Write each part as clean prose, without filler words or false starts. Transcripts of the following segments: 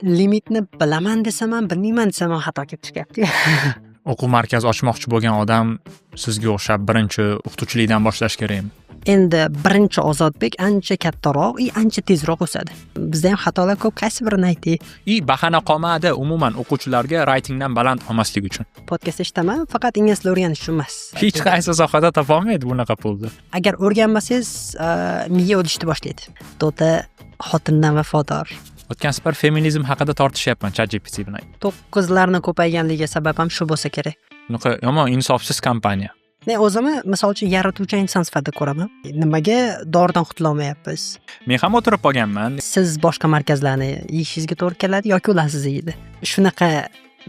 Limitni bilaman desam ham, bilmayman desam ham xato kelib chiqyapti. O'quv markazi ochmoqchi bo'lgan odam sizga o'xshab birinchi o'qituvchilikdan boshlash kerakmi? Endi birinchi Ozodbek ancha kattaroq и ancha tezroq o'sadi. Bizda ham xatolar ko'p, qaysi birini aytay? И bahana qolmadi umuman o'quvchilarga reytingdan baland olmaslik uchun. Podkast eshitaman, faqat ingliz tilini o'rganish uchun emas. Hech qaysi sohada topolmaydi bunaqa pulni. Agar o'rganmasangiz, miya o'lishni boshlaydi. Dota xotindan vafodor. O'tgan safar feminizm haqida tortishyapman ChatGPT bilan. To'qqizlarni ko'payganligiga sabab ham shu bo'lsa kerak. Bunaqa yomon insofsiz kompaniya. Men o'zimni, misol uchun, yaratuvchan inson sifatida ko'raman. Nimaga doridan qutulolmayapmiz? Men ham o'tirib qolganman. Siz boshqa markazlarni yeyishingizga to'g'ri keladi yoki ular sizni yeydi. Shunaqa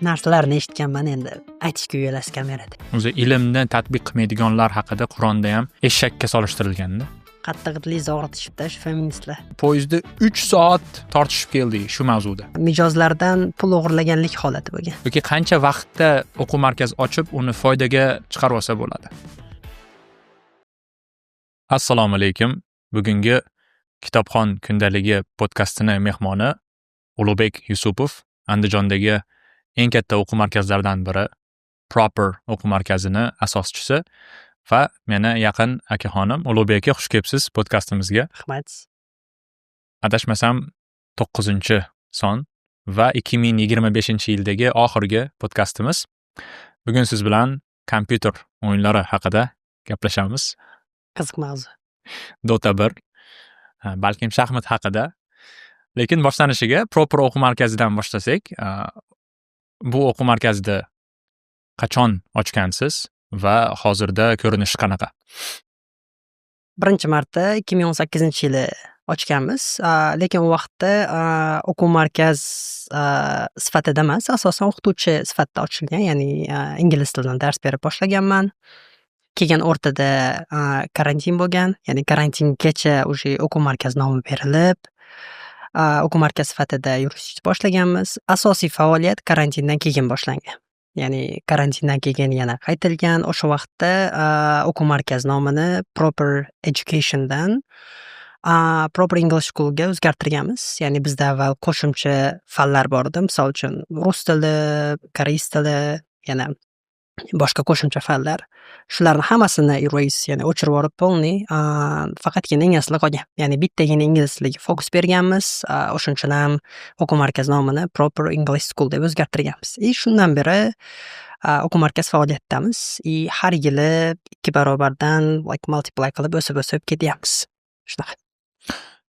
narsalarni eshitganman, endi aytishga uyalasiz kamerada. O'zi ilmni tatbiq qilmaydiganlar haqida Qur'onda ham eshakka solishtirilganda. Qattiq dili og'ritishibdi shu feministlar. Poyezdda 3 soat tortishib keldik shu mavzuda. Mijozlardan pul o'g'irlaganlik holati bo'lgan. Yoki qancha vaqtda o'quv markazi ochib, uni foydaga chiqarib olsa bo'ladi? Assalomu alaykum. Bugungi Kitobxon kundaligi podkastini mehmoni Ulug'bek Yusupov, Andijondagi eng katta o'quv markazlaridan biri, Proper o'quv markazini asoschisi va meni yaqin akaxonim. Ulug'bek aka, xush kelibsiz podkastimizga. Rahmat. Adashmasam, 9-son va 2025-yildagi oxirgi podkastimiz. Bugun siz bilan kompyuter o'yinlari haqida gaplashamiz. Qiziq mavzu. Dota 1, balkim shaxmat haqida. Lekin boshlanishiga Proper o'quv markazidan boshlasak, bu o'quv markazida qachon ochgansiz va hozirda ko'rinishi qanaqa? Birinchi marta 2018-yili ochganmiz. Lekin u vaqtda o'quv markaz sifatida emas, asosan o'qituvchi sifatida ochilgan, ya'ni ingliz tilidan dars berib boshlaganman. Keyin o'rtada karantin bo'lgan, ya'ni karantingacha уже o'quv markaz nomi berilib, o'quv markaz sifatida yuritishni boshlaganmiz. Asosiy faoliyat karantindan keyin boshlangan. Ya'ni karantindan keyin yana qaytilgan. O'sha vaqtda o'quv markaz nomini Proper Educationdan Proper English Schoolga o'zgartirganmiz. Ya'ni bizda avval qo'shimcha fanlar bor edi. Misol uchun, rus tili, koreys tili, yana boshqa qo'shimcha fanlar. Shularni hammasini erase, ya'ni o'chirib yuborib полный, faqatgina ingliz tili qolgan. Ya'ni bittagina ingliz tiliga fokus berganmiz. O'shaning uchun ham o'quv markaz nomini Proper English School deb o'zgartirganmiz. И shundan beri o'quv markaz faoliyatidamiz. И har yili 2 barobardan like multiply qilib o'sib-o'sib ketyapmiz. Shunaqa.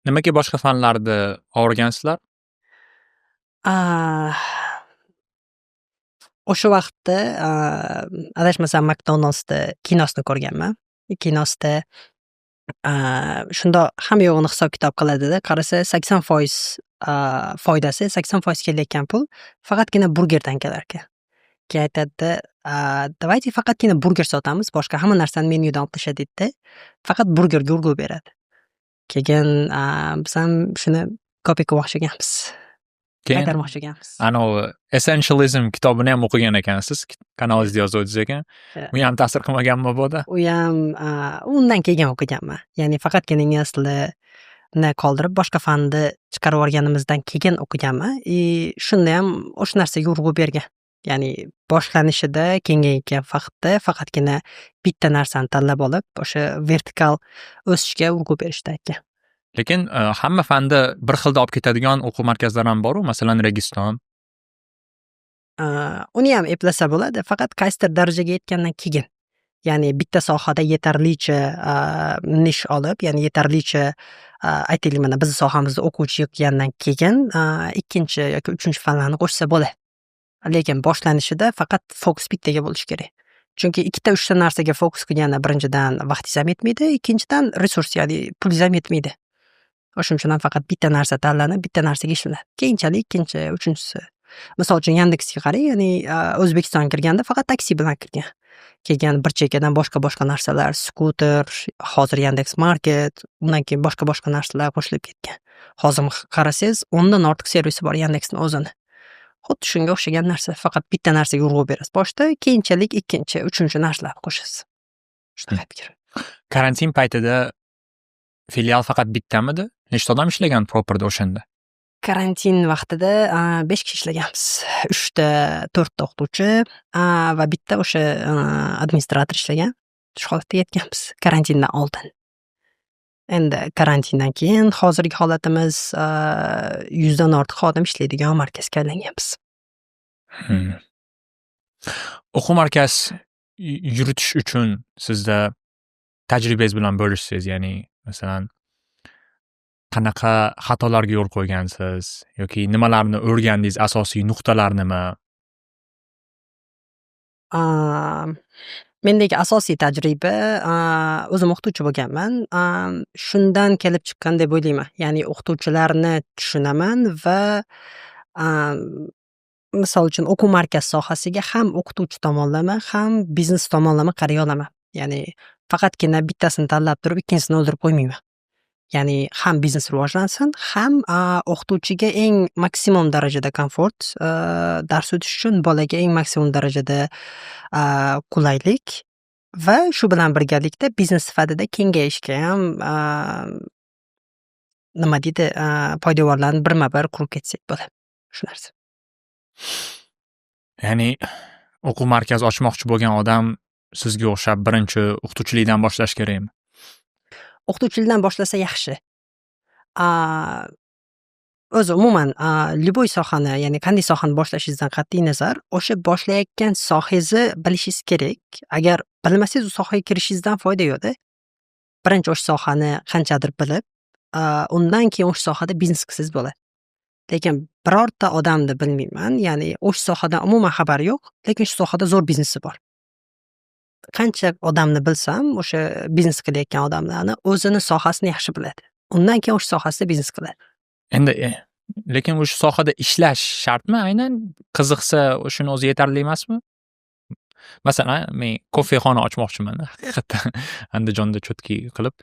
Nimaga boshqa fanlarni o'rgansizlar? O'sha vaqtda, adashmasam, McDonald'sda kinosini ko'rganman. Kinosida shundoq hamma yog'ini hisob kitob qiladida, qarasa, 80% foydasi, 80% kelayotgan pul faqatgina burgerdan kelarkan. Keyin aytadida, "Давайте faqatgina burger sotamiz, boshqa hamma narsani menyudan olib tasha", deydida. Faqat burgerga urg'u beradi. Keyin biz ham shuni copy qilmoqchi ekanmiz. Keyin Qaytarmoqchi ekanmiz. anavi Essentialism kitobini ham o'qigan ekansiz, kanalingizda yozuvdingiz ekan. U ham ta'sir qilmaganmi mabodo? U ham undan keyin o'qiganman. Ya'ni faqatgina ingliz tilini qoldirib, boshqa fanni chiqarib yuborganimizdan keyin o'qiganman. И shundayam o'sha narsaga urg'u bergan. Ya'ni boshlanishida kengayotgan vaqtda faqatgina bitta narsani tanlab olib, o'sha vertikal o'sishga urg'u berishdi aytgan. Lekin hamma fanda bir xilda olib ketadigan o'quv markazlari ham boru, masalan, Registon. Uniyam eplasa bo'ladi, faqat qaysidir darajaga yetgandan keyin. Ya'ni bitta sohada yetarlicha nish olib, ya'ni yetarlicha, aytaylik, mana bizni sohamizda o'quvchi yig'gandan keyin ikkinchi yoki uchinchi fanlarni qo'shsa bo'ladi. Lekin boshlanishida faqat fokus bittaga bo'lishi kerak. Chunki ikkita, uchta narsaga fokus qilganda, birinchidan, vaqtingiz ham yetmaydi, ikkinchidan, resurs, ya'ni pulingiz ham yetmaydi. O'shuning uchun ham faqat bitta narsa tanlanib, bitta narsaga ishlanadi. Keyinchalik ikkinchi, uchinchisi. Misol uchun, Yandexga qarang, ya'ni O'zbekistonga kirganda faqat taksi bilan kirgan. Keyin bir chekkadan boshqa-boshqa narsalar, skuter, hozir Yandex Market, undan keyin boshqa-boshqa narsalar qo'shilib ketgan. Hozir qarasangiz, 10 dan ortiq servisi bor Yandexni o'zini. Xuddi shunga o'xshagan narsa, faqat bitta narsaga urg'u berasiz boshida, keyinchalik ikkinchi, uchinchi narsalarni qo'shasiz. Shunaqa fikr. Karantin paytida filial faqat bittamidi? Nechta odam ishlagan Properda o'shanda? Karantin vaqtida besh kishi ishlaganmiz. Uchta, to'rtta o'qituvchi va bitta o'sha administrator ishlagan. Shu holatda yetganmiz karantindan oldin. Endi karantindan keyin hozirgi holatimiz, 100dan ortiq xodim ishlaydigan markazga aylanganmiz. O'quv markaz yuritish uchun sizda tajribangiz bilan bo'lishsangiz, ya'ni, masalan, qanaqa xatolarga yo'l qo'ygansiz yoki nimalarni o'rgandingiz, asosiy nuqtalar nima? Mendagi asosiy tajriba, o'zim o'qituvchi bo'lganman. Shundan kelib chiqqan deb o'ylayman. Ya'ni o'qituvchilarni tushunaman va, misol uchun, o'quv markaz sohasiga ham o'qituvchi tomonlama, ham biznes tomonlama qaray olaman. Ya'ni faqatgina bittasini tanlab turib, ikkinchisini o'ldirib qo'ymayman. Ya'ni ham biznes rivojlansin, ham o'qituvchiga eng maksimum darajada komfort dars o'tish uchun, bolaga eng maksimum darajada qulaylik va shu bilan birgalikda biznes sifatida kengayishgayam, nima deydi, poydevorlarni birma bir qurib ketsak bo'ladi. Shu narsa. Ya'ni o'quv markazi ochmoqchi bo'lgan odam sizga o'xshab birinchi o'qituvchilikdan boshlash kerakmi? O'qituvchilikdan boshlasa yaxshi. O'zi umuman любой sohani, ya'ni qanday sohani boshlashingizdan qat'iy nazar, o'sha boshlayotgan sohangizni bilishingiz kerak. Agar bilmasangiz, u sohaga kirishingizdan foyda yo'qda. Birinchi o'sha sohani qanchadir bilib, undan keyin o'sha sohada biznes qilsangiz bo'ladi. Lekin birorta odamni bilmayman, ya'ni o'sha sohadan umuman xabari yo'q, lekin shu sohada zo'r biznesi bor. Qancha odamni bilsam, o'sha biznes qilayotgan odamlarni o'zini sohasini yaxshi biladi. Undan keyin o'sha sohasida biznes qiladi. Endi lekin o'sha sohada ishlash shartmi aynan? Qiziqsa, shuni o'zi yetarli emasmi? Masalan, men kofexona ochmoqchiman haqiqatdan, Andijonda чёткий qilib,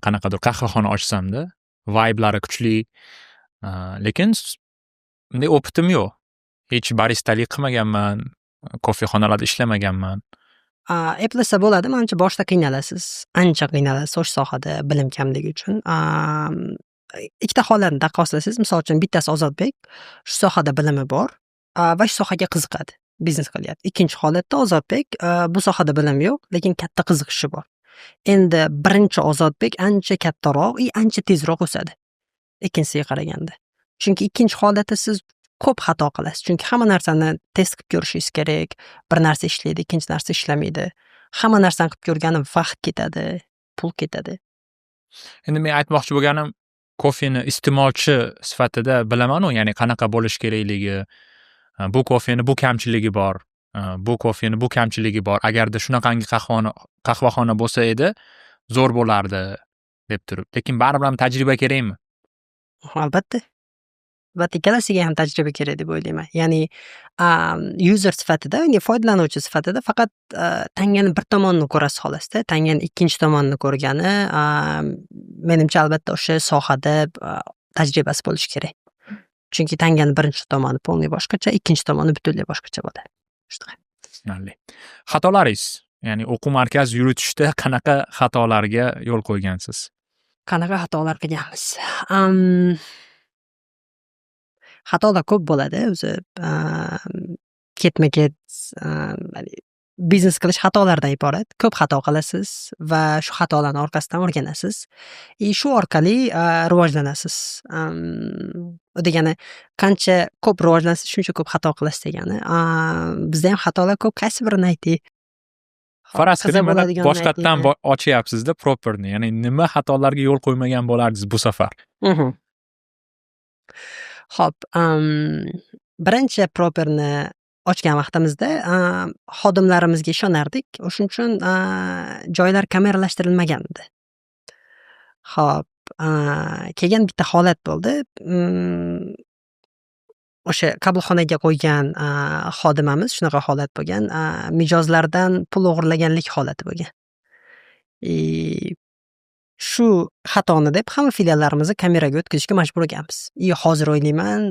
qanaqadir qahvaxona ochsamda, vibe'lari kuchli, lekin bunday опыт im yo'q. Hech baristalik qilmaganman, kofexonalarda ishlamaganman. Eplasa bo'ladi, manimcha, boshida qiynalasiz. Ancha qiynalasiz o'sha sohada bilim kamligi uchun. Ikkita holatni taqqoslasangiz, misol uchun, bittasi Ozodbek, shu sohada bilimi bor va shu sohaga qiziqadi, biznes qilyapti. Ikkinchi holatda Ozodbek, bu sohada bilimi yo'q, lekin katta qiziqishi bor. Endi birinchi Ozodbek ancha kattaroq и ancha tezroq o'sadi ikkinchisiga qaraganda. Chunki ikkinchi holatda siz ko'p xato qilasiz. Chunki hamma narsani test qilib ko'rishingiz kerak. Bir narsa ishlaydi, ikkinchi narsa ishlamaydi. Hamma narsani qilib ko'rgani vaqt ketadi, pul ketadi. Endi men aytmoqchi bo'lganim, kofeni iste'molchi sifatida bilamanu, ya'ni qanaqa bo'lishi kerakligi, bu kofeni bu kamchiligi bor, bu kofeni bu kamchiligi bor. Agarda shunaqangi qahvaxona bo'lsa edi, zo'r bo'lardi deb turib. Lekin baribir ham tajriba kerakmi? Albatta. Albatta, ikkalasiga ham tajriba kerak deb o'ylayman. Ya'ni user sifatida, ya'ni foydalanuvchi sifatida faqat tangani bir tomonini ko'rasiz xolosda. Tangani ikkinchi tomonini ko'rgani, menimcha, albatta o'sha sohada tajribasi bo'lishi kerak. Chunki tangani birinchi tomoni полный boshqacha, ikkinchi tomoni butunlay boshqacha bo'ladi. Shunaqa. Tushunarli. Xatolaringiz, ya'ni o'quv markaz yuritishda qanaqa xatolarga yo'l qo'ygansiz? Qanaqa xatolar qilganmiz? Xatolar ko'p bo'ladi o'zi. Ketma-ket biznes qilish xatolardan iborat. Ko'p xato qilasiz va shu xatolarni orqasidan o'rganasiz. И shu orqali rivojlanasiz. U degani, qancha ko'p rivojlansangiz, shuncha ko'p xato qilasiz degani. Bizdayam xatolar ko'p. Qaysi birini aytay? Faraz Qiziq qiling, mana bo'ladiganini boshqatdan aytaymi? Ochyapsizda Properni. Ya'ni nima xatolarga yo'l qo'ymagan bo'lardingiz bu safar? Xo'p, birinchi Properni ochgan vaqtimizda xodimlarimizga ishonardik. O'shuning uchun joylar kameralashtirilmagandi. Xo'p, keyin bitta holat bo'ldi. O'sha qabulxonaga qo'ygan xodimamiz, shunaqa holat bo'lgan, mijozlardan pul o'g'irlaganlik holati bo'lgan. И shu xatoni deb hamma filiallarimizni kameraga o'tkazishga majbur bo'lganmiz. И hozir o'ylayman,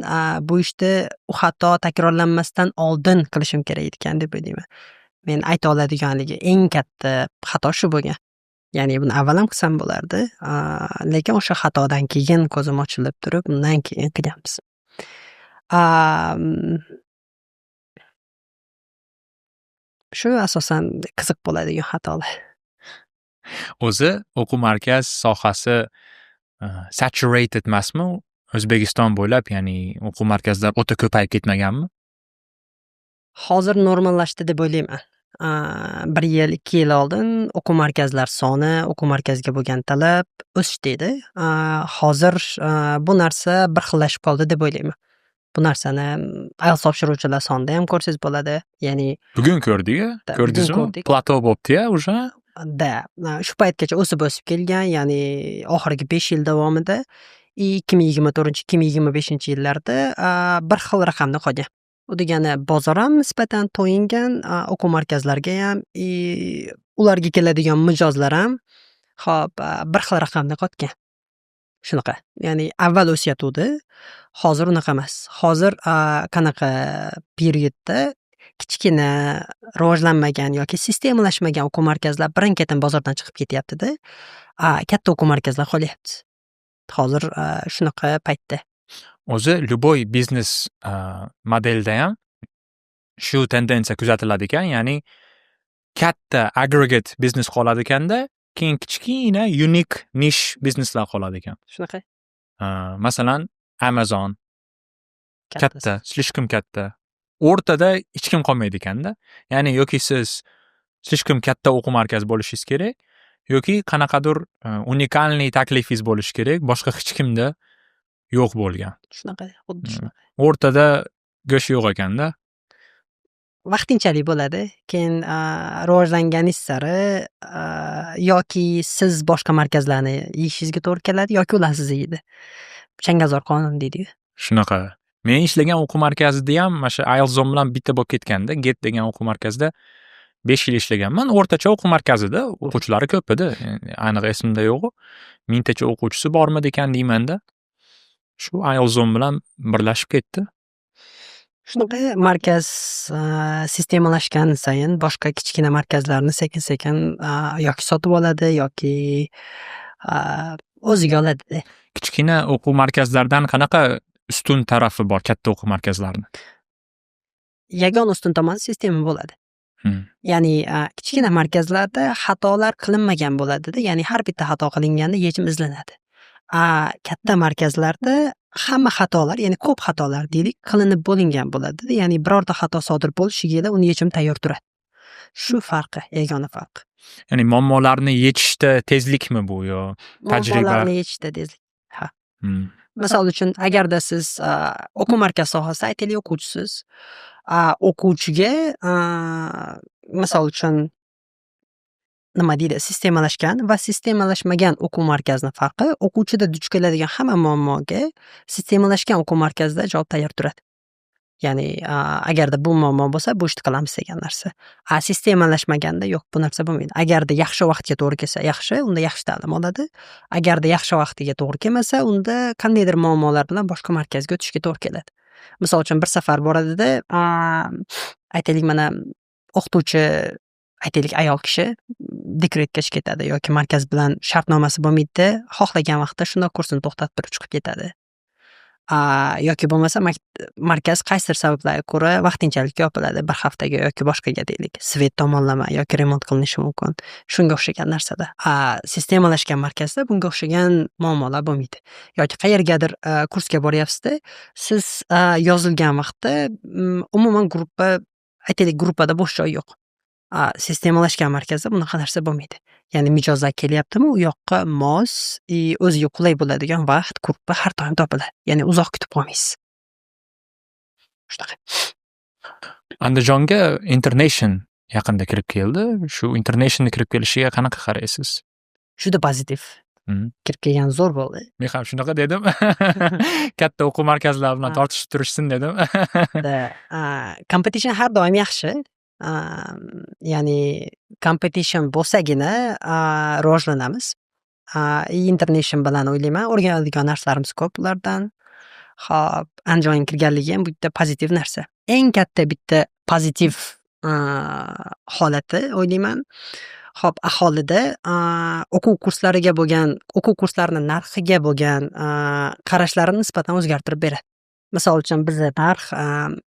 bu ishni u xato takrorlanmasdan oldin qilishim kerak ekan deb o'ylayman. Men ayta oladigan haligi eng katta xato shu bo'lgan. Ya'ni buni avval ham qilsam bo'lardi, lekin o'sha xatodan keyin ko'zim ochilib turib, undan keyin qilganmiz. Shu asosan qiziq bo'ladigan xatolar. O'zi o'quv markaz sohasi saturated emasmi O'zbekiston bo'ylab, ya'ni o'quv markazlar o'ta ko'payib ketmaganmi? Hozir normallashdi deb o'ylayman. 1 yil, 2 yil oldin o'quv markazlar soni, o'quv markaziga bo'lgan talab o'sishdi edi. Hozir bu narsa bir xillashib qoldi deb o'ylayman. Bu narsani IELTS topshiruvchilar sonida ham ko'rsangiz bo'ladi. Ya'ni Bugun ko'rdik-a? Да, Ko'rdingizmi? bugun ko'rdik. Plato bo'pti-ya уже. Да, shu paytgacha o'sib-o'sib kelgan, ya'ni oxirgi 5 yil davomida 2024, 2025 yillarda bir xil raqamda qolgan. U degani bozor ham nisbatan to'yingan, o'quv markazlariga ham и ularga keladigan mijozlar ham, hop, bir xil raqamda qotgan. Shunaqa. Ya'ni avval o'sayotgandi, hozir unaqa emas. Hozir qanaqa periodda kichkina, rivojlanmagan yoki sistemalashmagan o'quv markazlar birin-ketin bozordan chiqib ketyapti-da, katta o'quv markazlar qolyapti. Hozir shunaqa paytda. O'zi любой biznes modelda ham shu tendensiya kuzatiladi ekan, ya'ni katta aggregate biznes qoladi ekanda, keyin kichkina unique niche bizneslar qoladi ekan. Shunaqa. Masalan, Amazon katta, слишком katta. O'rtada hech kim qolmaydi ekanda. Ya'ni yoki siz слишком katta o'quv markazi bo'lishingiz kerak, yoki qanaqadir уникальный taklifingiz bo'lishi kerak, boshqa hech kimda yo'q bo'lgan. Shunaqa, xuddi shunaqa. O'rtada go'sht yo'q ekanda. Vaqtinchalik bo'ladi. Keyin rivojlanganingiz sari yoki siz boshqa markazlarni yeyishingizga to'g'ri keladi, yoki ular sizni yeydi. Changalzor qonuni deydi-yu. Shunaqa. Men ishlagan o'quv markazida ham mana shu IELTS Zone bilan bitta bo'lib ketganda, GET degan o'quv markazida 5 yil ishlaganman. O'rtacha o'quv markazida o'quvchilari ko'p edi. Aniq esimda yo'q. Mingtacha o'quvchisi bormidi ekan deymanda. Shu IELTS Zone bilan birlashib ketdi. Shunaqa, markaz sistemalashgan sayin boshqa kichkina markazlarni sekin-sekin yoki sotib oladi, yoki o'ziga oladida. Kichkina o'quv markazlaridan qanaqa ustun tarafi bor katta o'quv markazlarini? Yagona ustun tomoni sistema bo'ladi. Ya'ni kichkina markazlarda xatolar qilinmagan bo'ladida, ya'ni har bitta xato qilinganda yechim izlanadi. Katta markazlarda hamma xatolar, ya'ni ko'p xatolar deylik, qilinib bo'lingan bo'ladida, ya'ni birorta xato sodir bo'lishiga uni yechimi tayyor turadi. Shu farqi, yagona farq. Ya'ni muammolarni yechishda tezlikmi bu yo tajriba? Muammolarni yechishda tezlik. Ha. Misol uchun, agarda siz o'quv markaz sohasida, aytaylik, o'quvchisiz, o'quvchiga, misol uchun, nima deydi, sistemalashgan va sistemalashmagan o'quv markazini farqi: o'quvchida duch keladigan hamma muammoga sistemalashgan o'quv markazida javob tayyor turadi. Ya'ni agarda bu muammo bo'lsa, bu ishni qilamiz degan narsa. A sistemalashmaganda yo'q, bu narsa bo'lmaydi. Agarda yaxshi vaqtga to'g'ri kelsa, yaxshi, unda yaxshi ta'lim oladi. Agarda yaxshi vaqtiga to'g'ri kelmasa, unda qandaydir muammolar bilan boshqa markazga o'tishga to'g'ri keladi. Misol uchun, bir safar boradida, aytaylik, mana o'qituvchi, aytaylik, ayol kishi dekretga chiqib ketadi yoki markaz bilan shartnomasi bo'lmaydida, xohlagan vaqtda shundoq kursini to'xtatib turib chiqib ketadi. Yoki bo'lmasa markaz qaysidir sabablarga ko'ra vaqtinchalik yopiladi bir haftaga yoki boshqaga, deylik. Свет tomonlama yoki remont qilinishi mumkin. Shunga o'xshagan narsada. Sistemalashgan markazda bunga o'xshagan muammolar bo'lmaydi. Yoki qayergadir kursga boryapsizda, siz yozilgan vaqtda umuman gruppa, aytaylik, gruppada bo'sh joy yo'q. Sistemalashgan markazda bunaqa narsa bo'lmaydi. Ya'ni mijozlar kelyaptimi, u yoqqa mos и o'ziga qulay bo'ladigan vaqt, gruppa har doim topiladi. Ya'ni uzoq kutib qolmaysiz. Shunaqa. Andijonga Internation yaqinda kirib keldi. Shu Internationni kirib kelishiga qanaqa qaraysiz? Juda pozitiv. Kirib kelgani zo'r bo'ldi. Men ham shunaqa dedim. Katta o'quv markazlari bilan tortishib turishsin dedim. Да. Competition har doim yaxshi. Ya'ni competition bo'lsagina rivojlanamiz. Internation bilan, o'ylayman, o'rganadigan narsalarimiz ko'p ulardan. Hop, Andijonga kirganligi ham bitta pozitiv narsa. Eng katta bitta pozitiv holati, o'ylayman. Xo'p, aholida o'quv kurslariga bo'lgan, o'quv kurslarini narxiga bo'lgan qarashlarini nisbatan o'zgartirib beradi. Misol uchun, bizda narx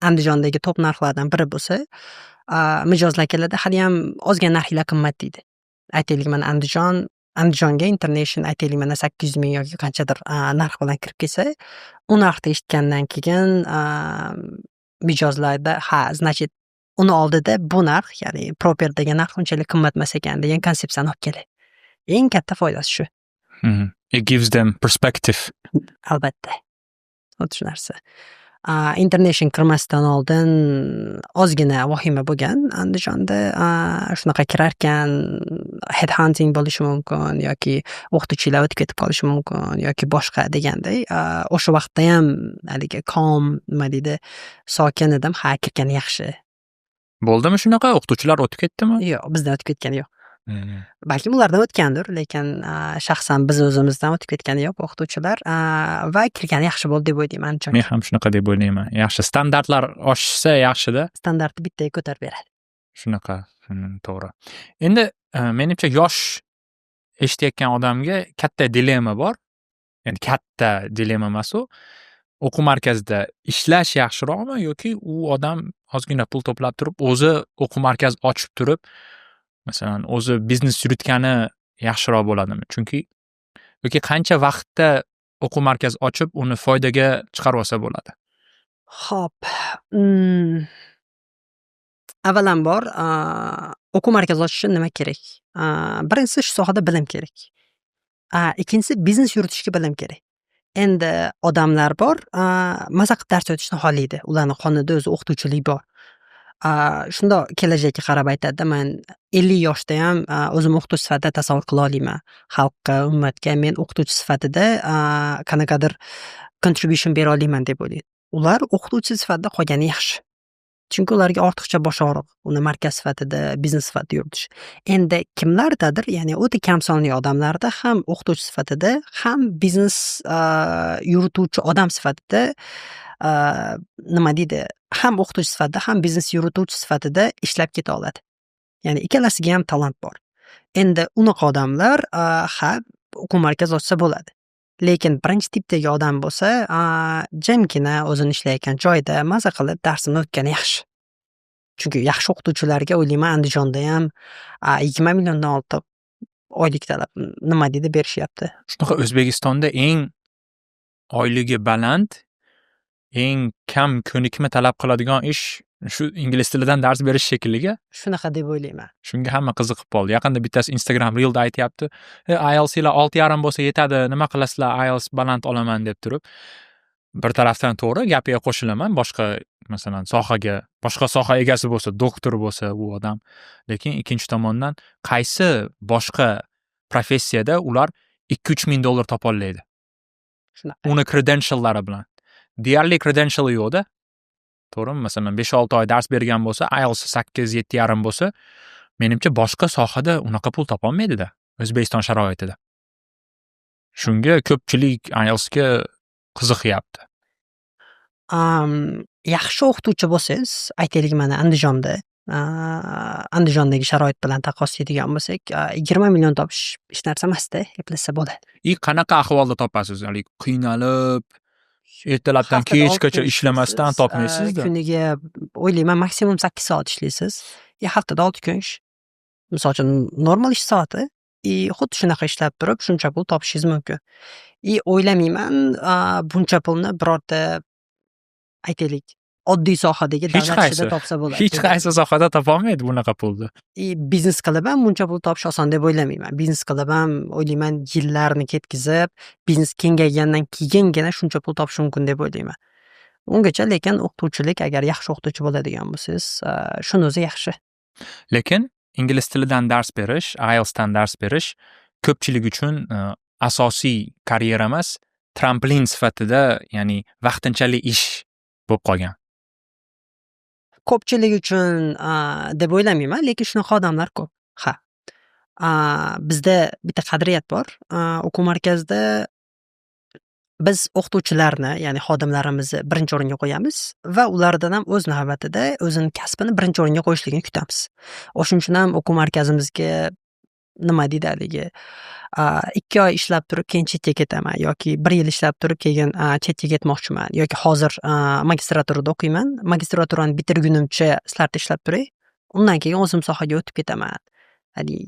Andijondagi top narxlardan biri bo'lsa, mijozlar keladi, haliyam ozgina narxinglar qimmat deydi. Aytaylik, mana Andijonga International, aytaylik, mana 800 000 yoki qanchadir narx bilan kirib kelsa, u narxni eshitgandan keyin mijozlarda "Ha, значит, uni oldida bu narx, ya'ni Properdagi narx unchalik qimmat emas ekan" degan konsepsiyani olib keladi. Eng katta foydasi shu. It gives them perspective. Albatta. Xuddi shu narsa. International kirmasdan oldin ozgina vahima bo'lgan Andijonda, shunaqa kirarkan, head hunting bo'lishi mumkin yoki o'qituvchilar o'tib ketib qolishi mumkin yoki boshqa deganday. O'sha vaqtdayam haligi calm, nima deydi, sokin edim. Ha, kirgani yaxshi. Bo'ldimi shunaqa? O'qituvchilar o'tib ketdimi? Yo'q, bizdan o'tib ketgani yo'q. Balkim ulardan o'tgandir, lekin shaxsan biz o'zimizdan o'tib ketgani yo'q o'qituvchilar va kirgani yaxshi bo'ldi deb o'ylayman Andijonga. Men ham shunaqa deb o'ylayman. Yaxshi, standartlar oshsa yaxshida. Standartni bittaga ko'tarib beradi. Shunaqa, to'g'ri. Endi menimcha, yosh eshitayotgan odamga katta dilemma bor. Endi katta dilemma emas u. O'quv markazida ishlash yaxshiroqmi yoki u odam ozgina pul to'plab turib, o'zi o'quv markaz ochib turib, masalan, o'zi biznes yuritgani yaxshiroq bo'ladimi? Chunki yoki qancha vaqtda o'quv markaz ochib, uni foydaga chiqarib olsa bo'ladi? Xo'p, avvalambor, o'quv markazi ochish uchun nima kerak? Birinchisi, shu sohada bilim kerak. Ikkinchisi, biznes yuritishga bilim kerak. Endi odamlar bor, maza qilib dars o'tishni xohlaydi. Ularni qonida o'zi o'qituvchilik bor. Shundoq kelajakka qarab aytadida, man 50 yoshdayam o'zimni o'qituvchi sifatida tasavvur qila olmayman. Xalqqa, ummatga men o'qituvchi sifatida qanaqadir contribution bera olaman deb o'ylaydi. Ular o'qituvchi sifatida qolgani yaxshi. Chunki ularga ortiqcha bosh og'riq, uni markaz sifatida, biznes sifatida yuritish. Endi kimlardadir, ya'ni o'ta kam sonli odamlarda ham o'qituvchi sifatida, ham biznes yurituvchi odam sifatida, nima deydi, ham o'qituvchi sifatida, ham biznes yurituvchi sifatida ishlab keta oladi. Ya'ni ikkalasiga ham talant bor. Endi unaqa odamlar, ha, o'quv markazi ochsa bo'ladi. Lekin birinchi tipdagi odam bo'lsa, jimgina o'zini ishlayotgan joyida maza qilib darsini o'tgani yaxshi. Chunki yaxshi o'qituvchilarga, o'ylayman, Andijondayam 20 milliondan ortiq oylik talab, nima deydi, berishyapti. Shunaqa, O'zbekistonda eng oyligi baland, eng kam ko'nikma talab qiladigan ish shu ingliz tilidan dars berish shekilli. Shunaqa deb o'ylayman. Shunga hamma qiziqib qoldi. Yaqinda bittasi Instagram Reelda aytyapti: "IELTSinglar 6,5 bo'lsa yetadi, nima qilasizlar IELTS baland olaman deb turib." Bir tarafdan to'g'ri, gapiga qo'shilaman. Boshqa, masalan, sohaga, boshqa soha egasi bo'lsa, doktor bo'lsa u odam. Lekin ikkinchi tomondan, qaysi boshqa professiyada ular 2-3 ming dollar topolmaydi? Shunaqa. Uni credentiallari bilan. Deyarli credentiali yo'qda. To'g'rimi? Masalan, 5-6 oy dars bergan bo'lsa, IELTS 8, 7,5 bo'lsa, menimcha, boshqa sohada unaqa pul topolmaydida O'zbekiston sharoitida. Shunga ko'pchilik IELTSga qiziqyapti. Yaxshi o'qituvchi bo'lsangiz, aytaylik, mana Andijonda, Andijondagi sharoit bilan taqqoslaydigan bo'lsak, 20 million topish hech narsa emasda, eplasa bo'ladi. И qanaqa ahvolda topasiz? Haligi qiynalib, ertalabdan Haftada 6 kechgacha kun ishlamasdan ishlaysiz. Topmaysizda. Kuniga, o'ylayman, maksimum 8 soat ishlaysiz. И haftada 6 kun ish. Misol uchun, normal ish soati и xuddi shunaqa ishlab turib, shuncha pul topishingiz mumkin. И o'ylamayman, buncha pulni birorta, aytaylik, oddiy sohadagi Hech davlat ishida qaysi topsa bo'ladi. Hech qaysi sohada topolmaydi bunaqa pulni. И biznes qilib ham buncha pul topish oson deb o'ylamayman. Biznes qilib ham, o'ylayman, yillarni ketkazib, biznes kengaygandan keyingina shuncha pul topish mumkin deb o'ylayman. Ungacha lekin o'qituvchilik, agar yaxshi o'qituvchi bo'ladigan bo'lsangiz, shuni o'zi yaxshi. Lekin ingliz tilidan dars berish, IELTSdan dars berish ko'pchilik uchun asosiy karyera emas, tramplin sifatida, ya'ni vaqtinchalik ish bo'lib qolgan. Ko'pchilik uchun deb o'ylamayman, lekin shunaqa odamlar ko'p. Ha. Bizda bitta qadriyat bor. O'quv markazida biz o'qituvchilarni, ya'ni xodimlarimizni birinchi o'ringa qo'yamiz va ulardan ham o'z navbatida o'zini kasbini birinchi o'ringa qo'yishligini kutamiz. O'shuning uchun ham o'quv markazimizga Nima deydi haligi, 2 oy ishlab turib, keyin chetga ketaman yoki bir yil ishlab turib, keyin chetga ketmoqchiman yoki hozir magistraturada o'qiyman, magistraturani bitirgunimcha sizlarda ishlab turay, undan keyin o'zim sohaga o'tib ketaman.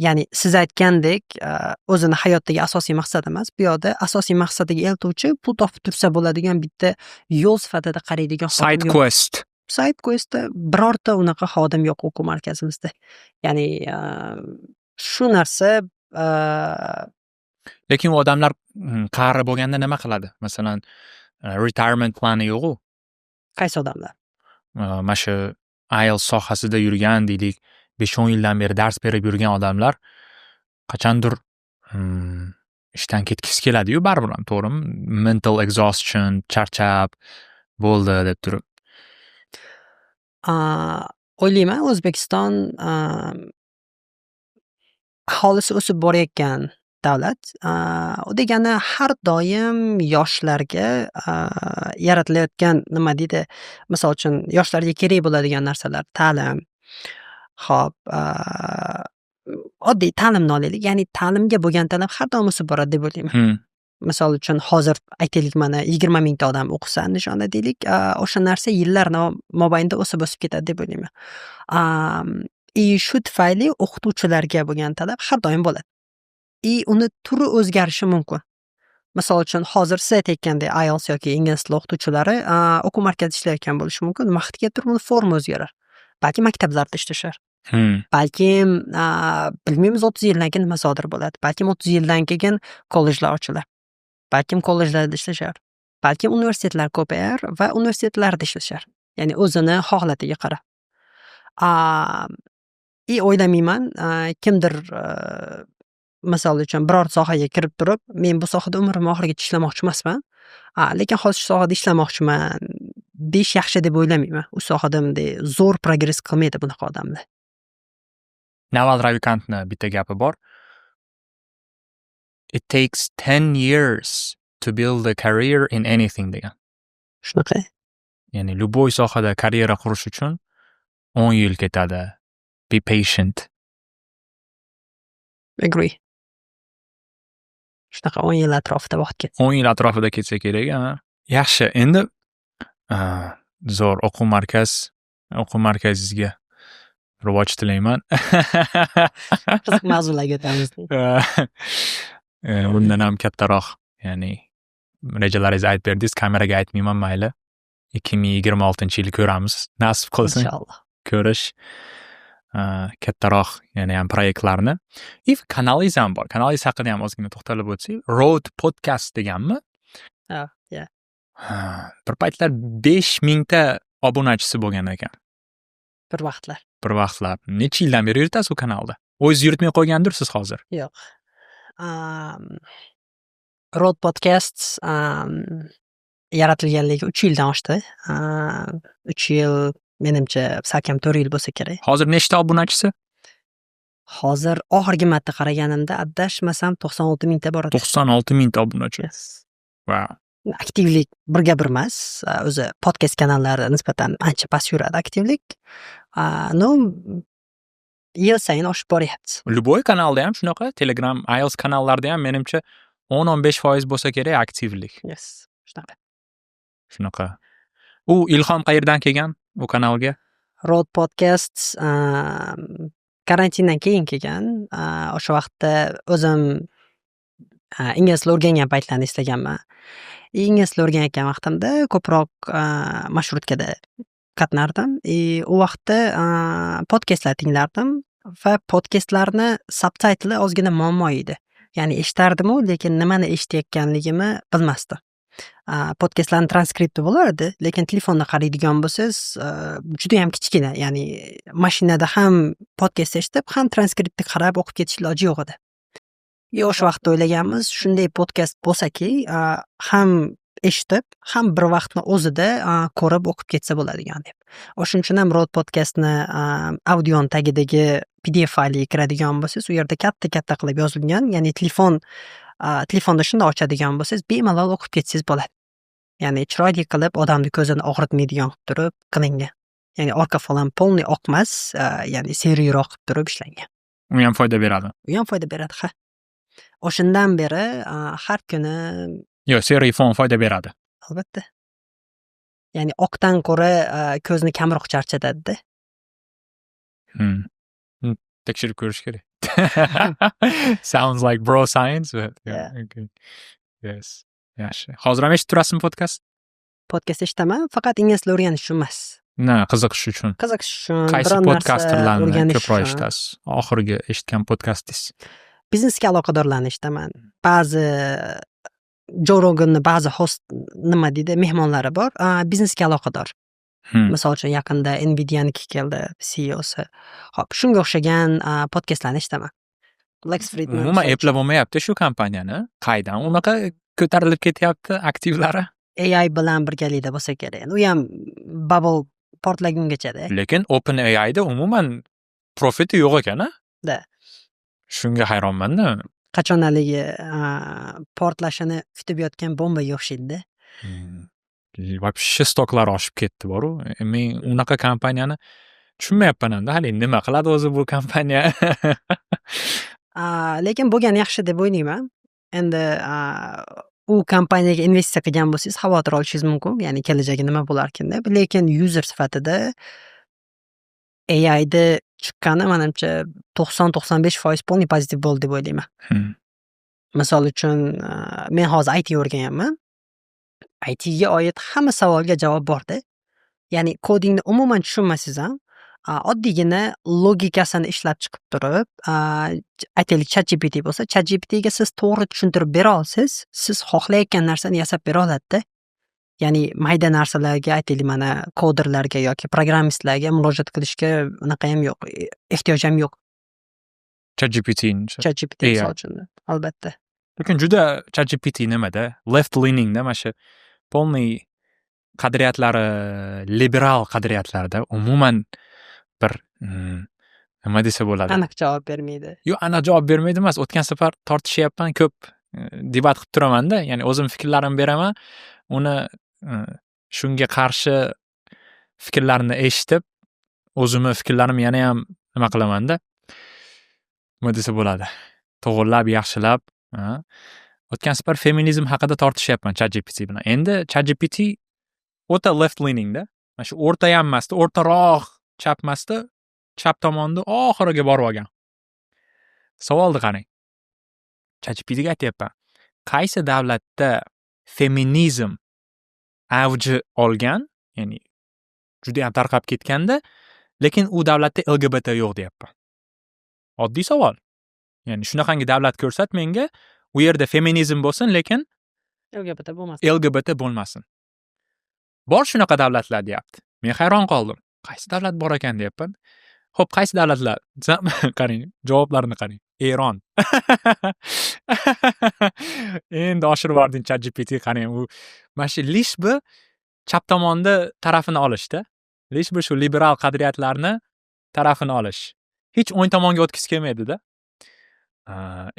Ya'ni siz aytgandek, o'zini hayotdagi asosiy maqsad emas, bu yoqda asosiy maqsadiga eltuvchi, pul topib tursa bo'ladigan bitta yo'l sifatida qaraydigan. Side quest. Side questda birorta unaqa xodim yo'q o'quv markazimizda. Ya'ni shu narsa. Lekin u odamlar qari bo'lganda nima qiladi? Masalan, retirement plani yo'qu. Qaysi odamlar? Mana shu IELTS sohasida yurgan, deylik, 5-10 yildan beri dars berib yurgan odamlar qachondir ishdan ketgisi keladiyu baribir ham, to'g'rimi? Mental exhaustion, charchab bo'ldi deb turib. O'ylayman, O'zbekiston aholisi o'sib borayotgan davlat. U degani har doim yoshlarga yaratilayotgan, nima deydi, misol uchun, yoshlarga kerak bo'ladigan narsalar, ta'lim. Xo'p, oddiy ta'limni olaylik. Ya'ni ta'limga bo'lgan talab har doim o'sib boradi deb o'ylayman. Misol uchun, hozir, aytaylik, mana 20 mingta odam o'qisa Andijonda, deylik, o'sha narsa yillar mobaynida o'sib o'sib ketadi deb o'ylayman. И shu tufayli o'qituvchilarga bo'lgan talab har doim bo'ladi. И uni turi o'zgarishi mumkin. Misol uchun, hozir siz aytayotgandek, IELTS yoki ingliz tili o'qituvchilari o'quv markazida ishlayotgan bo'lishi mumkin. Vaqti kelib turib uni forma o'zgarar. Balki maktablarda ishlashar. Balkim, bilmaymiz, 30 yildan keyin nima sodir bo'ladi. Balkim 30 yildan keyin kollejlar ochilar. Balkim kollejlarda ishlashar. Balkim universitetlar ko'payar va universitetlarda ishlashar. Ya'ni o'zini holatiga qarab. И o'ylamayman, kimdir, misol uchun, biror sohaga kirib turib, men bu sohada umrim oxirigacha ishlamoqchi emasman, lekin hozir shu sohada ishlamoqchiman deyish yaxshi deb o'ylamayman. U sohada bunday zo'r progress qilmaydi bunaqa odamlar. Naval Ravikantni bitta gapi bor. "It takes 10 years to build a career in anything", degan. Shunaqa. Ya'ni любой sohada karyera qurish uchun 10 yil ketadi. Be patient. Agree. Shunaqa, 10 yil atrofida vaqt ketdi. 10 yil atrofida ketsa kerak, a. Yaxshi, endi zo'r o'quv markazingizga rivoj tilayman. Qiziq mavzularga o'tamiz. Bundan ham kattaroq, ya'ni rejalaringizni aytib berdingiz, kameraga aytmayman, mayli. 2026-yil ko'ramiz. Nasib qilsin. Inshaalloh. Ko'rish. Kattaroq yana ham proyektlarni. И kanalingiz ham bor. Kanalingiz haqida ham ozgina to'xtalib o'tsak, Road Podcast deganmi? Ha, yeah. Ha, bir paytlar 5000 ta obunachisi bo'lgan ekan. Bir vaqtlar. Bir vaqtlar. Necha yildan beri yuritasiz u kanalni? O'zingiz yuritmay qo'ygandirsiz hozir? Yo'q. Road Podcast yaratilganligiga 3 yildan oshdi. 3 yil, menimcha, salkam 4 yil bo'lsa kerak. Hozir nechta obunachisi? Hozir oxirgi marta qaraganimda, adashmasam, 96 mingta bor edi. 96 mingta obunachi. Yes. Wow. Aktivlik birga bir emas. O'zi podkast kanallarida nisbatan ancha past yuradi aktivlik. Ну, yil sayin oshib boryapti. Любой kanalda ham shunaqa, Telegram, IELTS kanallarida ham, menimcha, 10-15% bo'lsa kerak aktivlik. Yes, shunaqa. Shunaqa. U ilhom qayerdan kelgan u kanalga? Road Podcast karantindan keyin kelgan. O'sha vaqtda o'zim ingliz tili o'rgangan paytlarni eslaganman. Ingliz tili o'rganayotgan vaqtimda ko'proq marshrutkada qatnardim. И u vaqtda podkastlar tinglardim va podkastlarni subtitli ozgina muammo edi. Ya'ni eshitardimu, lekin nimani eshitayotganligimni bilmasdim. Podkastlarni transkripti bo'lardi, lekin telefonda qaraydigan bo'lsangiz, judayam kichkina. Ya'ni mashinada ham podkast eshitib, ham transkriptni qarab o'qib ketish iloji yo'q edi. И o'sha vaqtda o'ylaganmiz, shunday podkast bo'lsaki, ham eshitib, ham bir vaqtni o'zida ko'rib o'qib ketsa bo'ladigan deb. O'shuning uchun ham Road Podcastni audioni tagidagi PDF fayliga kiradigan bo'lsangiz, u yerda katta-katta qilib yozilgan, ya'ni telefonda shundoq ochadigan bo'lsangiz, bemalol o'qib ketsangiz bo'ladi. Ya'ni chiroyli qilib, odamni ko'zini og'ritmaydigan qilib turib qilingan. Ya'ni orqa fon ham полный oq emas, ya'ni seriyroq qilib turib ishlangan. U ham foyda beradi. U ham foyda beradi, ha. O'shandan beri har kuni. Yo'q, серый fon foyda beradi. Albatta. Ya'ni oqdan ko'ra ko'zni kamroq charchatadi-da. Tekshirib ko'rish kerak. Sounds like bro science, but yeah, okay. Yes. Yaxshi. Hozir ham eshitib turasizmi podkast? Podkast eshitaman, faqat ingliz tili o'rganish uchun emas. Na, qiziqish uchun. Qiziqish uchun, Qaysi biron narsa podkasterlarni o'rganish ko'proq uchun. eshitasiz? Oxirgi eshitgan podkastingiz? Biznesga aloqadorlarni eshitaman. Ba'zi Joe Roganni ba'zi host, nima deydi, mehmonlari bor, biznesga aloqador. Misol uchun, yaqinda Nvidianiki keldi, CEOsi. Xo'p, shunga o'xshagan podkastlarni eshitaman. Lex Fridman Umuman misol uchun. Eplab bo'lmayapti shu kompaniyani. Qaydan unaqa ko'tarilib ketyapti aktivlari? AI bilan birgalikda bo'lsa kerak. U ham bubble portlagungachada. Lekin OpenAIda umuman profiti yo'q ekan, a? Да. Shunga hayronman-da. Qachon haligi portlashini kutib yotgan bombaga o'xshaydi-da. Вообще stocklar oshib ketdi boru. Men unaqa kompaniyani tushunmayapman hamda hali nima qiladi o'zi bu kompaniya? Lekin bo'lgani yaxshi deb o'ylayman. Endi u kompaniyaga investitsiya qilgan bo'lsangiz, xavotir olishingiz mumkin. Ya'ni kelajagi nima bo'larkin deb. Lekin user sifatida AIni chiqqani, manimcha, 90-95% полный pozitiv bo'ldi deb o'ylayman. Misol uchun, men hozir IT o'rganyapman. ITga oid hamma savolga javob borda. Ya'ni codingni umuman tushunmasangiz ham, oddiygina logikasini ishlab chiqib turib, aytaylik, ChatGPT bo'lsa, ChatGPTga siz to'g'ri tushuntirib bera olsangiz, siz xohlayotgan narsani yasab bera oladida. Ya'ni mayda narsalarga, aytaylik, mana koderlarga yoki programmistlarga murojaat qilishga unaqa ham yo'q, ehtiyoj ham yo'q. ChatGPTni. ChatGPT AI. Misol uchun, albatta. Lekin juda ChatGPT nimada? Left leaningda, mana shu полный qadriyatlari liberal qadriyatlarda, umuman bir nima desa bo'ladi? Aniq javob bermaydi. Yo'q, aniq javob bermaydi emas. O'tgan safar tortishyapman, ko'p debat qilib turamanda, ya'ni o'zim fikrlarimni beraman, uni shunga qarshi fikrlarini eshitib, o'zimni fikrlarimni yanayam nima qilamanda, nima desa bo'ladi, to'g'irlab, yaxshilab. O'tgan safar feminizm haqida tortishyapman ChatGPT bilan. Endi ChatGPT o'ta left leaningda, mana shu o'rta ham emasda, o'rtaroq chap emasda, chap tomonda oxiriga borib olgan. Savolni qarang. ChatGPTga aytyapman: qaysi davlatda feminizm avji olgan, ya'ni judayam tarqab ketganda, lekin u davlatda LGBT yo'q, deyapman. Oddiy savol. Ya'ni shunaqangi davlat ko'rsat menga, u yerda feminizm bo'lsin, lekin LGBT bo'lmasin. LGBT bo'lmasin. Bor shunaqa davlatlar, deyapti. Men hayron qoldim. Qaysi davlat bor ekan, deyapman. Xo'p, qaysi davlatlar? Desam, qarang, javoblarini qarang. Eron. Endi oshirib yubording, ChatGPT, qarang, u mana shu лишь бы chap tomonda tarafini olishda. Лишь бы shu liberal qadriyatlarni tarafini olish. Hech o'ng tomonga o'tgisi kelmaydida.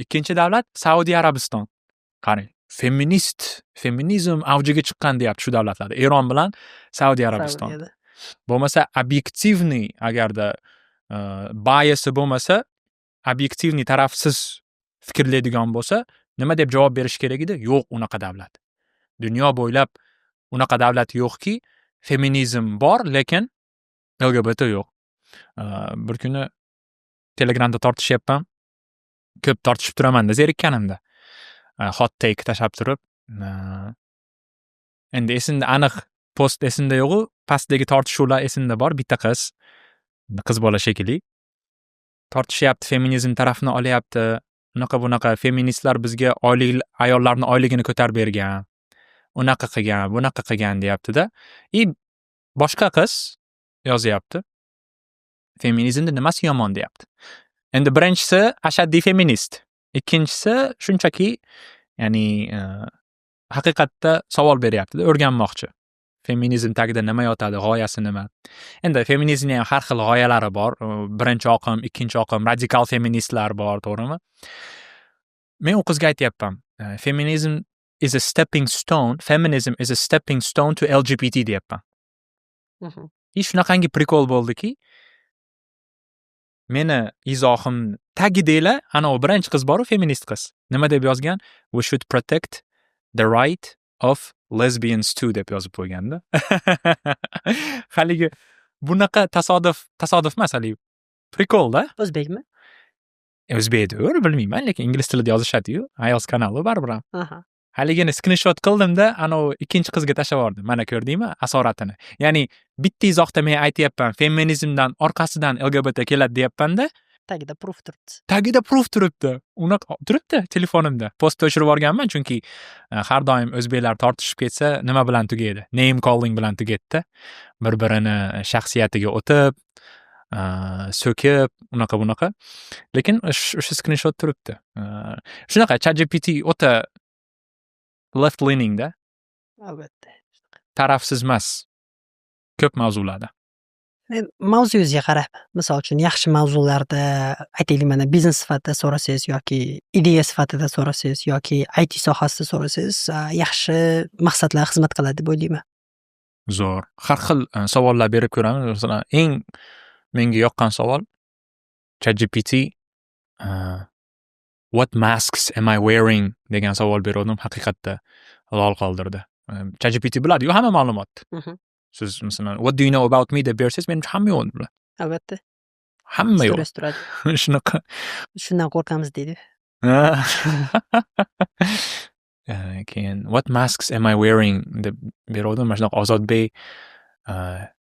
Ikkinchi davlat Saudiya Arabiston. Qarang, feminist, feminizm avjiga chiqqan deyapti shu davlatlarda. Eron bilan Saudiya Arabiston. Saudiyada. Bo'lmasa, объективный, agarda biasi bo'lmasa, объективный, tarafsiz fikrlaydigan bo'lsa, nima deb javob berish kerak edi? Yo'q unaqa davlat. Dunyo bo'ylab unaqa davlat yo'qki, feminizm bor, lekin LGBT yo'q. Bir kuni Telegramda tortishyapman. Ko'p tortishib turamanda zerikkanimda. Hot take tashlab turib, endi esimda, aniq post esimda yo'g'u, pastdagi tortishuvlar esimda bor. Bitta qiz, qiz bola shekilli, tortishyapti, feminizm tarafini olyapti. Unaqa bunaqa feministlar bizga oylik, ayollarni oyligini ko'tarib bergan, unaqa qilgan, bunaqa qilgan, deyaptida. И boshqa qiz yozyapti. Feminizmda nimasi yomon, deyapti. Endi birinchisi ashaddiy feminist, ikkinchisi shunchaki, ya'ni haqiqatda savol beryaptida, o'rganmoqchi. Feminizm tagida nima yotadi, g'oyasi nima? Endi feminizmni ham har xil g'oyalari bor. Birinchi oqim, ikkinchi oqim, radikal feministlar bor, to'g'rimi? Men u qizga aytyapman: "Feminism is a stepping stone, feminism is a stepping stone to LGBT", deyapman. И shunaqangi прикол bo'ldiki, Meni izohim tagidanglar anavi birinchi qiz boru, feminist qiz, nima deb yozgan? "We should protect the right of lesbians too", deb yozib qo'yganda. Haligi bunaqa tasodif, tasodif emas, haligi прикол da. O'zbekmi? O'zbekdir, bilmayman, lekin ingliz tilida yozishadiyu, IELTS kanali baribir ham. Haligini skrinshot qildimda, anavi ikkinchi qizga tashlab yubordim: "Mana, ko'rdingmi asoratini?" Ya'ni bitta izohda men aytyapman, feminizmdan orqasidan LGBT keladi deyapmanda. Tagida proof turibdi. Tagida proof turibdi, unaqa turibdi telefonimda. Postni o'chirib yuborganman, chunki har doim o'zbeklar tortishib ketsa, nima bilan tugaydi? Name calling bilan tugaydida, bir birini shaxsiyatiga o'tib, so'kib, unaqa bunaqa. Lekin o'sha skrinshot turibdi. Shunaqa ChatGPT o'ta left leaningda. Albatta. Tarafsiz emas ko'p mavzularda. Mavzuyingizga qarab, misol uchun, yaxshi mavzularda, aytaylik, mana, biznes sifatida so'rasangiz yoki ideya sifatida so'rasangiz yoki IT sohasida so'rasangiz, yaxshi maqsadlarga xizmat qiladi deb o'ylayman. Zo'r. Har xil savollar berib ko'ramiz. Masalan, eng menga yoqqan savol: "ChatGPT, what masks am I wearing?" degan savol bergandim, haqiqatda lol qoldirdi. ChatGPT biladiyu hamma ma'lumotni. Siz, masalan, "What do you know about me?" deb bersangiz, menimcha, hamma yo'qni biladi. Albatta. Hamma yo'q. Stress turadi. Shunaqa. Shundan qo'rqamiz deydi. Keyin "What masks am I wearing?" deb bergandim. Mana shunaqa: "Ozodbek,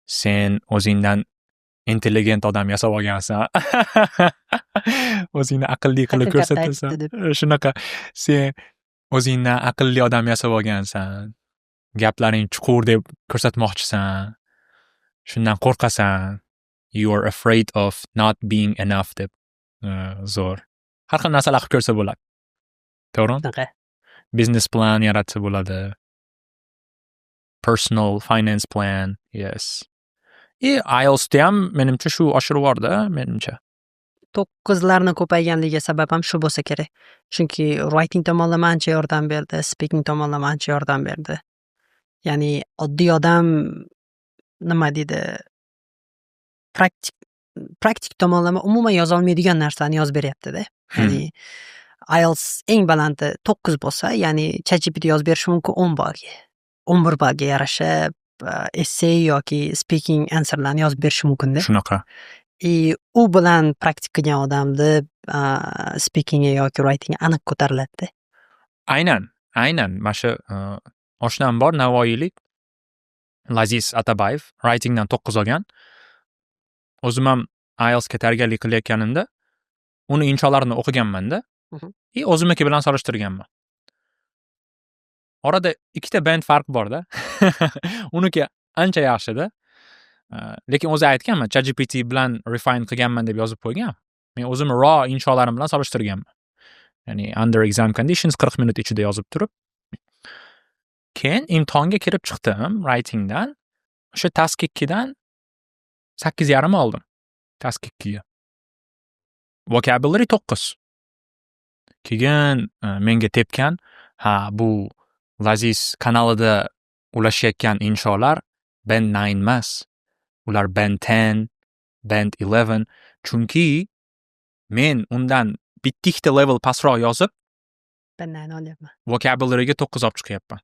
sen o'zingdan intelligent odam yasab olgansan. O'zingni aqlli qilib Haqiqatni ko'rsatasan." aytibdi deb. Shunaqa, "Sen o'zingdan aqlli odam yasab olgansan. Gaplaring chuqur deb ko'rsatmoqchisan. Shundan qo'rqasan. You are afraid of not being enough", deb. Zo'r. Har xil narsalar qilib ko'rsa bo'ladi. To'g'rimi? Shunaqa. Business plan yaratsa bo'ladi. Personal finance plan, yes. И IELTSda ham, menimcha, shu oshirib yubordi, menimcha. To'qqizlarni ko'payganligiga sabab ham shu bo'lsa kerak. Chunki writing tomonlama ancha yordam berdi, speaking tomonlama ancha yordam berdi. Ya'ni oddiy odam, nima deydi, praktik tomonlama umuman yozolmaydigan narsani yozib beryaptida. Ya'ni IELTS eng balandi 9 bo'lsa, ya'ni ChatGPT yozib berishi mumkin 10 ballga. 11 ballga yarasha essay yoki speaking answerlarni yozib berishi mumkinda. Shunaqa. И u bilan praktik qilgan odamni speakingi yoki writingi aniq ko'tariladida. Aynan, aynan. Mana shu oshnam bor, navoiylik Laziz Atabayev, writingdan 9 olgan. O'zim ham IELTSga tayyorgarlik qilayotganimda uni insholarini o'qiganmanda. И o'zimniki bilan solishtirganman. Orada ikkita band farq borda. Uniki ancha yaxshida. Lekin o'zi aytganman, ChatGPT bilan refine qilganman deb yozib qo'ygan. Men o'zimni raw insholarim bilan solishtirganman. Ya'ni under exam conditions 40 minut ichida yozib turib, keyin imtihonga kirib chiqdim writingdan. O'sha task 2 dan 8,5 oldim. Task 2 ga. Vocabulary 9. Keyin menga tepgan, ha, bu Laziz kanalida ulashayotgan insholar band 9 emas. Ular band 10, band 11. Chunki men undan bitta ikkita level pastroq yozib, Band 9 olyapman. Vocabularyga 9 olib chiqyapman.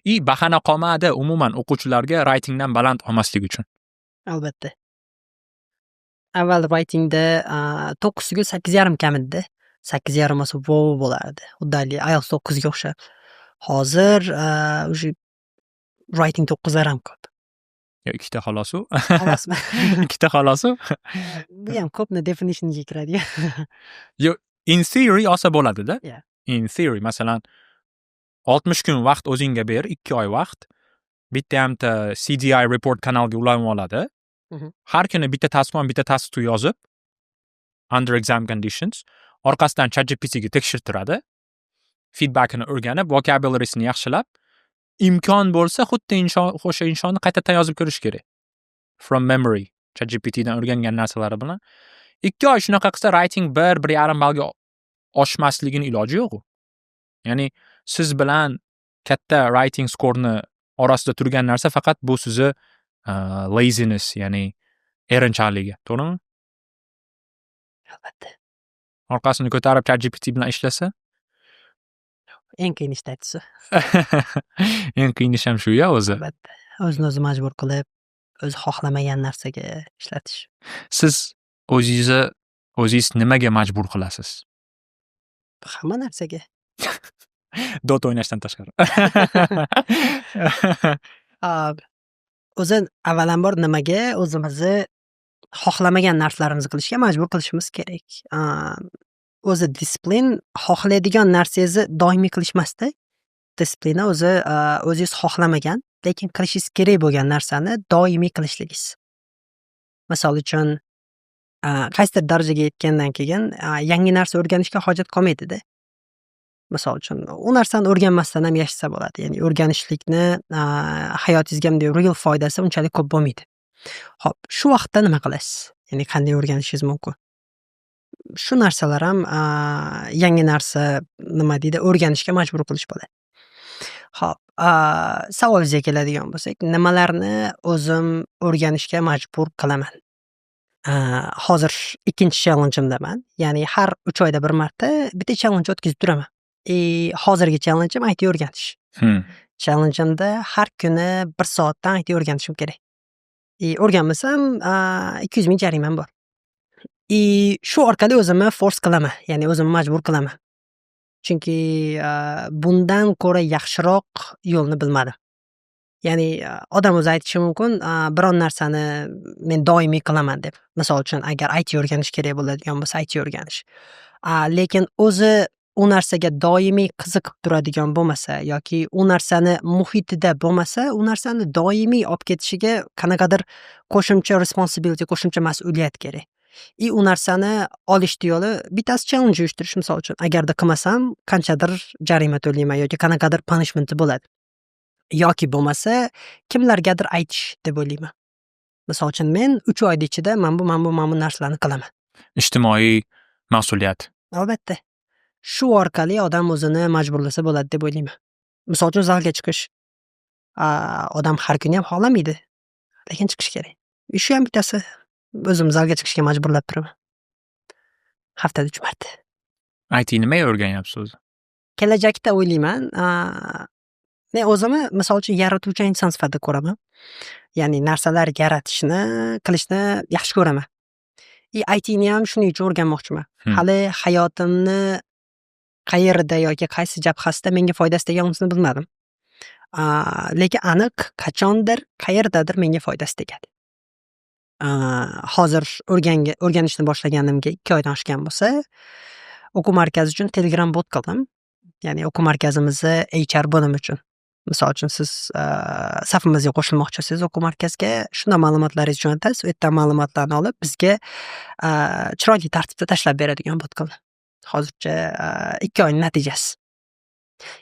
И bahana qolmadi umuman o'quvchilarga writingdan baland olmaslik uchun. Albatta. Avval writingda to'qqizga 8,5 kam edida. 8,5 bo'lsa, wow bo'lardi. Xuddi haligi IELTS 9ga o'xshab. Hozir уже writing to'qqizlar ham ko'p. Yo, ikkita xolos u. Xolosmi? Ikkita xolos u. Bu ham ko'pni definitioniga kiradi. Yo, in theory olsa bo'ladida. In theory, masalan, 60 kun vaqt o'zingga ber, 2 oy vaqt. Bitta hamta CDI report kanalga ulanib oladi. Har kuni bitta task 1, bitta task 2 yozib, under exam conditions, orqasidan ChatGPTga tekshirtiradi. Feedbackini o'rganib, vocabulary'sini yaxshilab, imkon bo'lsa, xuddi insho, o'sha inshoni qaytadan yozib ko'rish kerak. From memory, ChatGPTdan o'rgangan narsalari bilan. 2 oy shunaqa qilsa, writing 1, 1,5 ballga oshmasligini iloji yo'q u. Ya'ni siz bilan katta writing skorni orasida turgan narsa faqat bu sizni laziness, ya'ni erinchoqligi, to'g'rimi? Albatta. Orqasini ko'tarib ChatGPT bilan ishlasa? Eng qiyin ishni aytdingiz. Eng qiyin ish ham shu-ya o'zi. Albatta. O'zini o'zi majbur qilib, o'zi xohlamagan narsaga ishlatish. Siz o'zingizni o'zingiz nimaga majbur qilasiz? Hamma narsaga. Dota o'ynashdan tashqari. O'zi avvalambor nimaga o'zimizni xohlamagan narsalarimizni qilishga majbur qilishimiz kerak. O'zi дисциплина xohlaydigan narsangizni doimiy qilish emasda. Дисциплина o'zi o'zingiz xohlamagan, lekin qilishingiz kerak bo'lgan narsani doimiy qilishligingiz. Misol uchun, qaysidir darajaga yetgandan keyin yangi narsa o'rganishga hojat qolmaydida. Misol uchun, u narsani o'rganmasdan ham yashasa bo'ladi. Ya'ni o'rganishlikni hayotingizga bunday real foydasi unchalik ko'p bo'lmaydi. Xo'p, shu vaqtda nima qilasiz? Ya'ni qanday o'rganishingiz mumkin? Shu narsalar ham yangi narsa, nima deydi, o'rganishga majbur qilish bo'ladi. Xo'p, savolingizga keladigan bo'lsak, nimalarni o'zim o'rganishga majbur qilaman? Hozir ikkinchi challenge'imdaman. Ya'ni har 3 oyda bir marta bitta challenge o'tkazib turaman. И hozirgi challenge'im IT o'rganish. Challenge'imda har kuni 1 soatdan IT o'rganishim kerak. И o'rganmasam, 200 ming jarimam bor. И shu orqali o'zimni force qilaman, ya'ni o'zimni majbur qilaman. Chunki bundan ko'ra yaxshiroq yo'lni bilmadim. Ya'ni odam o'zi aytishi mumkin, biron narsani men doimiy qilaman deb. Misol uchun, agar IT o'rganish kerak bo'ladigan bo'lsa, IT o'rganish. Lekin o'zi u narsaga doimiy qiziqib turadigan bo'lmasa yoki u narsani muhitida bo'lmasa, u narsani doimiy olib ketishiga qanaqadir qo'shimcha responsibility, qo'shimcha mas'uliyat kerak. И u narsani olishni yo'li bittasi challenge uyushtirish, misol uchun. Agarda qilmasam, qanchadir jarima to'layman yoki qanaqadir punishmenti bo'ladi. Yoki bo'lmasa, kimlargadir aytish deb o'ylayman. Misol uchun, men 3 oyni ichida mana bu, mana bu, mana bu narsalarni qilaman. Ijtimoiy mas'uliyat. Albatta. Shu orqali odam o'zini majburlasa bo'ladi deb o'ylayman. Misol uchun, zalga chiqish. Odam har kuni ham xohlamaydi, lekin chiqish kerak. Shu ham bittasi. O'zimni zalga chiqishga majburlab turaman. Haftada 3 marta. IT nimaga o'rganyapsiz o'zi? Kelajakda o'ylayman, men o'zimni, misol uchun, yaratuvchan inson sifatida ko'raman. Ya'ni narsalar yaratishni, qilishni yaxshi ko'raman. И ITni ham shuning uchun o'rganmoqchiman. Hali hayotimni qayerida yoki qaysi jabhasida menga foydasi tegan, unisini bilmadim. Lekin aniq qachondir, qayerdadir menga foydasi tegadi. Hozir o'rganishni boshlaganimga 2 oydan oshgan bo'lsa, o'quv markazi uchun Telegram bot qildim. Ya'ni o'quv markazimizni HR bo'limi uchun. Misol uchun, siz safimizga qo'shilmoqchisiz o'quv markazga, shunda ma'lumotlaringizni jo'natasiz, u yerdan ma'lumotlarni olib, bizga chiroyli tartibda tashlab beradigan bot qildim. Hozircha 2 oyning natijasi.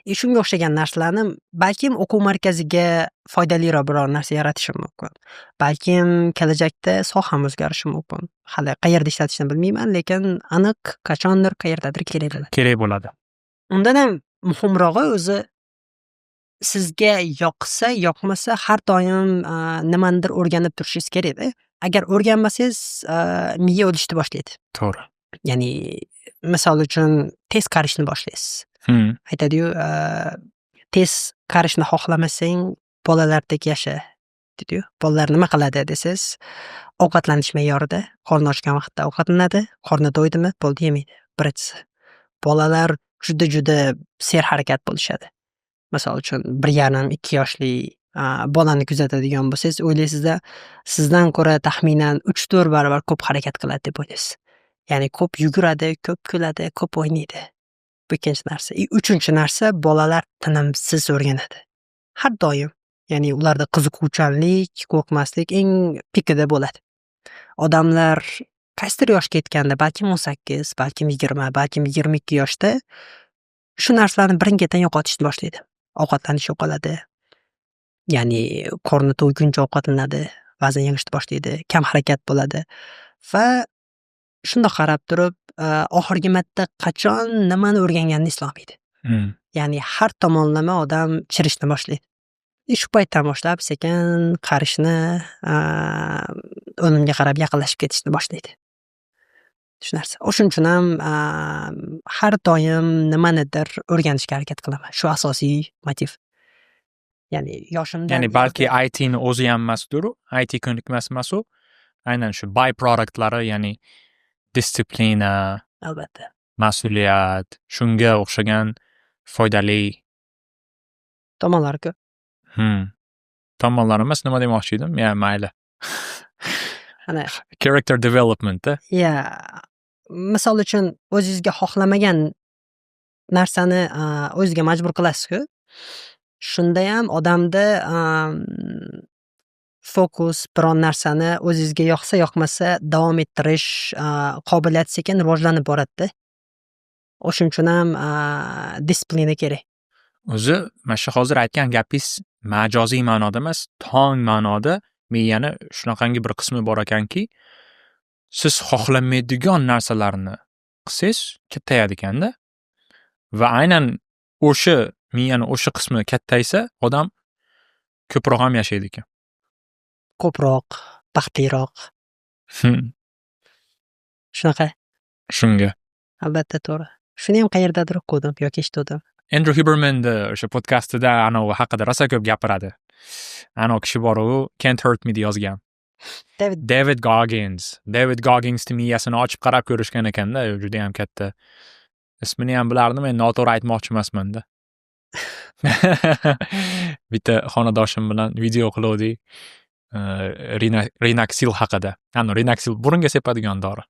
И shunga o'xshagan narsalarni balkim o'quv markaziga foydaliroq biror narsa yaratishim mumkin. Balkim kelajakda soham o'zgarishi mumkin. Hali qayerda ishlatishni bilmayman, lekin aniq qachondir, qayerdadir kerak bo'ladi. Kerak bo'ladi. Undan ham muhimrog'i, o'zi sizga yoqsa, yoqmasa, har doim nimanidir o'rganib turishingiz kerakda. Agar o'rganmasangiz, miya o'lishni boshlaydi. To'g'ri. Ya'ni, misol uchun, tez qarishni boshlaysiz. Aytadiyu, tez qarishni xohlamasang, bolalardek yasha, deydiyu. Bolalar nima qiladi desangiz, ovqatlanish me'yorida qorni ochgan vaqtda ovqatlanadi, qorni to'ydimi, bo'ldi, yemaydi. Birinchisi. Bolalar juda juda serharakat bo'lishadi. Misol uchun, 1,5, 2 yoshli bolani kuzatadigan bo'lsangiz, o'ylaysizda, sizdan ko'ra taxminan 3-4 barobar ko'p harakat qiladi deb o'ylaysiz. Ya'ni ko'p yuguradi, ko'p kuladi, ko'p o'ynaydi. Bu ikkinchi narsa. И uchinchi narsa, bolalar tinimsiz o'rganadi. Har doim. Ya'ni ularda qiziquvchanlik, qo'rqmaslik eng pikida bo'ladi. Odamlar qaysidir yoshga yetganda, balkim 18, balkim 20, balkim 22 yoshda shu narsalarni birin-ketin yo'qotishni boshlaydi. Ovqatlanish yo'qoladi. Ya'ni qorni to'yguncha ovqatlanadi, vazn yig'ishni boshlaydi, kam harakat bo'ladi va shundoq qarab turib, oxirgi marta qachon nimani o'rganganini eslolmaydi. Ya'ni har tomonlama odam chirishni boshlaydi. И shu paytdan boshlab sekin qarishni, o'limga qarab yaqinlashib ketishni boshlaydi. Shu narsa. O'shuning uchun ham har doim nimanidir o'rganishga harakat qilaman. Shu asosiy motiv. Ya'ni yoshimdan Ya'ni balki ITni o'zi ham emasdir, IT ko'nikmasi emas u. Aynan shu by productlari, ya'ni дисциплина, mas'uliyat, shunga o'xshagan foydali tomonlari ko'p. Tomonlari emas, nima demoqchi edim? Ya, mayli. Ana. Character development-da. Ya, misol uchun, o'zingizga xohlamagan narsani o'zizga majbur qilasiz-ku. Shundayam odamda fokus, biron narsani o'zizga yoqsa, yoqmasa davom ettirish qobiliyati sekin rivojlanib boradida. O'shuning uchun ham дисциплина kerak. O'zi mana shu hozir aytgan gapingiz majoziy ma'noda emas, tong ma'noda miyani shunaqangi bir qismi bor ekanki, siz xohlamaydigan narsalarni qilsangiz, kattayadi ekanda va aynan o'sha miyani o'sha qismi kattaysa, odam ko'proq ham yashaydi ekan. Ko'proq, baxtliroq. Shunaqa. Shunga. Albatta, to'g'ri. Shuniyam qayerdadir o'quvdim yoki eshituvdim. Andrew Hubermanni o'sha podkastida anavi haqida rosa ko'p gapiradi. Anavi kishi bor, u "Can't Hurt Me" yozgan. David. David Goggins. David Gogginsni miyasini ochib qarab ko'rishgan ekanda, judayam katta. Ismini ham bilardim, endi noto'g'ri aytmoqchi emasmanda. Bitta xonadoshim bilan video qiluvdik. Rinaksil haqida. Ani Rinaksil burunga sepadigan dori.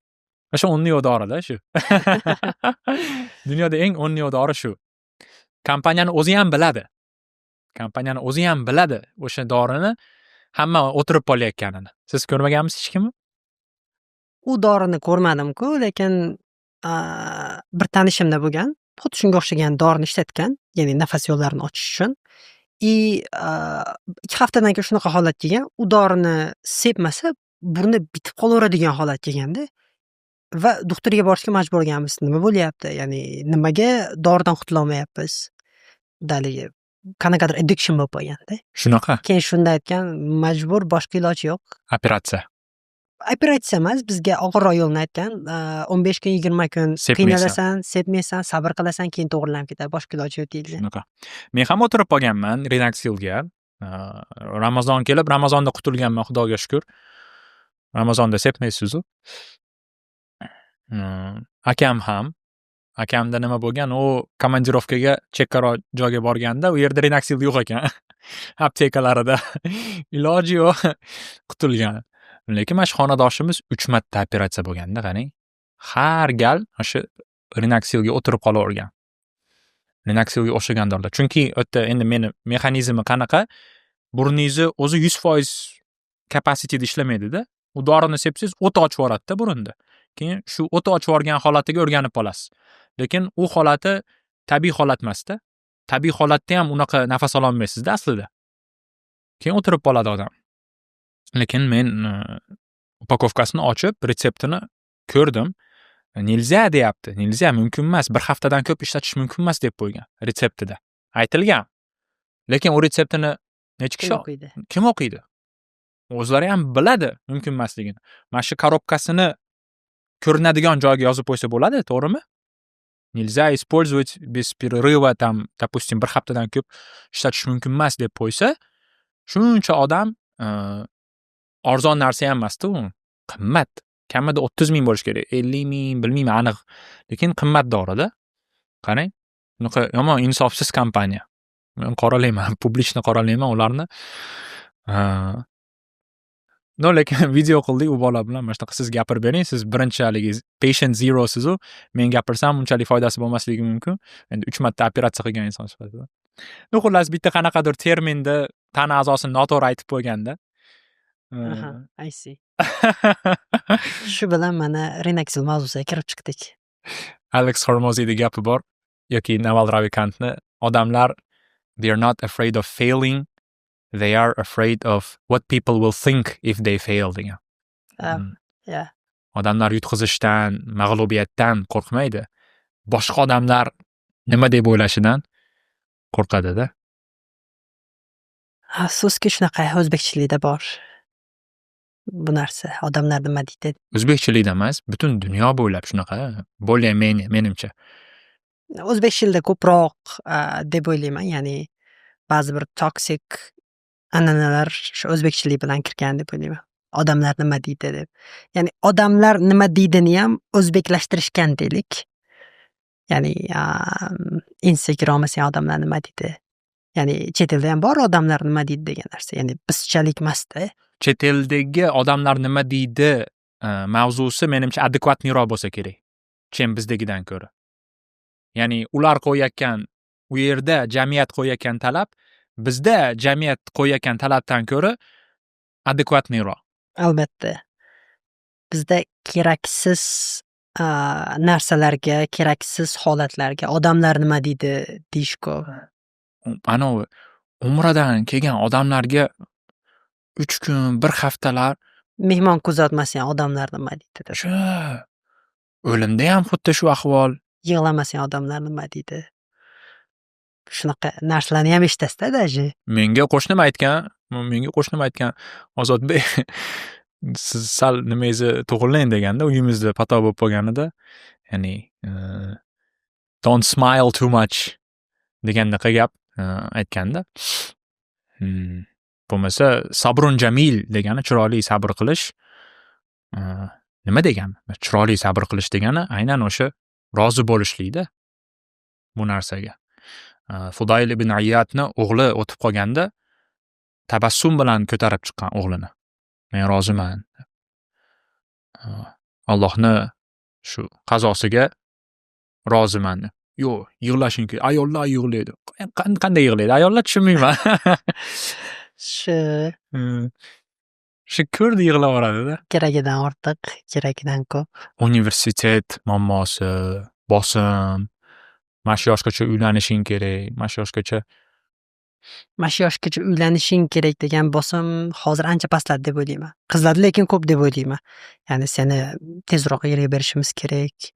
O'sha o'rni yo'q dorida shu. Dunyoda eng o'rni yo'q dori shu. Kompaniyani o'zi ham biladi. Kompaniyani o'zi ham biladi o'sha dorini hamma o'tirib qolayotganini. Siz ko'rmaganmisiz hech kimni? U dorini ko'rmadim-ku, lekin bir tanishimda bo'lgan. Xuddi shunga o'xshagan dorini ishlatgan, ya'ni nafas yo'llarini ochish uchun. И 2 haftadan keyin shunaqa holat kelgan, u dorini sepmasa, burni bitib qolaveradigan holat kelganda va doktorga borishga majbur bo'lganmiz. Nima bo'lyapti? Ya'ni nimaga doridan qutulolmayapmiz? Haligi qanaqadir addiction bo'lib qolganda. Shunaqa. Keyin shunda aytgan, majbur, boshqa iloji yo'q. Operatsiya. Operatsiya emas, bizga og'irroq yo'lni aytgan. 15 kun, 20 kun Sepmaysan. qiynalasan, sepmaysan, sabr qilasan, keyin to'g'rilanib ketadi. Boshqa iloji yo'q deyilgan. Shunaqa. Men ham o'tirib qolganman Rinaksilga. Ramazon kelib, Ramazonda qutulganman, Xudoga shukur. Ramazonda sepmaysiz-u. Akam ham. Akamda nima bo'lgan, u komandirovkaga chekkaroq joyga borganda, u yerda Rinaksil yo'q ekan aptekalarida. Iloji yo'q, qutulgan. Lekin mana shu xonadoshimiz 3 marta operatsiya bo'lganda, qarang. Har gal o'sha Rinaksilga o'tirib qolavergan. Rinaksilga o'xshagan dorilar. Chunki u yerda endi meni mexanizmi qanaqa, burningizni o'zi 100% capacity-da ishlamaydi-da. U dorini sepsangiz, o't ochib yuboradi-da burunda. Keyin shu o't ochib yuborgan holatiga o'rganib qolasiz. Lekin u holati tabiiy holat emasda. Tabiiy holatda ham unaqa nafas ololmaysizda aslida. Keyin o'tirib qoladi odam. Lekin men упаковка sini ochib, retseptini ko'rdim. Нельзя deyapti. Нельзя, mumkin emas. Bir haftadan ko'p ishlatish mumkin emas deb qo'ygan retseptida. Aytilgan. Lekin u retseptini necha kishi Kim o'qiydi? Kim o'qiydi? O'zlari ham biladi mumkin emasligini. Mana shu коробка sini ko'rinadigan joyga yozib qo'ysa bo'ladi, to'g'rimi? Нельзя использовать без перерыва там, допустим, bir haftadan ko'p ishlatish mumkin emas deb qo'ysa, shuncha odam arzon narsa ham emasda u. Qimmat. Kamida 30 ming bo'lishi kerak. 50 ming, bilmayman aniq. Lekin qimmat dorida. Qarang, bunaqa yomon insofsiz kompaniya. Men qoralayman, публично qoralayman ularni. Но, lekin video qildik u bola bilan, mana shunaqa, siz gapirib bering, siz birinchi haligi patient zero sizu, men gapirsam unchalik foydasi bo'lmasligi mumkin. Endi 3 marta operatsiya qilgan inson sifatida. Ну, xullas, bitta qanaqadir terminda tana a'zosini noto'g'ri aytib qo'yganda. Aha, I see. Shu bilan mana Rinaksil mavzusiga kirib chiqdik. Alex Hormoziyni gapi bor yoki Naval Ravikantni: odamlar, they are not afraid of failing, they are afraid of what people will think if they fail, degan. Odamlar yutqizishdan, mag'lubiyatdan qo'rqmaydi. Boshqa odamlar nima deb o'ylashidan qo'rqadida. Afsuski, shunaqa o'zbekchilikda bor. Bu narsa, odamlar nima deydi. O'zbekchilikda emas, butun dunyo bo'ylab shunaqa, более менее menimcha. O'zbekchilda ko'proq deb o'ylayman, ya'ni ba'zi bir toksik an'analar shu o'zbekchilik bilan kirgan deb o'ylayman. Odamlar nima deydi deb. Ya'ni odamlar nima deydiniyam o'zbeklashtirishgan deylik. Ya'ni insecure olmasang, odamlar nima deydi. Ya'ni chet elda ham bor odamlar nima deydi degan narsa. Ya'ni bizchalik emasda. Chet eldagi odamlar nima deydi mavzusi menimcha адекватный roq bo'lsa kerak, чем bizdagidan ko'ra. Ya'ni ular qo'yayotgan, u yerda jamiyat qo'yayotgan talab bizda jamiyat qo'yayotgan talabdan ko'ra адекватный roq. Albatta. Bizda keraksiz narsalarga, keraksiz holatlarga odamlar nima deydi deyish ko'p. Anavi umradan kelgan odamlarga 3 kun, bir haftalar Mehmon kuzatmasang, odamlar nima deydi deb. Shu o'limda ham xuddi shu ahvol. Yig'lamasang, odamlar nima deydi. Shunaqa narsalarni ham eshitasizda даже. Menga qo'shnim aytgan, "Ozodbek, siz sal nimangizni to'g'irlang", deganda, uyimizda patoq bo'lib qolganida, ya'ni "Don't smile too much" degandaqa gap aytganda. Bo'lmasa sabrun jamil degani chiroyli sabr qilish. Nima degani? Chiroyli sabr qilish degani aynan o'sha rozi bo'lishlikda bu narsaga. Fudayl ibn Iyadni o'g'li o'tib qolganda tabassum bilan ko'tarib chiqqan o'g'lini. Men roziman. Allohni shu qazosiga roziman deb. Yo'q, yig'lashing kerak. Ayollar yig'laydi. Qanday yig'laydi? Ayollar, tushunmayman. Shu Shu ko'rdi, yig'laveradi-da. Keragidan ortiq, keragidan ko'p. Universitet muammosi, bosim, mana shu yoshgacha uylanishing kerak, mana shu yoshgacha. Mana shu yoshgacha uylanishing kerak degan bosim hozir ancha pastladi deb o'ylayman. Qizlarda lekin ko'p deb o'ylayman. Ya'ni seni tezroq erga berishimiz kerak.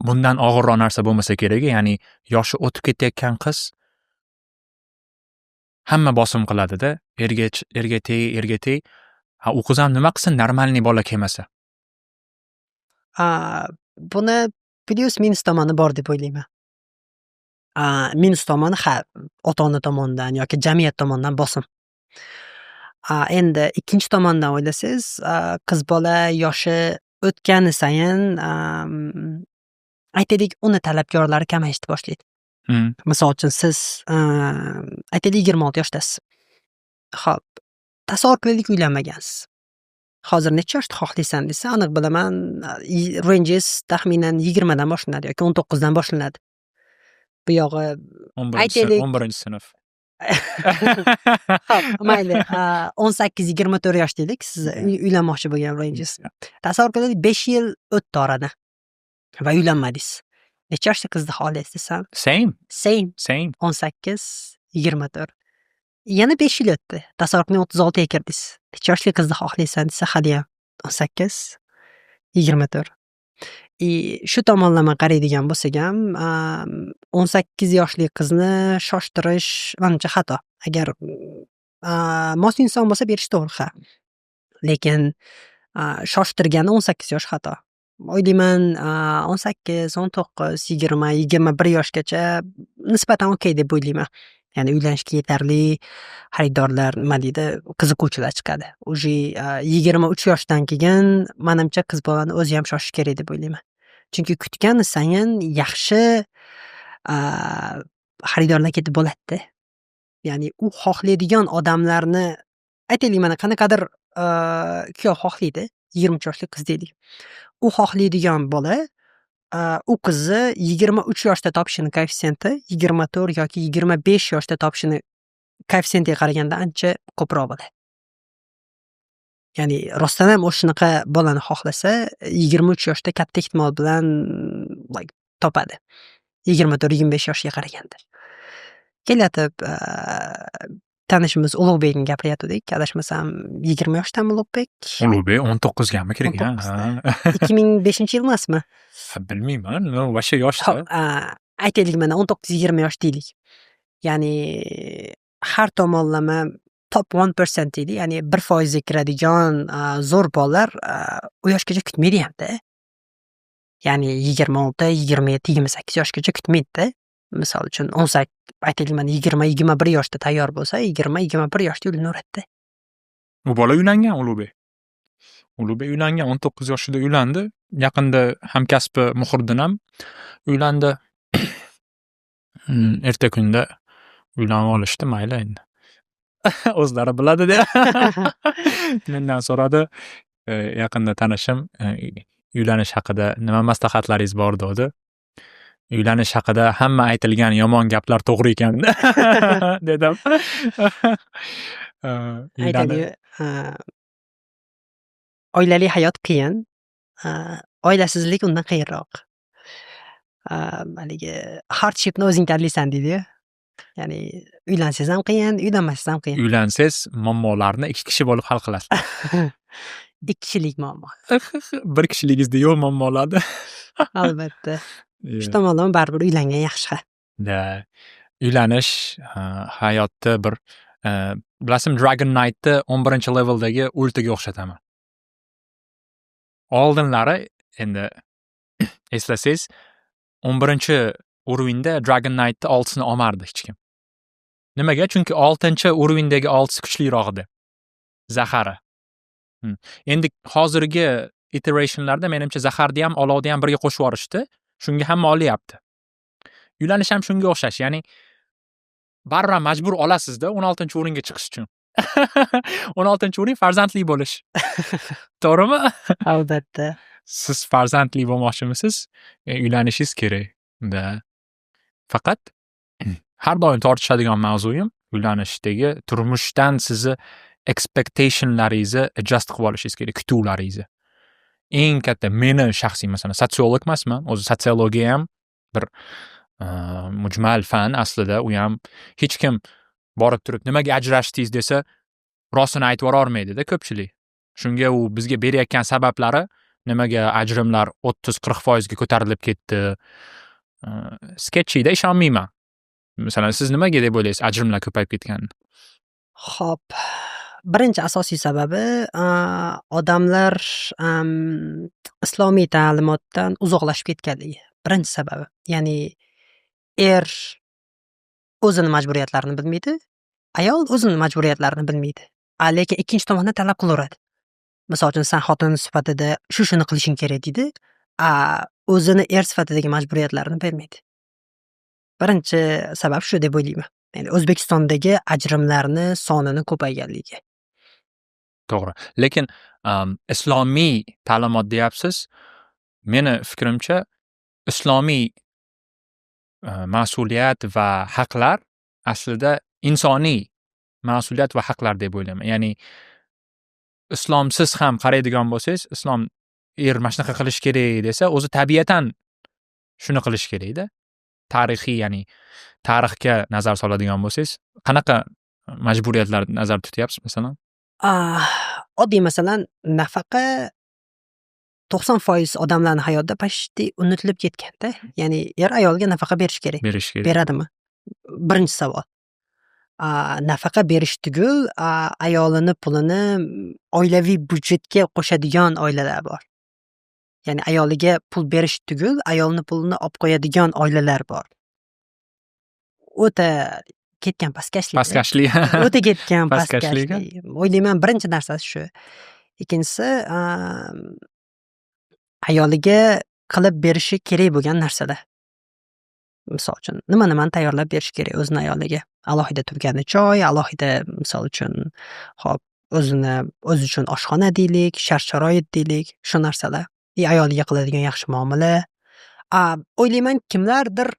Bundan og'irroq narsa bo'lmasa kerak, ya'ni yoshi o'tib ketayotgan qiz, hamma bosim qiladida, erga teg, erga teg. Ha, u qiz ham nima qilsin, нормальный bola kelmasa? Buni plyus minus tomoni bor deb o'ylayman. Minus tomoni, ha, ota-ona tomonidan yoki jamiyat tomonidan bosim. Endi ikkinchi tomondan o'ylasangiz, qiz bola yoshi o'tgani sayin, aytaylik, uni talabgorlari kamayishni boshlaydi. Misol uchun, siz, aytaylik, 26 yoshdasiz. Xo'p, tasavvur qilaylik, uylanmagansiz. Hozir necha yoshda xohlaysan desa, aniq bilaman, rangingiz taxminan 20 dan boshlanadi yoki 19 dan boshlanadi. Bu yog'i aytaylik, 11-sinf. Xo'p, mayli, 18-24 yosh deylik, siz uylanmoqchi bo'lgan rangingiz. Tasavvur qilaylik, 5 yil o'tdi oradan va uylanmadingiz. Necha yoshda qizni xohlaysiz desam, Same. Same. Same. 18, 24. Yana 5 yil o'tdi. Tasavvur qiling, 36 ga kirdingiz. Necha yoshli qizni xohlaysan desa, haliyam 18, 24. И shu tomonlama qaraydigan bo'lsak ham, 18 yoshli qizni shoshtirish manimcha xato. Agar mos inson bo'lsa, berish to'g'ri, ha. Lekin shoshtirgani 18 yosh xato. O'ylayman, 18, 19, 20, 21 yoshgacha nisbatan okey deb o'ylayman. Ya'ni uylanishga yetarli xaridorlar, nima deydi, qiziquvchilar chiqadi. Уже 23 yoshdan keyin manimcha qiz bolani o'zi ham shoshishi kerak deb o'ylayman. Chunki kutgan sayin yaxshi xaridorlar ketib bo'ladida. Ya'ni u xohlaydigan odamlarni, aytaylik, mana qanaqadir kuyov xohlaydi, 23 yoshli qiz deylik. U xohlaydigan bola u qizni 23 yoshda topishini koeffitsiyenti 24 yoki 25 yoshda topishini koeffitsiyentiga qaraganda ancha ko'proq bo'ladi. Ya'ni rostdan ham o'shanaqa bolani xohlasa, 23 yoshda katta ehtimol bilan like topadi. 24, 25 yoshga qaraganda. Kelayotib tanishimiz Ulug'bekni gapirayotgandik. Adashmasam, 20 yoshdami Ulug'bek? Ulug'bek 19 gami kirgan? 19 da. Ha. 2005-yil emasmi? Ha, bilmayman, но вообще yoshda. Xo'p, aytaylik, mana 19-20 yosh deylik. Ya'ni har tomonlama Top 1% deydi, ya'ni 1%ga kiradigan zo'r bolalar u yoshgacha kutmaydi hamda. Ya'ni 26, 27, 28 yoshgacha kutmaydida. Misol uchun, aytaylik, mana, 20, 21 yoshda tayyor bo'lsa, 20, 21 yoshda uylanaveradida. U bola uylangan, Ulug'bek. Ulug'bek uylangan, 19 yoshida uylandi. Yaqinda hamkasbi Muhriddin ham uylandi. Erta kunda uylanib olishdi, mayli endi. O'zlari biladi deya. Mendan so'radi. Yaqinda tanishim uylanish haqida nima maslahatlaringiz bor degandi. Uylanish haqida hamma aytilgan yomon gaplar to'g'ri ekan, dedim. Aytadiyu, oilali hayot qiyin, oilasizlik undan qiyinroq. Haligi hardshipni o'zing tanlaysan deydiyu. Ya'ni uylansangiz ham qiyin, uylanmasangiz ham qiyin. Uylansangiz, muammolarni ikki kishi bo'lib hal qilasiz. Ikki kishilik muammo. Bir kishiligingizda yo'q muammolarni. Albatta. Shu tomonlama baribir uylangan yaxshi, ha. Да. Uylanish hayotda bir, bilasizmi, Dragon Knightni 11-leveldagi ultiga o'xshataman. Oldinlari endi eslasangiz, 11 уровень da Dragon Knightni oltisini olmardi hech kim. Nimaga? Chunki oltinchi уровень dagi oltisi kuchliroq edi. Zahari. Endi hozirgi iterationlarda, menimcha, zaharni ham, olovni ham birga qo'shib yuborishdi. Shunga hamma olyapti. Uylanish ham shunga o'xshash, ya'ni baribir ham majbur olasizda 16-o'ringa chiqish uchun. 16-o'rin farzandli bo'lish. To'g'rimi? Albatta. Siz farzandli bo'lmoqchimisiz? Uylanishingiz kerak. Да. Faqat har doim tortishadigan mavzuyim uylanishdagi turmushdan sizni expectationlaringizni adjust qilib olishingiz kerak, kutuvlaringizni. Eng katta meni shaxsiy, masalan, sotsiolog emasman. O'zi sotsiologiya ham bir mujmal fan aslida. U ham hech kim borib turib, nimaga ajrashdingiz desa, rostini aytib yuborolmaydida ko'pchilik. Shunga u bizga berayotgan sabablari, nimaga ajrimlar 30-40%ga ko'tarilib ketdi, sketchyda, ishonmayman. Masalan, siz nimaga deb o'ylaysiz ajrimlar ko'payib ketganini? Xo'p, birinchi asosiy sababi odamlar islomiy ta'limotdan uzoqlashib ketganligi. Birinchi sababi. Ya'ni er o'zini majburiyatlarini bilmaydi, ayol o'zini majburiyatlarini bilmaydi. Lekin ikkinchi tomondan talab qilaveradi. Misol uchun, san xotin sifatida shu shuni qilishing kerak deydi, o'zini er sifatidagi majburiyatlarini bermaydi. Birinchi sabab shu deb o'ylayman. Ya'ni O'zbekistondagi ajrimlarni sonini ko'payganligi. To'g'ri. Lekin islomiy ta'limot deyapsiz. Meni fikrimcha, islomiy mas'uliyat va haqlar aslida insoniy mas'uliyat va haqlar deb o'ylayman. Ya'ni islomsiz ham qaraydigan bo'lsangiz, islom er mana shunaqa qilish kerak desa, o'zi tabiatan shuni qilish kerakda. Tarixiy, ya'ni tarixga nazar soladigan bo'lsangiz, qanaqa majburiyatlarni nazarda tutyapsiz, masalan? Oddiy masalan, nafaqa 90% odamlarni hayotida почти unutilib ketganda. Ya'ni er ayolga nafaqa berish kerak. Berish kerak. Beradimi? Birinchi savol. Nafaqa berish tugul, ayolini pulini oilaviy byudjetga qo'shadigan oilalar bor. Ya'ni ayoliga pul berish tugul, ayolni pulini olib qo'yadigan oilalar bor. O'ta ketgan pastkashlik. Pastkashlik. O'ta ketgan Pastkashlik. pastkashlik. O'ylayman, birinchi narsasi shu. Ikkinchisi, ayoliga qilib berishi kerak bo'lgan narsalar. Misol uchun, nima nimani tayyorlab berish kerak o'zini ayoliga. Alohida turgani joy, alohida, misol uchun, hop, o'zini o'zi uchun oshxona deylik, shart sharoit deylik, shu narsalar. И ayoliga qiladigan yaxshi muomala. O'ylayman, kimlardir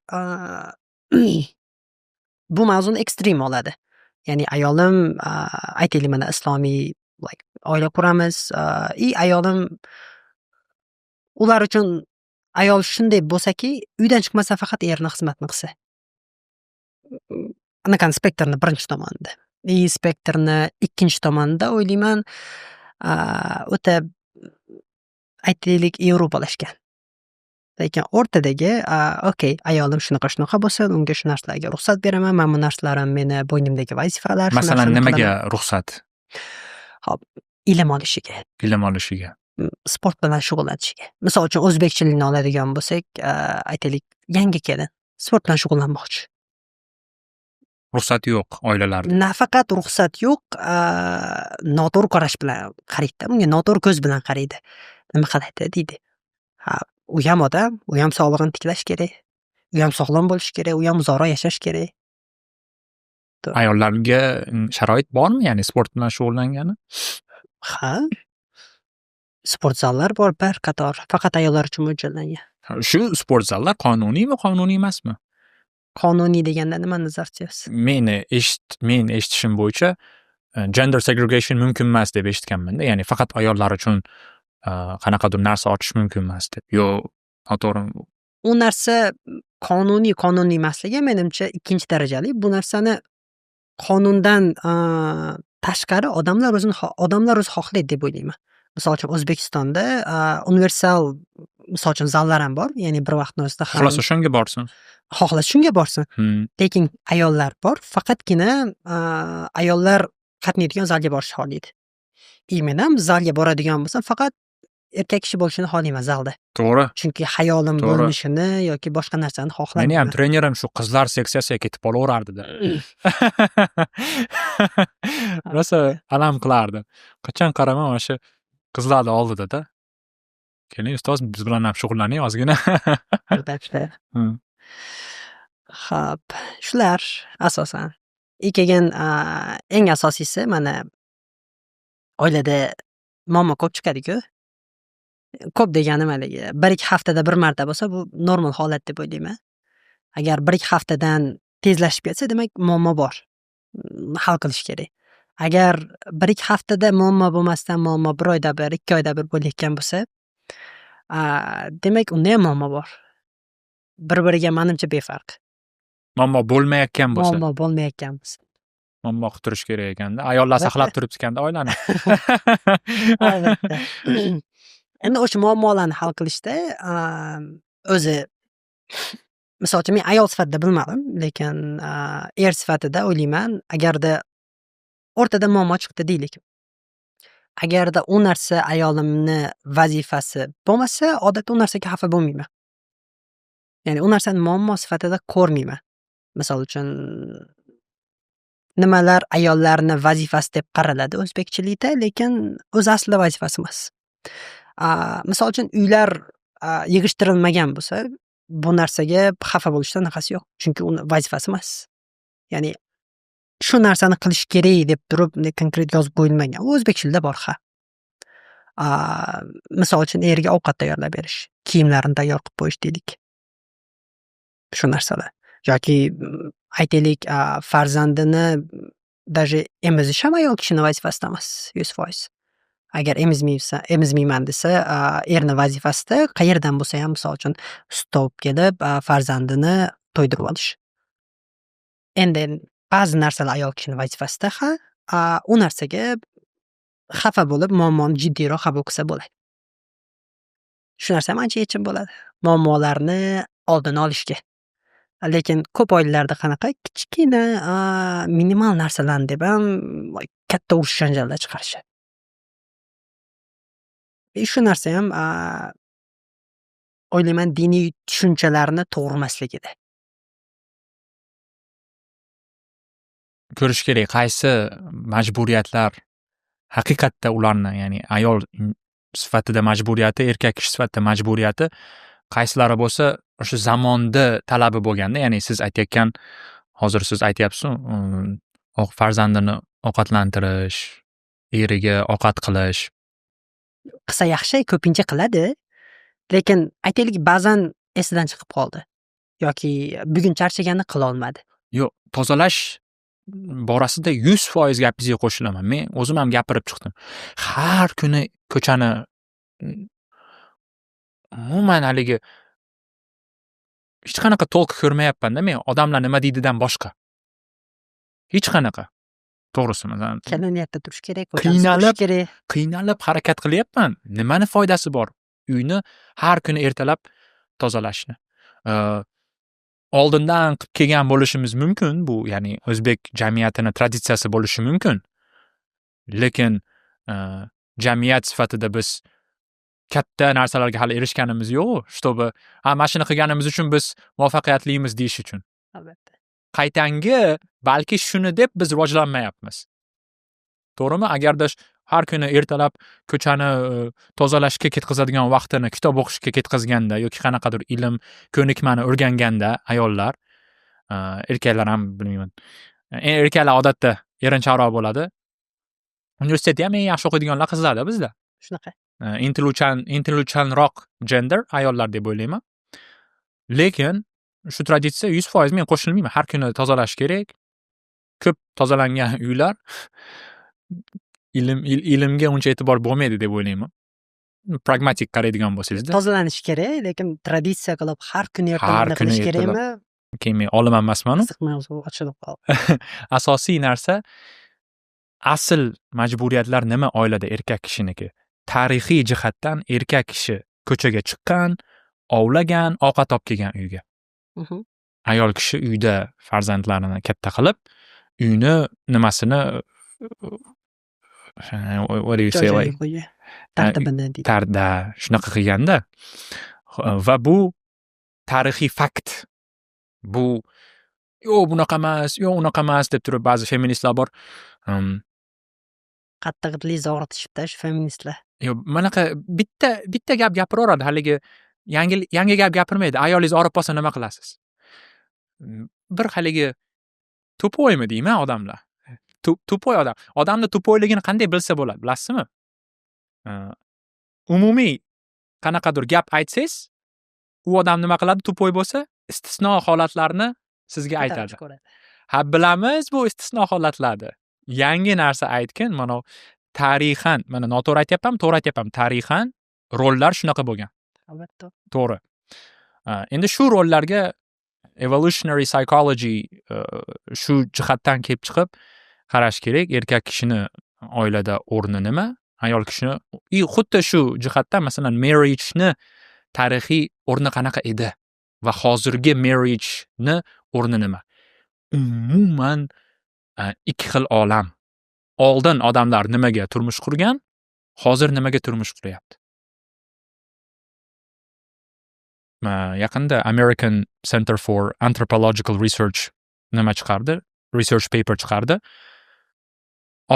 bu mavzuni ekstrem oladi. Ya'ni ayolim, aytaylik, mana, islomiy like oila quramiz, и ayolim, ular uchun ayol shunday bo'lsaki, uydan chiqmasa, faqat erini xizmatini qilsa. Anaqani spektrni birinchi tomonida. И spektrni ikkinchi tomonida, o'ylayman, o'ta, aytaylik, yevropalashgan. Lekin o'rtadagi, okey, ayolim shunaqa, shunaqa bo'lsin, unga shu narsalarga ruxsat beraman, mana bu narsalarim meni bo'ynimdagi vazifalar, shu Masalan, narsani nimaga qilaman. ruxsat? Xo'p, ilm olishiga. Ilm olishiga. Sport bilan shug'ullanishiga. Misol uchun, o'zbekchilikni oladigan bo'lsak, aytaylik, yangi kelin sport bilan shug'ullanmoqchi. Ruxsat yo'q oilalarda. Nafaqat ruxsat yo'q, noto'g'ri qarash bilan qaraydi-da, bunga noto'g'ri ko'z bilan qaraydi. Nima qiladi deydi. Ha, u ham odam, u ham sog'lig'ini tiklash kerak. U ham sog'lom bo'lishi kerak, u ham uzoqroq yashash kerak. Ayollarga sharoit bormi, ya'ni sport bilan shug'ullangani? Ha. Sport zallar bor bir qator, faqat ayollar uchun mo'ljallangan. Shu sport zallar qonuniymi, qonuniy emasmi? Qonuniy deganda nimani nazarda tutyapsiz? Men eshitishim bo'yicha gender segregation mumkin emas deb eshitganman-da. Ya'ni faqat ayollar uchun qanaqadir narsa ochish mumkin emas deb. Yo, noto'g'rimi? U narsa qonuniy, qonuniy emasligi, menimcha, ikkinchi darajali. Bu narsani qonundan tashqari odamlar o'zi xohlaydi deb o'ylayman. Misol uchun, O'zbekistonda universal, misol uchun, zallar ham bor. Ya'ni bir vaqtni o'zida ham Xohlasa shunga borsin. Xohlasa shunga borsin. Lekin ayollar bor, faqatgina ayollar qatnaydigan zalga borishni xohlaydi. И men ham zalga boradigan bo'lsam, faqat erkak kishi bo'lishini xohlayman zalda. Chunki hayolim bo'linishini yoki boshqa narsani xohlamayman. Meni ham trenerim shu qizlar seksiyasiga ketib qolaverardi-da. Rosa alam qilardi. Qachon qaraman, mana shu qizlarni oldida-da. Keling, ustoz, biz bilan ham shug'ullaning ozgina. Albatta. Xo'p, shular asosan. И keyin eng asosiysi, mana, oilada muammo ko'p chiqadi-ku. Ko'p deganim haligi 1-2 haftada bir marta bo'lsa, bu normal holat deb o'ylayman. Agar 1-2 haftadan tezlashib ketsa, demak, muammo bor. Hal qilish kerak. Agar 1-2 haftada muammo bo'lmasdan, muammo bir oyda bir, 2 oyda bir bo'layotgan bo'lsa, demak, undayam muammo bor. Bir-biriga, manimcha, befarq. Muammo bo'lmayotgan bo'lsa. Muammo bo'lmayotgan bo'lsa. Muammo qilib turish kerak ekanda. Ayollar saqlab turibdi ekanda oilani. Albatta. Endi o'sha muammolarni hal qilishda o'zi, misol uchun, men ayol sifatida bilmadim, lekin er sifatida o'ylayman, agarda o'rtada muammo chiqdi deylik. Agarda u narsa ayolimni vazifasi bo'lmasa, odatda u narsaga xafa bo'lmayman. Ya'ni u narsani muammo sifatida ko'rmayman. Misol uchun, nimalar ayollarni vazifasi deb qaraladi o'zbekchilikda, lekin o'zi aslida vazifasi emas. Misol uchun, uylar yig'ishtirilmagan bo'lsa, bu narsaga xafa bo'lishdan anaqasi yo'q. Chunki uni vazifasi emas. Ya'ni shu narsani qilish kerak deb turib, bunday konkret yozib qo'yilmagan. U o'zbekchilikda bor, ha. Misol uchun, eriga ovqat tayyorlab berish, kiyimlarini tayyor qilib qo'yish deylik. Shu narsalar. Yoki, aytaylik, farzandini даже emizish ham ayol kishini vazifasida emas, 100%. Agar emizmayman desa, erni vazifasida qayerdan bo'lsa ham, misol uchun, sut topib kelib, farzandini to'ydirib olish. Endi ba'zi narsalar ayol kishini vazifasida, ha, u narsaga xafa bo'lib, muammoni jiddiyroq qabul qilsa bo'ladi. Shu narsa ham ancha yechim bo'ladi muammolarni oldini olishga. Lekin ko'p oilalarda qanaqa kichkina, minimal narsalarni deb ham katta urush janjallar chiqarishadi. И shu narsayam, o'ylayman, diniy tushunchalarni to'g'rimasligida. Ko'rish kerak, qaysi majburiyatlar haqiqatda ularni, ya'ni ayol sifatida majburiyati, erkak kishi sifatida majburiyati qaysilari bo'lsa, o'sha zamonda talabi bo'lganda, ya'ni siz aytayotgan, hozir siz aytyapsiz, farzandini ovqatlantirish, eriga ovqat qilish. Qilsa yaxshi, ko'pincha qiladi. Lekin, aytaylik, ba'zan esidan chiqib qoldi yoki bugun charchaganda qila olmadi. Yo'q, tozalash borasida 100% gapingizga qo'shilaman. Men o'zim ham gapirib chiqdim. Har kuni ko'chani umuman haligi hech qanaqa толк ko'rmayapman-da men, odamlar nima deydidan boshqa. Hech qanaqa. To'g'risi, masalan, Kelin erta turish kerak, ko'chani supurish kerak. Qiynalib harakat qilyapman. Nimani foydasi bor? Uyni har kuni ertalab Tozalashni. Oldindan qilib kelgan bo'lishimiz mumkin bu, ya'ni o'zbek jamiyatini traditsiyasi bo'lishi mumkin. Lekin jamiyat sifatida biz katta narsalarga hali erishganimiz yo'q, чтобы ha, mana shuni qilganimiz uchun biz muvaffaqiyatlimiz deyish uchun. Albatta. Qaytangi balki shuni deb biz rivojlanmayapmiz. To'g'rimi? Agarda har kuni ertalab ko'chani tozalashga ketkazadigan vaqtini kitob o'qishga ketkazganda yoki qanaqadir ilm, ko'nikmani o'rganganda ayollar, erkaklar ham, bilmayman. Erkaklar odatda erinchoqroq bo'ladi. Universitetda ham eng yaxshi o'qiydiganlar qizlarda bizda. Shunaqa. Intiluvchanroq gender ayollar deb o'ylayman. Lekin shu traditsiya 100% men qo'shilmayman. Har kuni tozalash kerak. Ko'p tozalangan uylar ilmga uncha e'tibor bo'lmaydi deb o'ylayman. Pragmatik qaraydigan bo'lsangizda. Tozalanishi kerak, lekin traditsiya qilib har kuni Har ertalab kuni qilish kerakmi? Keyin men olim emasman. Qiziq mavzu ochilib qoldi. Asosiy narsa, asl majburiyatlar nima oilada erkak kishiniki? Tarixiy jihatdan erkak kishi ko'chaga chiqqan, ovlagan, ovqat olib kelgan uyga. Ayol kishi uyda farzandlarini katta qilib, uyni nimasini, what do you say, like, Joy-joyiga qo'ygan. Tartibini deydi. Tarda shunaqa qilganda va bu tarixiy fakt. Bu yo'q, bunaqa emas, yo'q, unaqa emas deb turib ba'zi feministlar bor. Qattiq tilingizni og'ritishibdi shu feministlar. Yo'q, manaqa bitta bitta gap gapiraveradi, haligi yangi yangi gap gapirmaydi. Ayolingiz og'rib qolsa nima qilasiz? Bir haligi тупой mi deyman odamlar. Тупой odam. Odamni тупой ligini qanday bilsa bo'ladi, bilasizmi? Umumiy qanaqadir gap aytsangiz, u odam nima qiladi? Тупой bo'lsa, istisno holatlarni sizga aytadi. Ko'radi. Ha, bilamiz bu istisno holatlarni. Yangi narsa aytgin, mana tarixan, mana noto'g'ri aytyapmanmi, to'g'ri aytyapmanmi? Tarixan rollar shunaqa bo'lgan. Albatta. To'g'ri. Endi shu rollarga evolutionary psychology shu jihatdan kelib chiqib qarash kerak. Erkak kishini oilada o'rni nima? Ayol kishini и xuddi shu jihatdan, masalan, marriage-ni tarixiy o'rni qanaqa edi va hozirgi marriage-ni o'rni nima? Umuman ikki xil olam. Oldin odamlar nimaga turmush qurgan, hozir nimaga turmush quryapti? Yaqinda American Center for Anthropological Research nima chiqardi? Research paper chiqardi.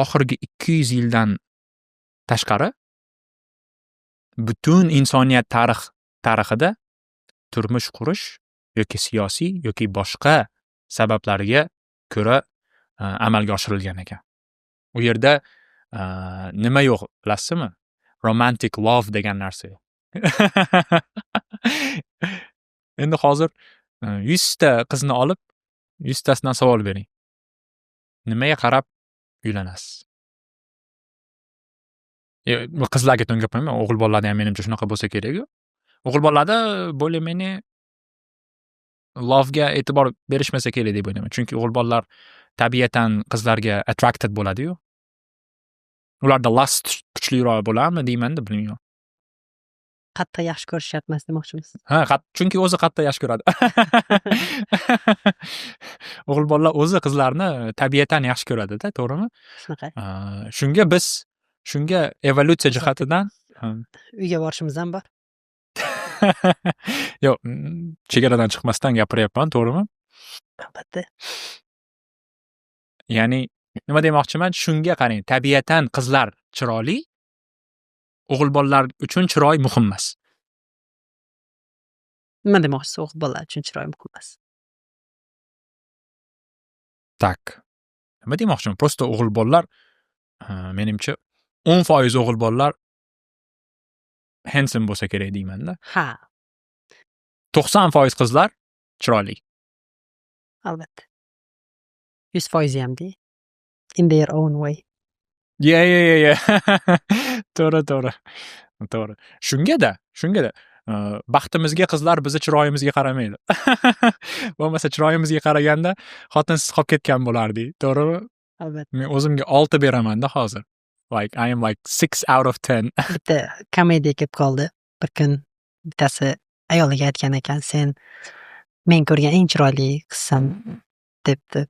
Oxirgi 200 yildan tashqari butun insoniyat tarixida turmush qurish yoki siyosiy yoki boshqa sabablarga ko'ra amalga oshirilgan ekan. U yerda nima yo'q, bilasizmi? Romantic love degan narsa yo'q. Endi hozir 100 ta qizni olib, 100 tasidan savol bering. Nimaga qarab uylanasiz? Bu qizlarga to'ngab qo'ymayman, o'g'il bolalarda ham menimcha shunaqa bo'lsa kerak-ku. O'g'il bolalarda более-менее love'ga e'tibor berishmasa kerak deb o'ylayman. Chunki o'g'il bolalar tabiatan qizlarga attracted bo'ladi-yu. Ularda lust kuchliroq bo'ladimi deyman-da, bilmayman. Qattiq yaxshi ko'rish shart emas demoqchimisiz? Ha, chunki o'zi qattiq yaxshi ko'radi. O'g'il bolalar o'zi qizlarni tabiatan yaxshi ko'radi-da, to'g'rimi? Shunaqa. Shunga biz, shunga evolyutsiya jihatidan Uyga borishimiz ham bor. Yo'q, chegaradan chiqmasdan gapiryapman, to'g'rimi? Albatta. Ya'ni nima demoqchiman? Shunga qarang, tabiatan qizlar chiroyli, o'g'il bolalar uchun chiroy muhim emas. Nima demoqchisiz, o'g'il bolalar uchun chiroy muhim emas? Так. Nima demoqchiman? Просто o'g'il bolalar, menimcha, 10% o'g'il bolalar handsome bo'lsa kerak deyman-da. Ha. 90% qizlar chiroyli. Albatta. 100% ham dey. In their own way. Yeah. To'g'ri, to'g'ri. To'g'ri. Shunga-da baxtimizga qizlar bizni chiroyimizga qaramaydi. Bo'lmasa chiroyimizga qaraganda xotinsiz qolib ketgan bo'lardik, to'g'rimi? Albatta. Men o'zimga 6 beraman-da hozir. Like, I am like 6 out of 10. Bitta komediya kelib qoldi. Bir kun bittasi Ayoliga aytgan ekan, "Sen men ko'rgan eng chiroyli qizsan", debdi.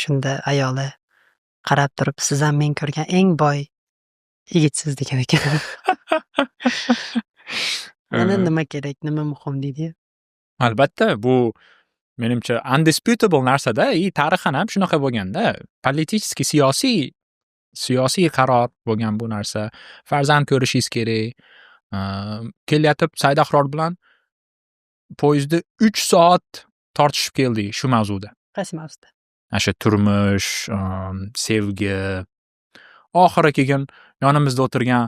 Shunda ayoli qarab turib, "Siz ham men ko'rgan eng boy yigitsiz", degan ekan. Mana nima kerak, nima muhim deydi-yu. Albatta, bu menimcha undisputable narsada и tarixan ham shunaqa bo'lganda. Политический, siyosiy qaror bo'lgan bu narsa. Farzand ko'rishingiz kerak. Kelyapti Said Ahror bilan poyezdda 3 soat tortishib keldik shu mavzuda. Qaysi mavzuda? Ana shu turmush, sevgi. Oxiri keyin yonimizda o'tirgan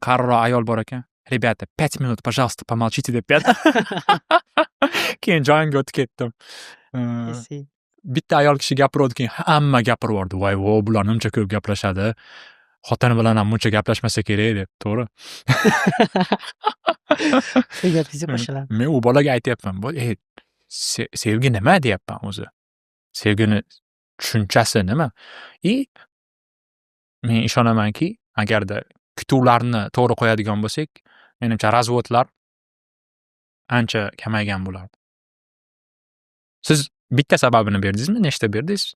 qariroq ayol bor ekan. "Ребята, 5 минут, пожалуйста, помолчите", deb berdi. Keyin joyimga o'tib ketdim. Bitta ayol kishi gapiruvdi, keyin hamma gapirib yubordi. "Voy vo, bular muncha ko'p gaplashadi. Xotini bilan ham muncha gaplashmasa kerak", deb. To'g'ri. Shu gapingizga qo'shilaman. Men u bolaga aytyapman, "Ey, sevgi nima?" deyapman o'zi. Sevgini tushunchasi nima? И men ishonamanki, agarda kutuvlarni to'g'ri qo'yadigan bo'lsak, menimcha, развод lar ancha kamaygan bo'lardi. Siz bitta sababini berdingizmi? Nechta berdingiz?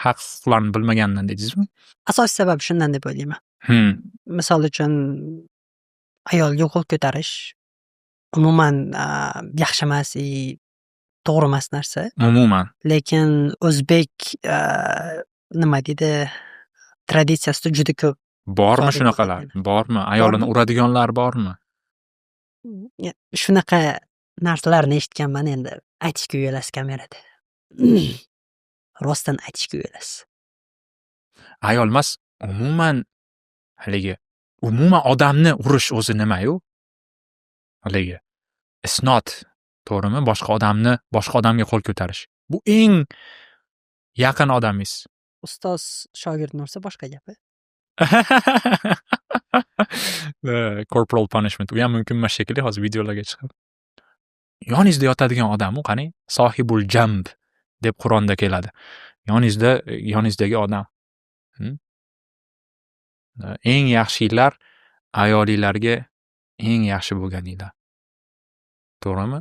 Haq huquqlarni bilmagandan dedingizmi? Asosiy sabab shundan deb o'ylayman. Misol uchun, ayolga qo'l ko'tarish umuman yaxshi emas и to'g'ri emas narsa. Umuman. Lekin o'zbek, nima deydi, traditsiyasida juda ko'p Bormi sodir shunaqalar? bo'ladi. Bormi? Ayolini Bormi? uradiganlar bormi? Shunaqa narsalarni eshitganman, endi aytishga uyalasiz kamerada. Rostdan aytishga uyalasiz. Ayol emas, umuman haligi, umuman odamni urish o'zi nima-yu? Haligi it's not, to'g'rimi? Boshqa odamni, boshqa odamga qo'l ko'tarish. Bu eng yaqin odamingiz. Ustoz shogirdni ursa, boshqa gap. Corporal punishment. U ham mumkin emas shekilli hozir videolarga chiqib. Yoningizda yotadigan odam u, qarang, sohibul jamb deb Qur'onda keladi. Yoningizdagi odam. Eng yaxshilar ayolinglarga eng yaxshi bo'lganinglar. To'g'rimi?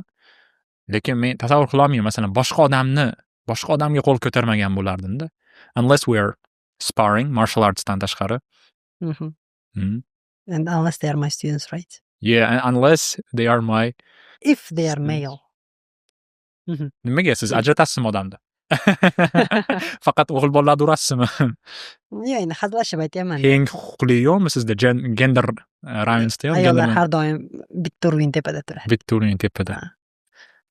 Lekin men tasavvur qilolmayman, masalan, boshqa odamni, boshqa odamga qo'l ko'tarmagan bo'lardim-da. Unless we are sparring, martial artsdan tashqari. And unless they are my students, right? Yeah, unless they are my If they are students. male. Nimaga siz ajratasizmi odamni? Faqat o'g'il bolalarni urasizmi? Yo'q, endi hazillashib aytyapman. Teng huquqli yo'qmi sizda? Gender равенство yo'q? Ayollar har doim bitta уровень tepada turadi. Bitta уровень tepada.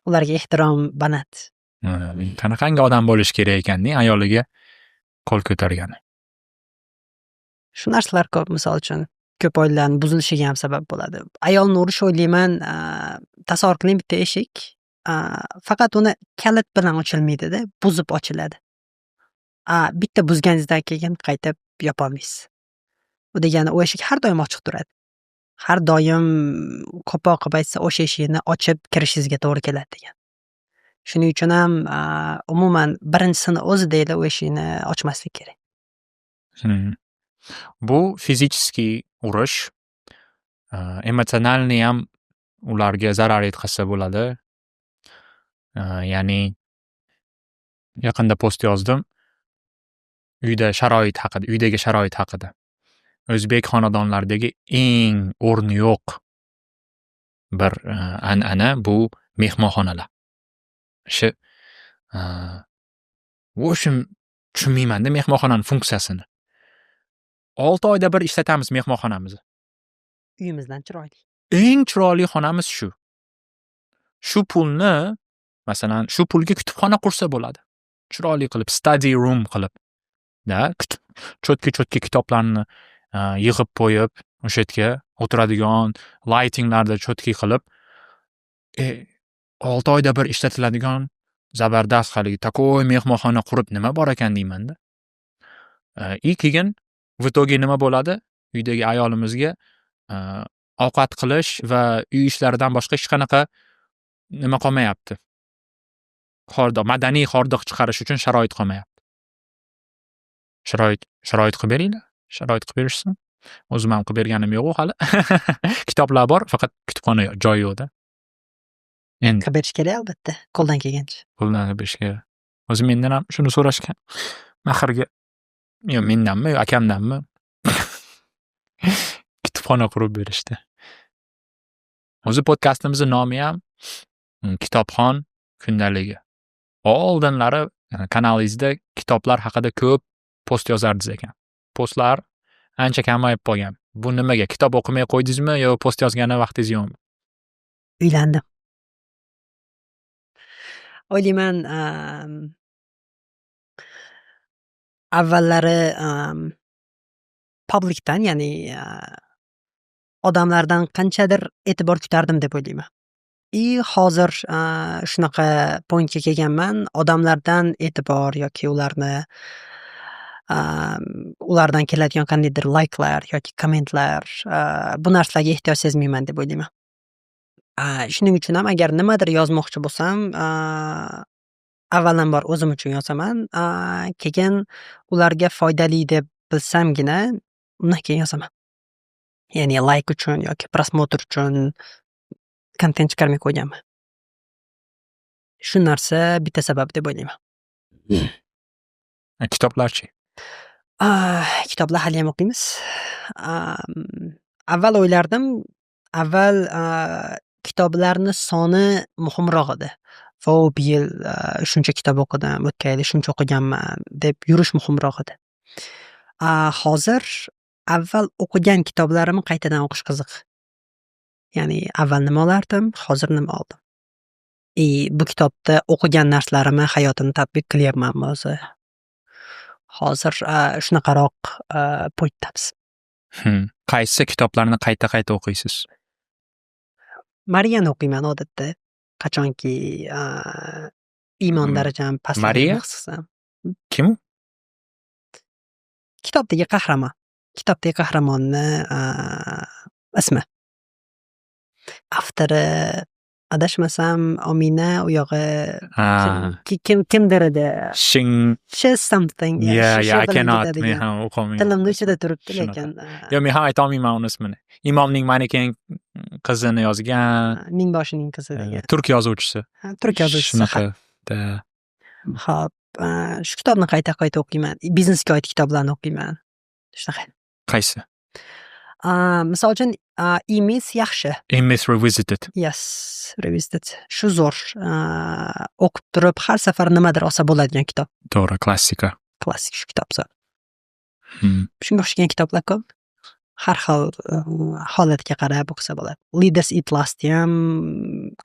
Ularga ehtirom baland. Qanaqangi odam bo'lishi kerak ekanda ayoliga qo'l ko'targani. Shu narsalar ko'p, misol uchun, ko'p oilalarni buzilishiga ham sabab bo'ladi. Ayolni urish, o'ylayman, tasavvur qiling, bitta eshik, faqat uni kalit bilan ochilmaydida, buzib ochiladi. Bitta buzganingizdan keyin qaytib yopolmaysiz. U degani u eshik har doim ochiq turadi. Har doim, qo'pol qilib aytsa, o'sha eshikni ochib kirishingizga to'g'ri keladi degan. Shuning uchun ham umuman birinchisini o'zida u eshikni ochmaslik kerak. Bu физический urish, эмоциональный ham ularga zarar yetkazsa bo'ladi. Ya'ni yaqinda post yozdim. Uyda sharoit haqida, uydagi sharoit haqida. O'zbek xonadonlaridagi eng o'rni yo'q bir an'ana bu mehmonxonalar. Shu, в общем, tushunmaymanda mehmonxonani funksiyasini. 6 oyda bir ishlatamiz mehmonxonamizni. Uyimizdan chiroyli. Eng chiroyli xonamiz shu. Shu pulni, masalan, shu pulga kutubxona qursa bo'ladi. Chiroyli qilib, study room qilib. Da, kutub, чётки-чётки kitoblarni yig'ib qo'yib, o'sha yerga o'tiradigan, lightinglarni чётки qilib, 6 oyda bir ishlatiladigan zabardast haligi такой mehmonxona qurib nima bor ekan deymanda. И keyin в итоге nima bo'ladi? Uydagi ayolimizga ovqat qilish va uy ishlaridan boshqa hech qanaqa nima qolmayapti. Hordiq, madaniy hordiq chiqarish uchun sharoit qolmayapti. Sharoit qilib beringlar. Sharoit qilib berishsin. O'zim ham qilib berganim yo'q-u hali. Kitoblar bor, faqat kutubxona joyi yo'qda. Endi Qilib berish kerak albatta, qo'ldan kelgancha. Qo'ldan berish kerak. O'zi mendan ham shuni so'rashgan. Mahrga yo mendanmi, yo akamdanmi, kutubxona qurib berishdi. O'zi podkastimizni nomi ham "Kitobxon kundaligi". Oldinlari kanalingizda kitoblar haqida ko'p post yozardingiz ekan. Postlar ancha kamayib qolgan. Bu nimaga? Kitob o'qimay qo'ydingizmi yo post yozgani vaqtingiz yo'qmi? Uylandim. O'ylayman, avvallari publikdan, ya'ni odamlardan qanchadir e'tibor kutardim deb o'ylayman. И hozir shunaqa pointga kelganman, odamlardan e'tibor yoki ularni ulardan keladigan qandaydir layklar yoki kommentlar, bu narsalarga ehtiyoj sezmayman deb o'ylayman. Shuning uchun ham agar nimadir yozmoqchi bo'lsam, avvalambor o'zim uchun yozaman, keyin ularga foydali deb bilsamgina, undan keyin yozaman. Ya'ni layk uchun yoki просмотр uchun kontent chiqarmay qo'yganman. Shu narsa bitta sabab deb o'ylayman. Kitoblarchi? Kitoblar haliyam o'qiymiz. Avval o'ylardim, avval kitoblarni soni muhimroq edi. Va bu yil shuncha kitob o'qidim, o'tgan yili shuncha o'qiganman deb yurish muhimroq edi. Hozir avval o'qigan kitoblarimni qaytadan o'qish qiziq. Ya'ni avval nima olardim, hozir nima oldim. И bu kitobda o'qigan narsalarimni hayotimda tatbiq qilyapmanmi o'zi? Hozir shunaqaroq pointdamiz. Qaysi kitoblarni qayta-qayta o'qiysiz? Mariyani o'qiyman odatda. Qachonki iymon darajam pastligini Mariya? his qilsam. Kim u? Kitobdagi qahramon. Kitobdagi qahramonni ismi. Avtori, adashmasam, Omina, u yog'i kim kimdir edi. Shing. She something. Yeah, Sh I bilan cannot. Men ketadigan. ham o'qolmayman. Tilimni uchida turibdi, Shunaqa. lekin Yo'q, men ham aytolmayman uni ismini. "Imomning maneken qizini" yozgan. Mingboshining qizi degan. Turk yozuvchisi. Ha, turk yozuvchisi. Shunaqa. Да. Xo'p, shu kitobni qayta-qayta o'qiyman. Biznesga oid kitoblarni o'qiyman. Shunaqa. Qaysi? Misol uchun, E-Myth yaxshi. E-Myth Revisited. Yes, Revisited. Shu zo'r. O'qib turib har safar nimadir olsa bo'ladigan kitob. To'g'ri, klassika. Klassik shu kitob zo'r. Shunga o'xshagan kitoblar ko'p. Har xil holatga qarab o'qisa bo'ladi. Leaders Eat Lastni ham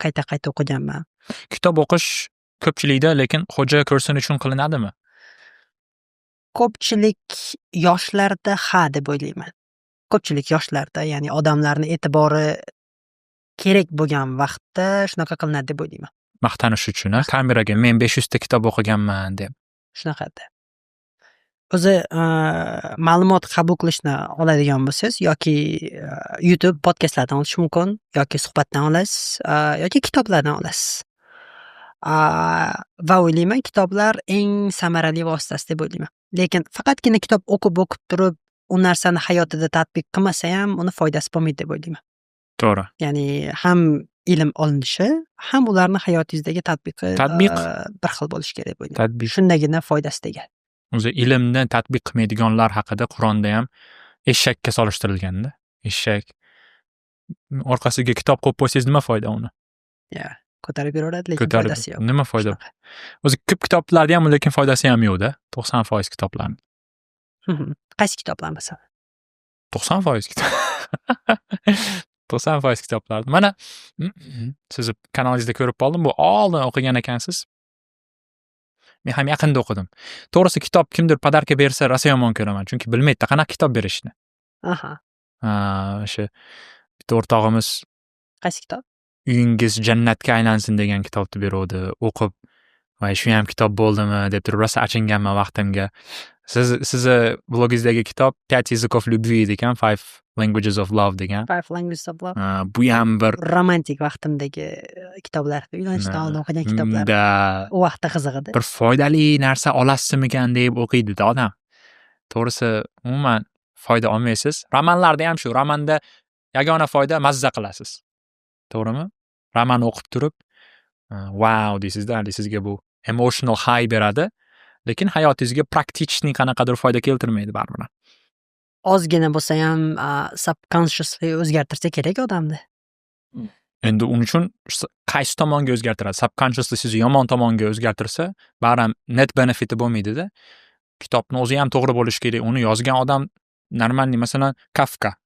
qayta-qayta o'qiganman. Kitob o'qish ko'pchilikda lekin xo'ja ko'rsin uchun qilinadimi? Ko'pchilik yoshlarda ha deb o'ylayman. Ko'pchilik yoshlarda, ya'ni odamlarni e'tibori kerak bo'lgan vaqtda shunaqa qilinadi deb o'ylayman. Maqtanish uchun, a? Kameraga men 500 ta kitob o'qiganman deb. Shunaqada. O'zi ma'lumot qabul qilishni oladigan bo'lsangiz yoki YouTube podkastlardan olish mumkin, yoki suhbatdan olasiz, yoki kitoblardan olasiz. Va o'ylayman, kitoblar eng samarali vositasi deb o'ylayman. Lekin faqatgina kitob o'qib-o'qib turib, u narsani hayotida tatbiq qilmasa ham, uni foydasi bo'lmaydi deb o'ylayman. To'g'ri. Ya'ni ham ilm olinishi, ham ularni hayotingizdagi tatbiqi Tatbiq. bir xil bo'lishi kerak deb o'ylayman. Tatbiq. Shundagina foydasi tegadi. O'zi ilmni tatbiq qilmaydiganlar haqida Qur'onda ham eshakka solishtirilganda. Eshak orqasiga kitob qo'yib qo'ysangiz, nima foyda uni? Yeah, ko'tarib yuraveradi, lekin Ko'tarib foydasi yo'q. nima foyda? Shunaqa. O'zi ko'p kitoblarni ham lekin foydasi ham yo'q-da. 90% kitoblarni. Qaysi kitoblar, masalan? 90% kitob. 90% kitoblar. Mana, sizni kanalingizda ko'rib qoldim. Bu oldin o'qigan ekansiz. Men ham yaqinda o'qidim. To'g'risi, kitob kimdir подарка bersa, rosa yomon ko'raman. Chunki bilmaydi qanaqa kitob berishni. Ha, o'sha bitta o'rtog'imiz Qaysi kitob? "Uyingiz jannatga aylansin" degan kitobni beruvdi. O'qib, voy, shu ham kitob bo'ldimi deb turib rosa achinganman vaqtimga. Sizni blogingizdagi kitob "Пять языков любви" degan, "Five Languages of Love" degan. Five Languages of Love. Ha, bu ham bir romantik vaqtimdagi kitoblar, uylanishdan oldin o'qigan kitoblar. Да. U vaqtda qiziq edi. Bir foydali narsa olasizmikan deb o'qiydi-da odam. To'g'risi, umuman foyda olmaysiz. Romanlarda ham shu, romanda yagona foyda mazza qilasiz. To'g'rimi? Roman o'qib turib Wow deysizda, haligi sizga bu emotional high beradi, lekin hayotingizga практичный qanaqadir foyda keltirmaydi baribir. Ozgina bo'lsayam subconsciously o'zgartirsa kerak odamni. Endi uning uchun qaysi tomonga o'zgartiradi? Subconsciously sizni yomon tomonga o'zgartirsa, baribir net benefiti bo'lmaydida. Kitobni o'zi ham to'g'ri bo'lishi kerak. Uni yozgan odam нормальный, masalan, Kafka.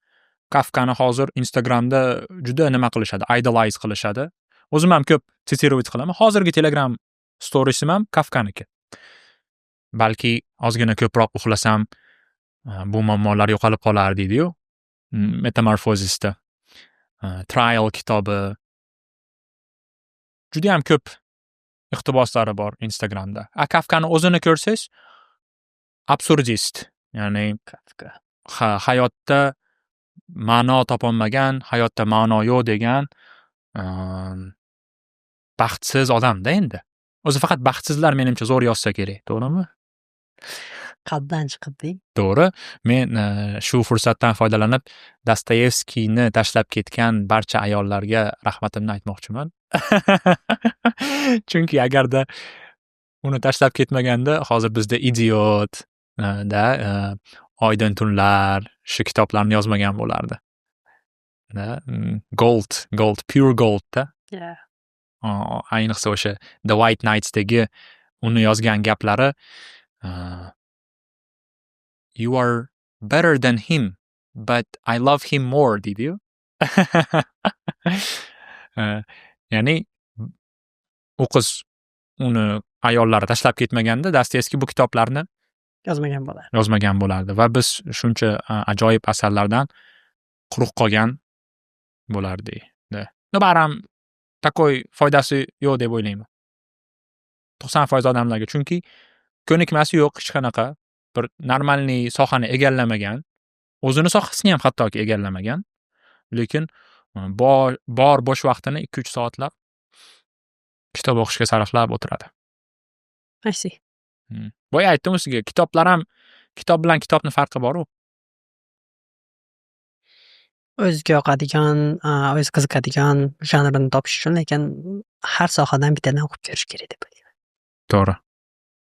Kafkani hozir Instagramda juda nima qilishadi, idolize qilishadi. O'zim ham ko'p цитировать qilaman. Hozirgi Telegram storiesim ham Kafkaniki. Balki ozgina ko'proq uxlasam, bu muammolar yo'qolib qolar deydi-yu. Metamorfozisda. Trial kitobi. Judayam ko'p iqtiboslari bor Instagramda. A Kafkani o'zini ko'rsangiz, absurdist, ya'ni Kafka. Ha, hayotda ma'no topolmagan, hayotda ma'no yo'q degan baxtsiz odamda endi. O'zi faqat baxtsizlar menimcha zo'r yozsa kerak, to'g'rimi? Qalbdan chiqib deng. To'g'ri. Men shu fursatdan foydalanib Dostoyevskiyni tashlab ketgan barcha ayollarga rahmatimni aytmoqchiman. Chunki agarda uni tashlab ketmaganda, hozir bizda "Idiot", da "Oydin tunlar", shu kitoblarni yozmagan bo'lardi. Da, gold, gold, pure goldda. Ayniqsa o'sha The White Knightsdagi uni yozgan gaplari, "You are better than him, but I love him more", deydi-yu. Ya'ni u qiz, uni ayollari tashlab ketmaganda, Dostoyevskiy bu kitoblarni yozmagan bo'lardi. Yozmagan bo'lardi va biz shuncha ajoyib asarlardan quruq qolgan bo'lardik. Но baribir такой foydasi yo'q deb o'ylayman. 90% odamlarga, chunki ko'nikmasi yo'q hech qanaqa, bir нормальный sohani egallamagan, o'zini sohasini ham hattoki egallamagan, lekin bor bo'sh vaqtini 2-3 soatlab kitob o'qishga sarflab o'tiradi. I see. Boya aytdim sizga, kitoblar ham, kitob bilan kitobni farqi bor-u. O'ziga yoqadigan, o'zi qiziqadigan janrini topish uchun lekin har sohadan bittadan o'qib ko'rish kerak deb o'ylayman. To'g'ri.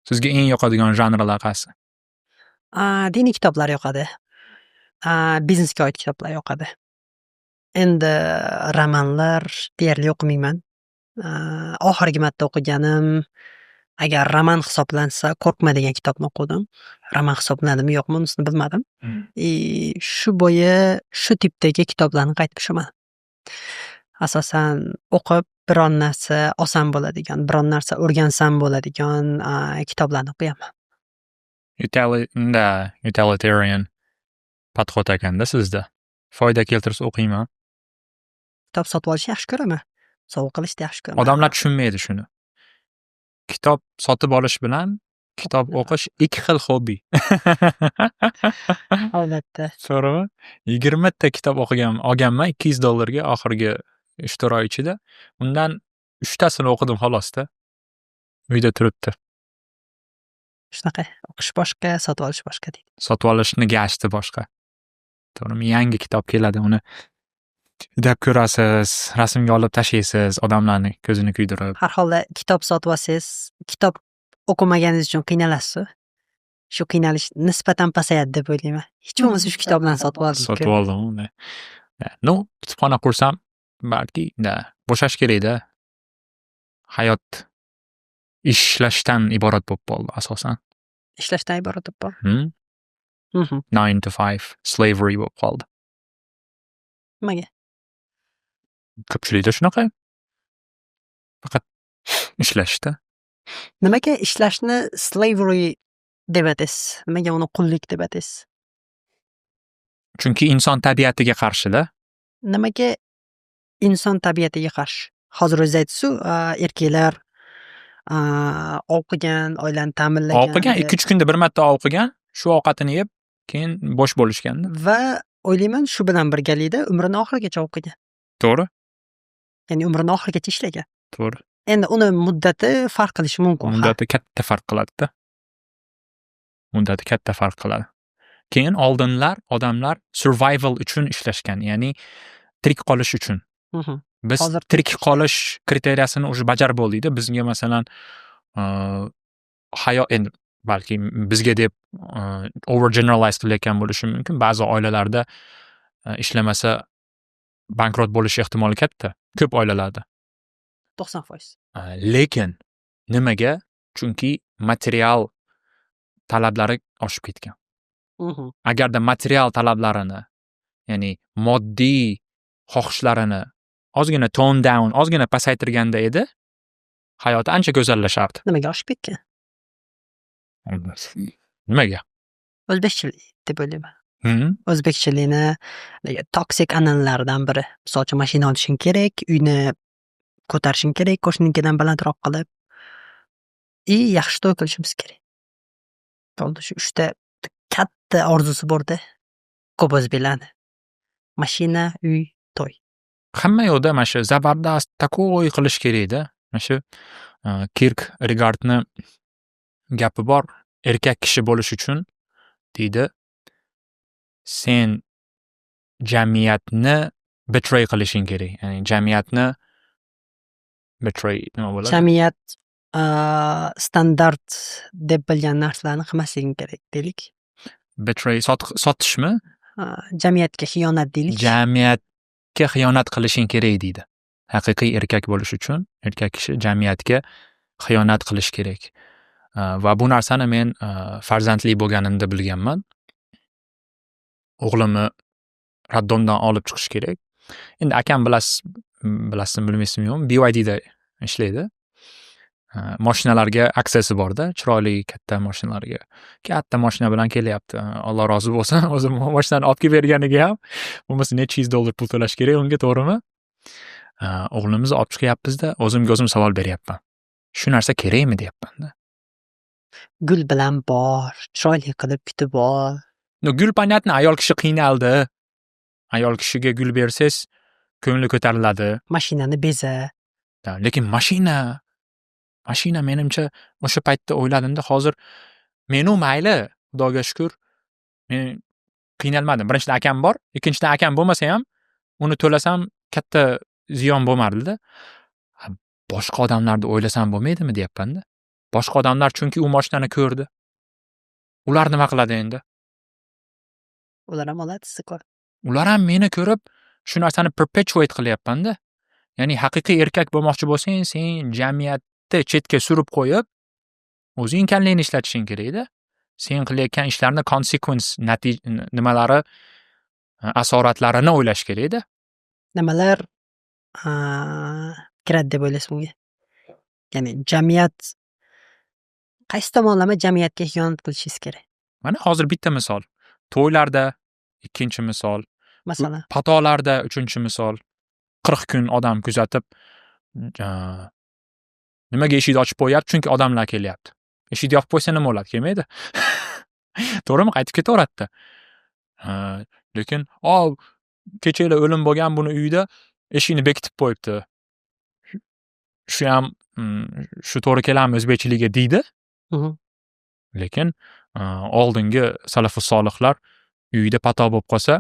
Sizga eng yoqadigan janrlar qaysi? Diniy kitoblar yoqadi. Biznesga oid kitoblar yoqadi. Endi romanlar deyarli o'qimayman. Oxirgi marta o'qiganim, agar roman hisoblansa, "Qo'rqma" degan kitobni o'qidim. Roman hisoblanadimi, yo'qmi, unisini bilmadim. И shu bo'yi shu tipdagi kitoblarni qaytib tushaman. Asosan o'qib biron narsa olsam bo'ladigan, biron narsa o'rgansam bo'ladigan kitoblarni o'qiyapman. Да, utilitarian подход ekanda sizda. Foyda keltirsa, o'qiyman. Kitob sotib olishni yaxshi ko'raman. Sovg'a qilishni yaxshi ko'raman. Odamlar tushunmaydi shuni. Kitob sotib olish bilan kitob o'qish ikki xil hobbi. Albatta. To'g'rimi? 20 ta kitob o'qigan olganman 200 dollarga oxirgi 3-4 oy ichida. Undan uchtasini o'qidim xolosda. Uyda turibdi. Shunaqa. O'qish boshqa, sotib olish boshqa deydi. Sotib olishni gashti boshqa. To'g'rimi? Yangi kitob keladi, uni hidlab ko'rasiz, rasmga olib tashlaysiz, odamlarni ko'zini kuydirib. Har holda kitob sotib olsangiz, kitob o'qimaganingiz uchun qiynalasiz. Shu qiynalish nisbatan pasayadi deb o'ylayman. Hech bo'lmasa shu kitoblarni sotib oldim. Sotib oldim uni. Ну, kutubxona qursam, balki да, bo'shash kerakda. Hayot ishlashdan iborat bo'lib qoldi asosan. Ishlashdan iborat bo'lib qoldi. 9 to 5 slavery bo'lib qoldi. Nimaga? Ko'pchilikda shunaqa. Faqat ishlashda. Nimaga ishlashni slavery deb ataysiz? Nimaga uni qullik deb ataysiz? Chunki inson tabiatiga qarshida. Nimaga inson tabiatiga qarshi? Hozir o'zingiz aytdingiz-ku, erkaklar ov qilgan, oilani ta'minlagan Ov qilgan, deb. 2-3 kunda bir marta ov qilgan, shu ovqatini yeb, keyin bo'sh bo'lishganda. Va o'ylayman, shu bilan birgalikda umrini oxirigacha ov qilgan. To'g'ri. Ya'ni umrini oxirigacha ishlagan. To'g'ri. Endi uni muddati farq qilishi mumkin. Ha. Muddati katta farq qiladida. Muddati katta farq qiladi. Keyin oldinlar odamlar survival uchun ishlashgan, ya'ni tirik qolish uchun. Biz Hozir tirik qolish kriteriyasini уже bajarib bo'ldikda. Bizga, masalan, hayot endi balki bizga deb over generalize qilayotgan bo'lishim mumkin. Ba'zi oilalarda ishlamasa, bankrot bo'lish ehtimoli katta. Ko'p oilalarda. 90%. Lekin nimaga? Chunki material talablari oshib ketgan. Agarda material talablarini, ya'ni moddiy xohishlarini ozgina tone down, ozgina pasaytirganda edi, hayoti ancha go'zallashardi. Nimaga oshib ketgan? Nimaga? O'zbekchilik deb o'ylayman. O'zbekchilikni haligi toksik an'analaridan biri. Misol uchun, mashina olishing kerak, uyni ko'tarishing kerak qo'shninikidan balandroq qilib. И yaxshi to'y qilishimiz kerak. Bo'ldi, shu uchta katta orzusi borda ko'p o'zbeklarni. Mashina, uy, to'y. Hamma yoqda mana shu zabardast такой qilish kerakda. Mana shu Kierkegaardni gapi bor. "Erkak kishi bo'lish uchun, – deydi, – sen jamiyatni betray qilishing kerak." Ya'ni jamiyatni betray nima bo'ladi? Jamiyat standart deb bilgan narsalarni qilmasliging kerak, deylik. Betray sotishmi? Jamiyatga xiyonat, deylik. Jamiyatga xiyonat qilishing kerak, deydi. Haqiqiy erkak bo'lish uchun erkak kishi jamiyatga xiyonat qilish kerak. Va bu narsani men farzandli bo'lganimda bilganman. O'g'limni роддом dan olib chiqish kerak. Endi akam, bilasiz, bilasizmi, bilmaysizmi, yo'qmi, BYDda ishlaydi. Moshinalarga accessi borda, chiroyli katta moshinalarga. Katta moshina bilan kelyapti. Alloh rozi bo'lsin, o'zi moshinani olib kelib berganiga ham, bo'lmasa necha yuz dollar pul to'lash kerak unga, to'g'rimi? O'g'limizni olib chiqyapmizda, o'zimga o'zim savol beryapman. Shu narsa kerakmi, deyapmanda. Gul bilan bor, chiroyli qilib kutib ol. Ну, gul, понятно, ayol kishi qiynaldi. Ayol kishiga gul bersangiz, ko'ngli ko'tariladi. Mashinani beza. Lekin mashina, menimcha, o'sha paytda o'yladimda, hozir menu mayli, Xudoga shukur, men qiynalmadim. Birinchidan, akam bor, ikkinchidan, akam bo'lmasa ham uni to'lasam, katta ziyon bo'lmardida. Boshqa odamlarni o'ylasam bo'lmaydimi, deyapmanda. Boshqa odamlar, chunki u mashinani ko'rdi. Ular nima qiladi endi? Ular ham oladi sizni ko'rib. Ular ham meni ko'rib, shu narsani perpetuate qilyapmanda. Ya'ni haqiqiy erkak bo'lmoqchi bo'lsang, sen jamiyatni chetga surib qo'yib, o'zing kallangni ishlatishing kerakda. Sen qilayotgan ishlarni consequence, nimalari, asoratlarini o'ylash kerakda. Nimalar kiradi deb o'ylaysiz bunga? Ya'ni jamiyat qaysi tomonlama jamiyatga xiyonat qilishingiz kerak? Mana hozir bitta misol. To'ylarda ikkinchi misol. Masalan. Patolarda uchinchi misol. 40 kun odam kuzatib, nimaga eshikni ochib qo'yyapti? Chunki odamlar kelyapti. Eshikni yopib qo'ysa nima bo'ladi? Kelmaydi. To'g'rimi? Qaytib ketaveradida. Lekin kechagina o'lim bo'lgan buni uyida, eshikni bekitib qo'yibdi. Shu ham shu to'g'ri keladimi o'zbekchiligiga, deydi. Lekin oldingi salafus solihlar uyida pato bo'lib qolsa,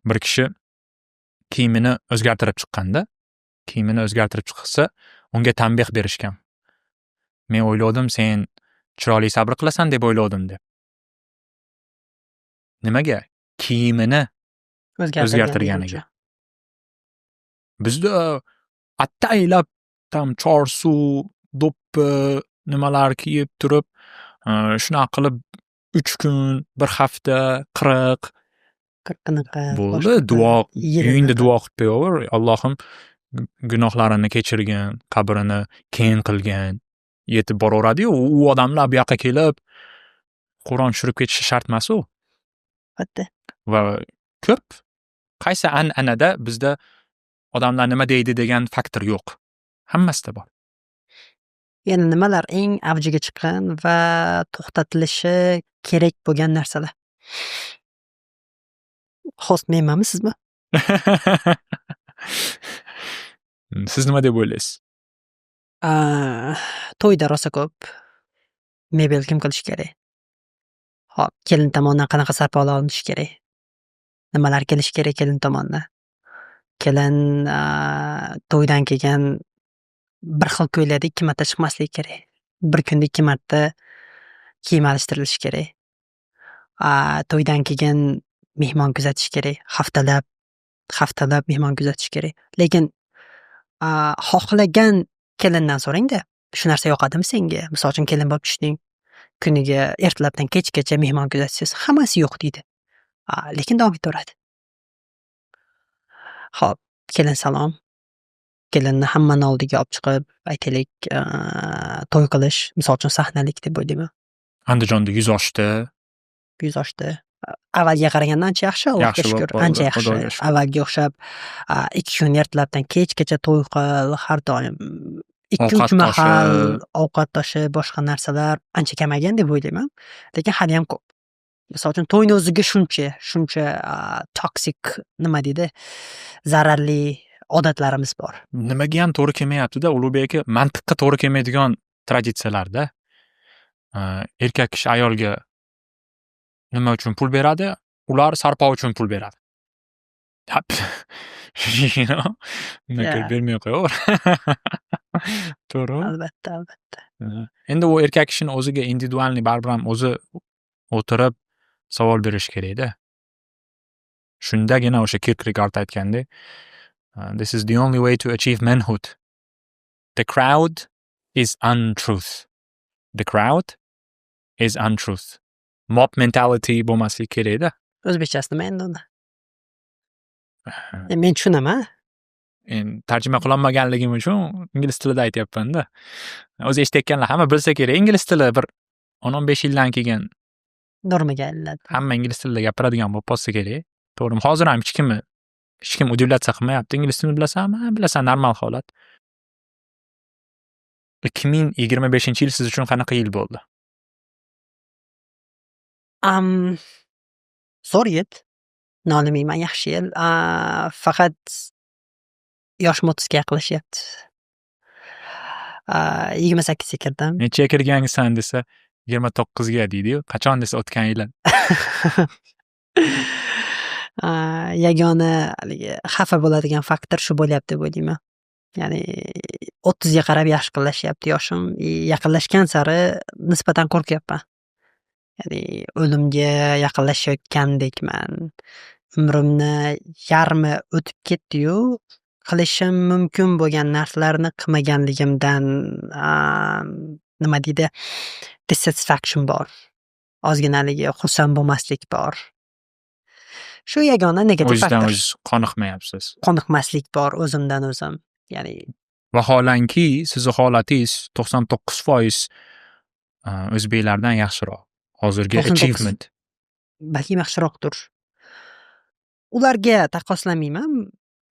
bir kishi kiyimini o'zgartirib chiqqanda, kiyimini o'zgartirib chiqsa, unga tanbeh berishgan. "Men o'ylovdim, sen chiroyli sabr qilasan deb o'ylovdim", deb. Nimaga? Kiyimini o'zgartirganiga. Bizda ataylab там chorsu, do'ppi, nimalar kiyib turib, shunaqa qilib 3 kun, 1 hafta, 40 Qirqiniqa. Bo'ldi, duo, uyingda duo qilib qo'yaver: "Allohim, gunohlarini kechirgin, qabrini keng qilgin." Yetib boraveradi-yu, u odamlar bu yoqqa kelib Qur'on tushirib ketishi shart emas u. Albatta. Va ko'p qaysi an'anada bizda odamlar nima deydi degan faktor yo'q. Hammasida bor. Yana nimalar eng avjiga chiqqan va to'xtatilishi kerak bo'lgan narsalar? Host menmanmi, sizmi? Siz nima deb o'ylaysiz? To'yda rosa ko'p mebel kim qilishi kerak? Hop, kelin tomondan qanaqa sarpolar olinishi kerak? Nimalar kelishi kerak kelin tomondan? Kelin to'ydan keyin bir xil ko'ylakda ikki marta chiqmasligi kerak. Bir kunda ikki marta kiyim alishtirilishi kerak. To'ydan keyin mehmon kuzatish kerak. Haftalab, haftalab mehmon kuzatish kerak. Lekin xohlagan kelindan so'rangda, shu narsa yoqadimi senga? Misol uchun, kelin bo'lib tushding. Kuniga ertalabdan kechgacha mehmon kuzatsangiz, hammasi yo'q deydi. Lekin davom etaveradi. Xo'p, kelin salom. Kelinni hammani oldiga olib chiqib, aytaylik, to'y qilish, misol uchun, sahnalik deb o'ylayman. Andijonda 100 oshdi. 100 oshdi. Avvalgiga qaraganda ancha yaxshi, Allohga Yaxshi bo'lib shukur, qoldi, ancha yaxshi. Xudoga shukur. Avvalgiga o'xshab 2 kun ertalabdan kechgacha to'y qil, har doim 2-3 Ovqat mahal toshib. Ovqat toshib, boshqa narsalar ancha kamaygan deb o'ylayman. Lekin haliyam ko'p. Misol uchun, to'yni o'ziga shuncha, shuncha toksik, nima deydi, zararli odatlarimiz bor. Nimagayam to'g'ri kelmayapti-da, Ulug'bek aka, mantiqqa to'g'ri kelmaydigan traditsiyalarda. Erkak kishi ayolga nima uchun pul beradi? Ular sarpo uchun pul beradi. Undan ko'ra bermay qo'yaver. To'g'rimi? Albatta, albatta. Endi u erkak kishini o'ziga индивидуальный baribir ham o'zi o'tirib savol berishi kerakda. Shundagina o'sha Kierkegaard aytgandek, "This is the only way to achieve manhood. The crowd is untruth. The crowd is untruth." Mob mentality bo'lmasligi kerakda. O'zbekchasi nima endi uni? Men tushunaman. Endi tarjima qilolmaganligim uchun ingliz tilida aytyapman-da. O'zi eshitayotganlar hamma bilsa kerak, ingliz tili bir 10-15 yildan keyin Normaga aylanadi. hamma ingliz tilida gapiradigan bo'lib qolsa kerak. To'g'rimi? Hozir ham hech kim удивляться qilmayapti. Ingliz tilini bilasanmi? Ha, bilasan, normal holat. 2025-yil siz uchun qanaqa yil bo'ldi? Zo'r yil. Nolimayman, yaxshi yil. Faqat yoshim 30ga yaqinlashyapti. 28ga kirdim. Nechaga kirgansan desa, 29ga deydi-yu. Qachon desa, o'tgan yili. Yagona haligi xafa bo'ladigan faktor shu bo'lyapti deb o'ylayman. Ya'ni 30ga qarab yaqinlashyapti yoshim. И yaqinlashgan sari nisbatan qo'rqyapman. Ya'ni o'limga yaqinlashayotgandekman. Umrimni yarmi o'tib ketdiyu, qilishim mumkin bo'lgan narsalarni qilmaganligimdan, nima deydi, dissatisfaction bor. Ozgina haligi xursand bo'lmaslik bor. Shu yagona negativ O'zingizdan faktor. o'zingiz qoniqmayapsiz. Qoniqmaslik bor o'zimdan o'zim. Ya'ni Vaholanki, sizni holatingiz 99% o'zbeklardan yaxshiroq. Hozirgi 99 achievement. Balkim yaxshiroqdir. Ularga taqqoslamayman.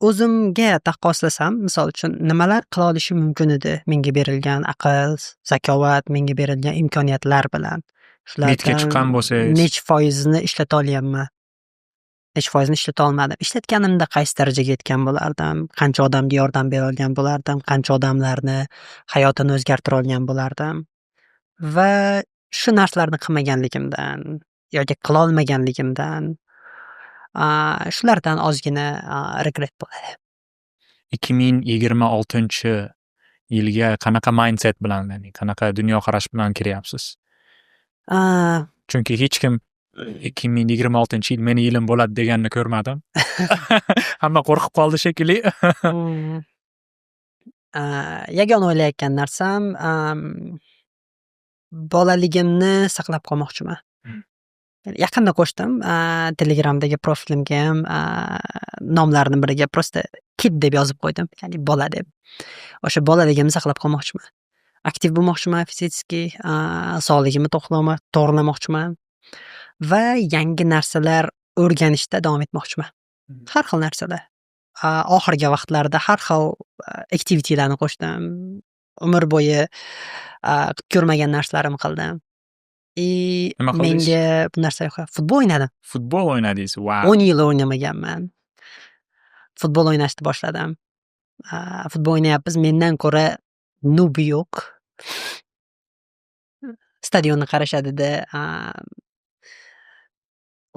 O'zimga taqqoslasam, misol uchun, nimalar qila olishim mumkin edi menga berilgan aql, zakovat, menga berilgan imkoniyatlar bilan. MITga Shulardan chiqqan bo'lsangiz. Necha foizini ishlata olyapman? Necha foizini ishlata olmadim. Ishlatganimda qaysi darajaga yetgan bo'lardim? Qancha odamga yordam bera olgan bo'lardim? Qancha odamlarni hayotini o'zgartira olgan bo'lardim? Va shu narsalarni qilmaganligimdan yoki qilolmaganligimdan, shulardan ozgina regret bo'ladi. 2026-yilga qanaqa mindset bilan, ya'ni qanaqa dunyoqarash bilan kiryapsiz? Chunki hech kim 2026-yil meni yilim bo'ladi deganini ko'rmadim. Hamma qo'rqib qoldi shekilli. Yagona o'ylayotgan narsam, bolaligimni saqlab qolmoqchiman. Yaqinda qo'shdim Telegramdagi profilimga ham nomlarni biriga просто kid deb yozib qo'ydim, ya'ni bola deb. O'sha bolaligimni saqlab qolmoqchiman. Aktiv bo'lmoqchiman физически, sog'ligimni to'g'rilamoqchiman va yangi narsalar o'rganishda davom etmoqchiman. Har xil narsalar. Oxirgi vaqtlarda har xil activitylarni qo'shdim. Umr bo'yi qilib ko'rmagan narsalarimni qildim. И Nima qildingiz? Menga bu narsa yoqadi. Futbol o'ynadim. Futbol o'ynadingiz. Vau. 10 yil o'ynamaganman. Futbol o'ynashni boshladim. Futbol o'ynayapmiz. Mendan ko'ra noob yo'q. Stadionni qarashadida,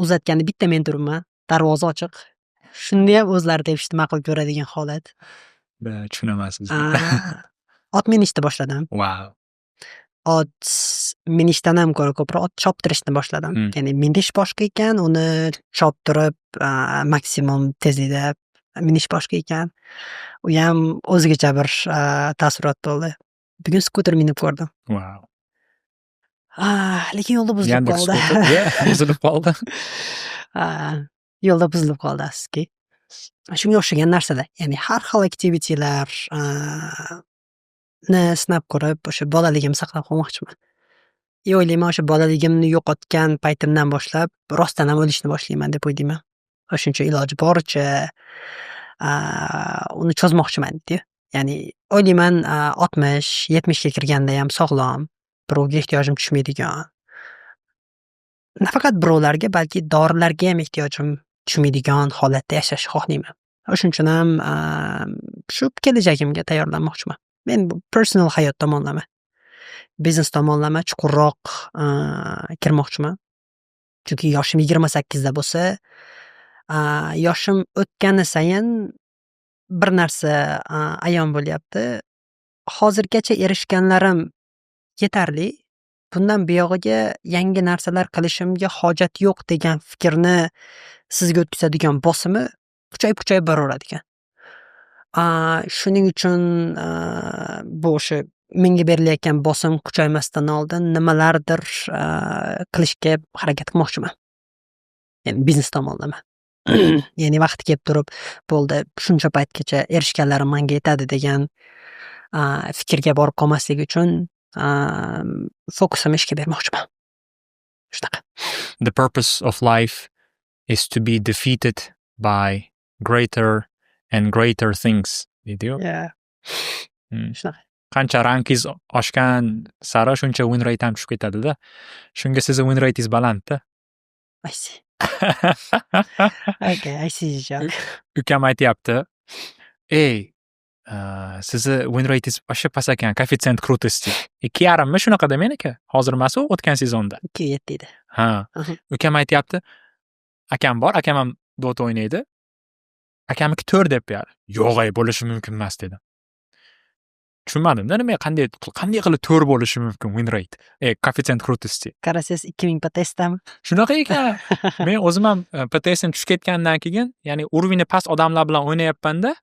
uzatganda bitta men turibman. Darvoza ochiq. Shundayam o'zlari tepishni ma'qul ko'radigan holat. Да, tushunaman sizni. Ot minishni boshladim. Wow. Ot minishdan ham ko'ra ko'proq ot choptirishni boshladim. Ya'ni minish boshqa ekan, uni choptirib, maksimum tezlikda minish boshqa ekan. Uyam o'zigacha bir taassurot bo'ldi. Bugun skuter minib ko'rdim. Wow. Lekin yo'lda buzilib Yandex qoldi. Skuter, yeah, buzilib qoldi. Yo'lda buzilib qoldi, afsuski. Shunga o'xshagan narsalar. Ya'ni har xil activitylar ni sinab ko'rib, o'sha bolaligimni saqlab qolmoqchiman. И o'ylayman, o'sha bolaligimni yo'qotgan paytimdan boshlab rostdan ham o'lishni boshlayman deb o'ylayman. O'shuning uchun iloji boricha uni cho'zmoqchiman deydi. Ya'ni o'ylayman, 60, 70 ga kirgandayam sog'lom, birovga ehtiyojim tushmaydigan. Nafaqat birovlarga, balki dorilarga ham ehtiyojim tushmaydigan holatda yashashni xohlayman. O'shuning uchun ham shu kelajagimga tayyorlanmoqchiman. Men bu personal hayot tomonlama. Biznes tomonlama chuqurroq kirmoqchiman. Chunki yoshim 28 da bo'lsa, yoshim o'tgani sayin bir narsa ayon bo'lyapti. Hozirgacha erishganlarim yetarli. Bundan buyog'iga yangi narsalar qilishimga hojat yo'q degan fikrni sizga o'tkazadigan bosimi kuchayib, kuchayib boraveradi ekan. Shuning uchun bu o'sha menga berilayotgan bosim kuchaymasdan oldin nimalardir qilishga harakat qilmoqchiman. Ya'ni biznes tomonlama. Ya'ni vaqti kelib turib, bo'ldi, shuncha paytgacha erishganlarim manga yetadi degan fikrga borib qolmaslik uchun fokusimni ishga bermoqchiman. Shunaqa. The purpose of life is to be defeated by greater and greater things, deydiyu. Yeah. Shunaqa. Qancha rankingiz oshgan sari shuncha win rate ham tushib ketadi-da. Shunga sizni win rateingiz balandda. I see. Okay, I see the joke. Ukam aytyapti: "Ey, sizni win rateingiz вообще past ekan, коэффициент крутости. 2,5 mi shunaqada meniki? Hozir emas u, o'tgan sezonda. 2,7 edi. Ha. Ukam aytyapti, akam bor, akam ham Dota o'ynaydi. Akamniki 4 deb berdi. Yo'q ey, bo'lishi mumkin emas, dedim. Tushunmadim-da, nima, qanday qilib 4 bo'lishi mumkin win rate, коэффициент крутости. Qarasangiz, 2000 PTSdami? Shunaqa ekan. Men o'zim ham PTSim tushib ketgandan keyin, ya'ni уровень past odamlar bilan o'ynayapman-da,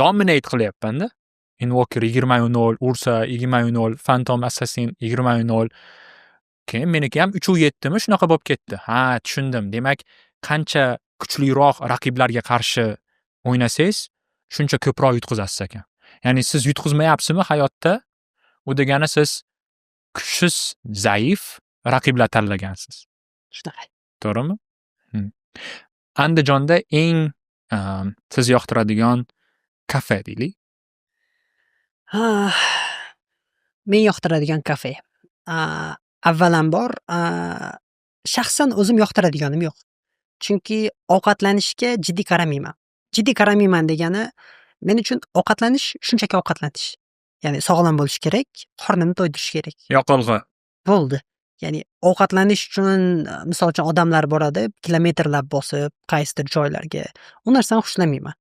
dominate qilyapman-da. Invoker 20-0, Ursa 20-0, Phantom Assassin 20-0. Keyin meniki ham 3-7 mi shunaqa bo'lib ketdi. Ha, tushundim. Demak, qancha kuchliroq raqiblarga qarshi o'ynasangiz, shuncha ko'proq yutqizasiz ekan. Ya'ni siz yutqizmayapsizmi hayotda? U degani siz kuchsiz, zaif raqiblar tanlagansiz. Shunaqa. To'g'rimi? Andijonda eng siz yoqtiradigan kafe deylik. Men yoqtiradigan kafe. Avvalambor, shaxsan o'zim yoqtiradiganim yo'q. Chunki ovqatlanishga jiddiy qaramayman. Jiddiy qaramayman degani, men uchun ovqatlanish shunchaki ovqatlanish. Ya'ni sog'lom bo'lish kerak, qornimni to'ydirish kerak. Yoqilg'i. Bo'ldi. Ya'ni ovqatlanish uchun, misol uchun, odamlar boradi, kilometrlab bosib qaysidir joylarga. U narsani xushlamayman.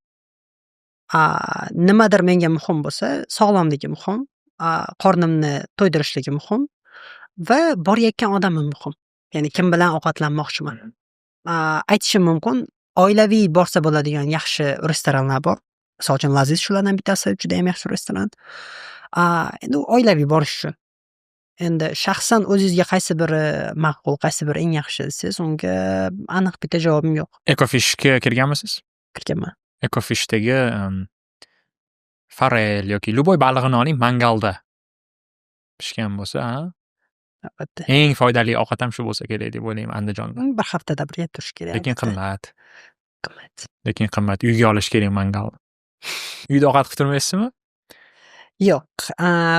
Nimadir menga muhim bo'lsa, sog'lomligi muhim, qornimni to'ydirishligi muhim va borayotgan odamim muhim. Ya'ni kim bilan ovqatlanmoqchiman. Aytishim mumkin, oilaviy borsa bo'ladigan yaxshi restoranlar bor. Misol uchun, Laziz shulardan bittasi, judayam yaxshi restoran. Endi u oilaviy borish uchun. Endi shaxsan o'zingizga qaysi biri ma'qul, qaysi biri eng yaxshi desangiz, unga aniq bitta javobim yo'q. Ecofishga kirganmisiz? Kirganman. Ecofishdagi forel yoki любой balig'ini oling, mangalda pishgan bo'lsa, a? Albatta. Eng foydali ovqat ham shu bo'lsa kerak deb o'ylayman Andijonda. Bir haftada bir yeb turish kerak, Lekin albatta. qimmat. Qimmat. Lekin qimmat. Uyga olish kerak mangalni. Uyda ovqat qilib turmaysizmi? Yo'q.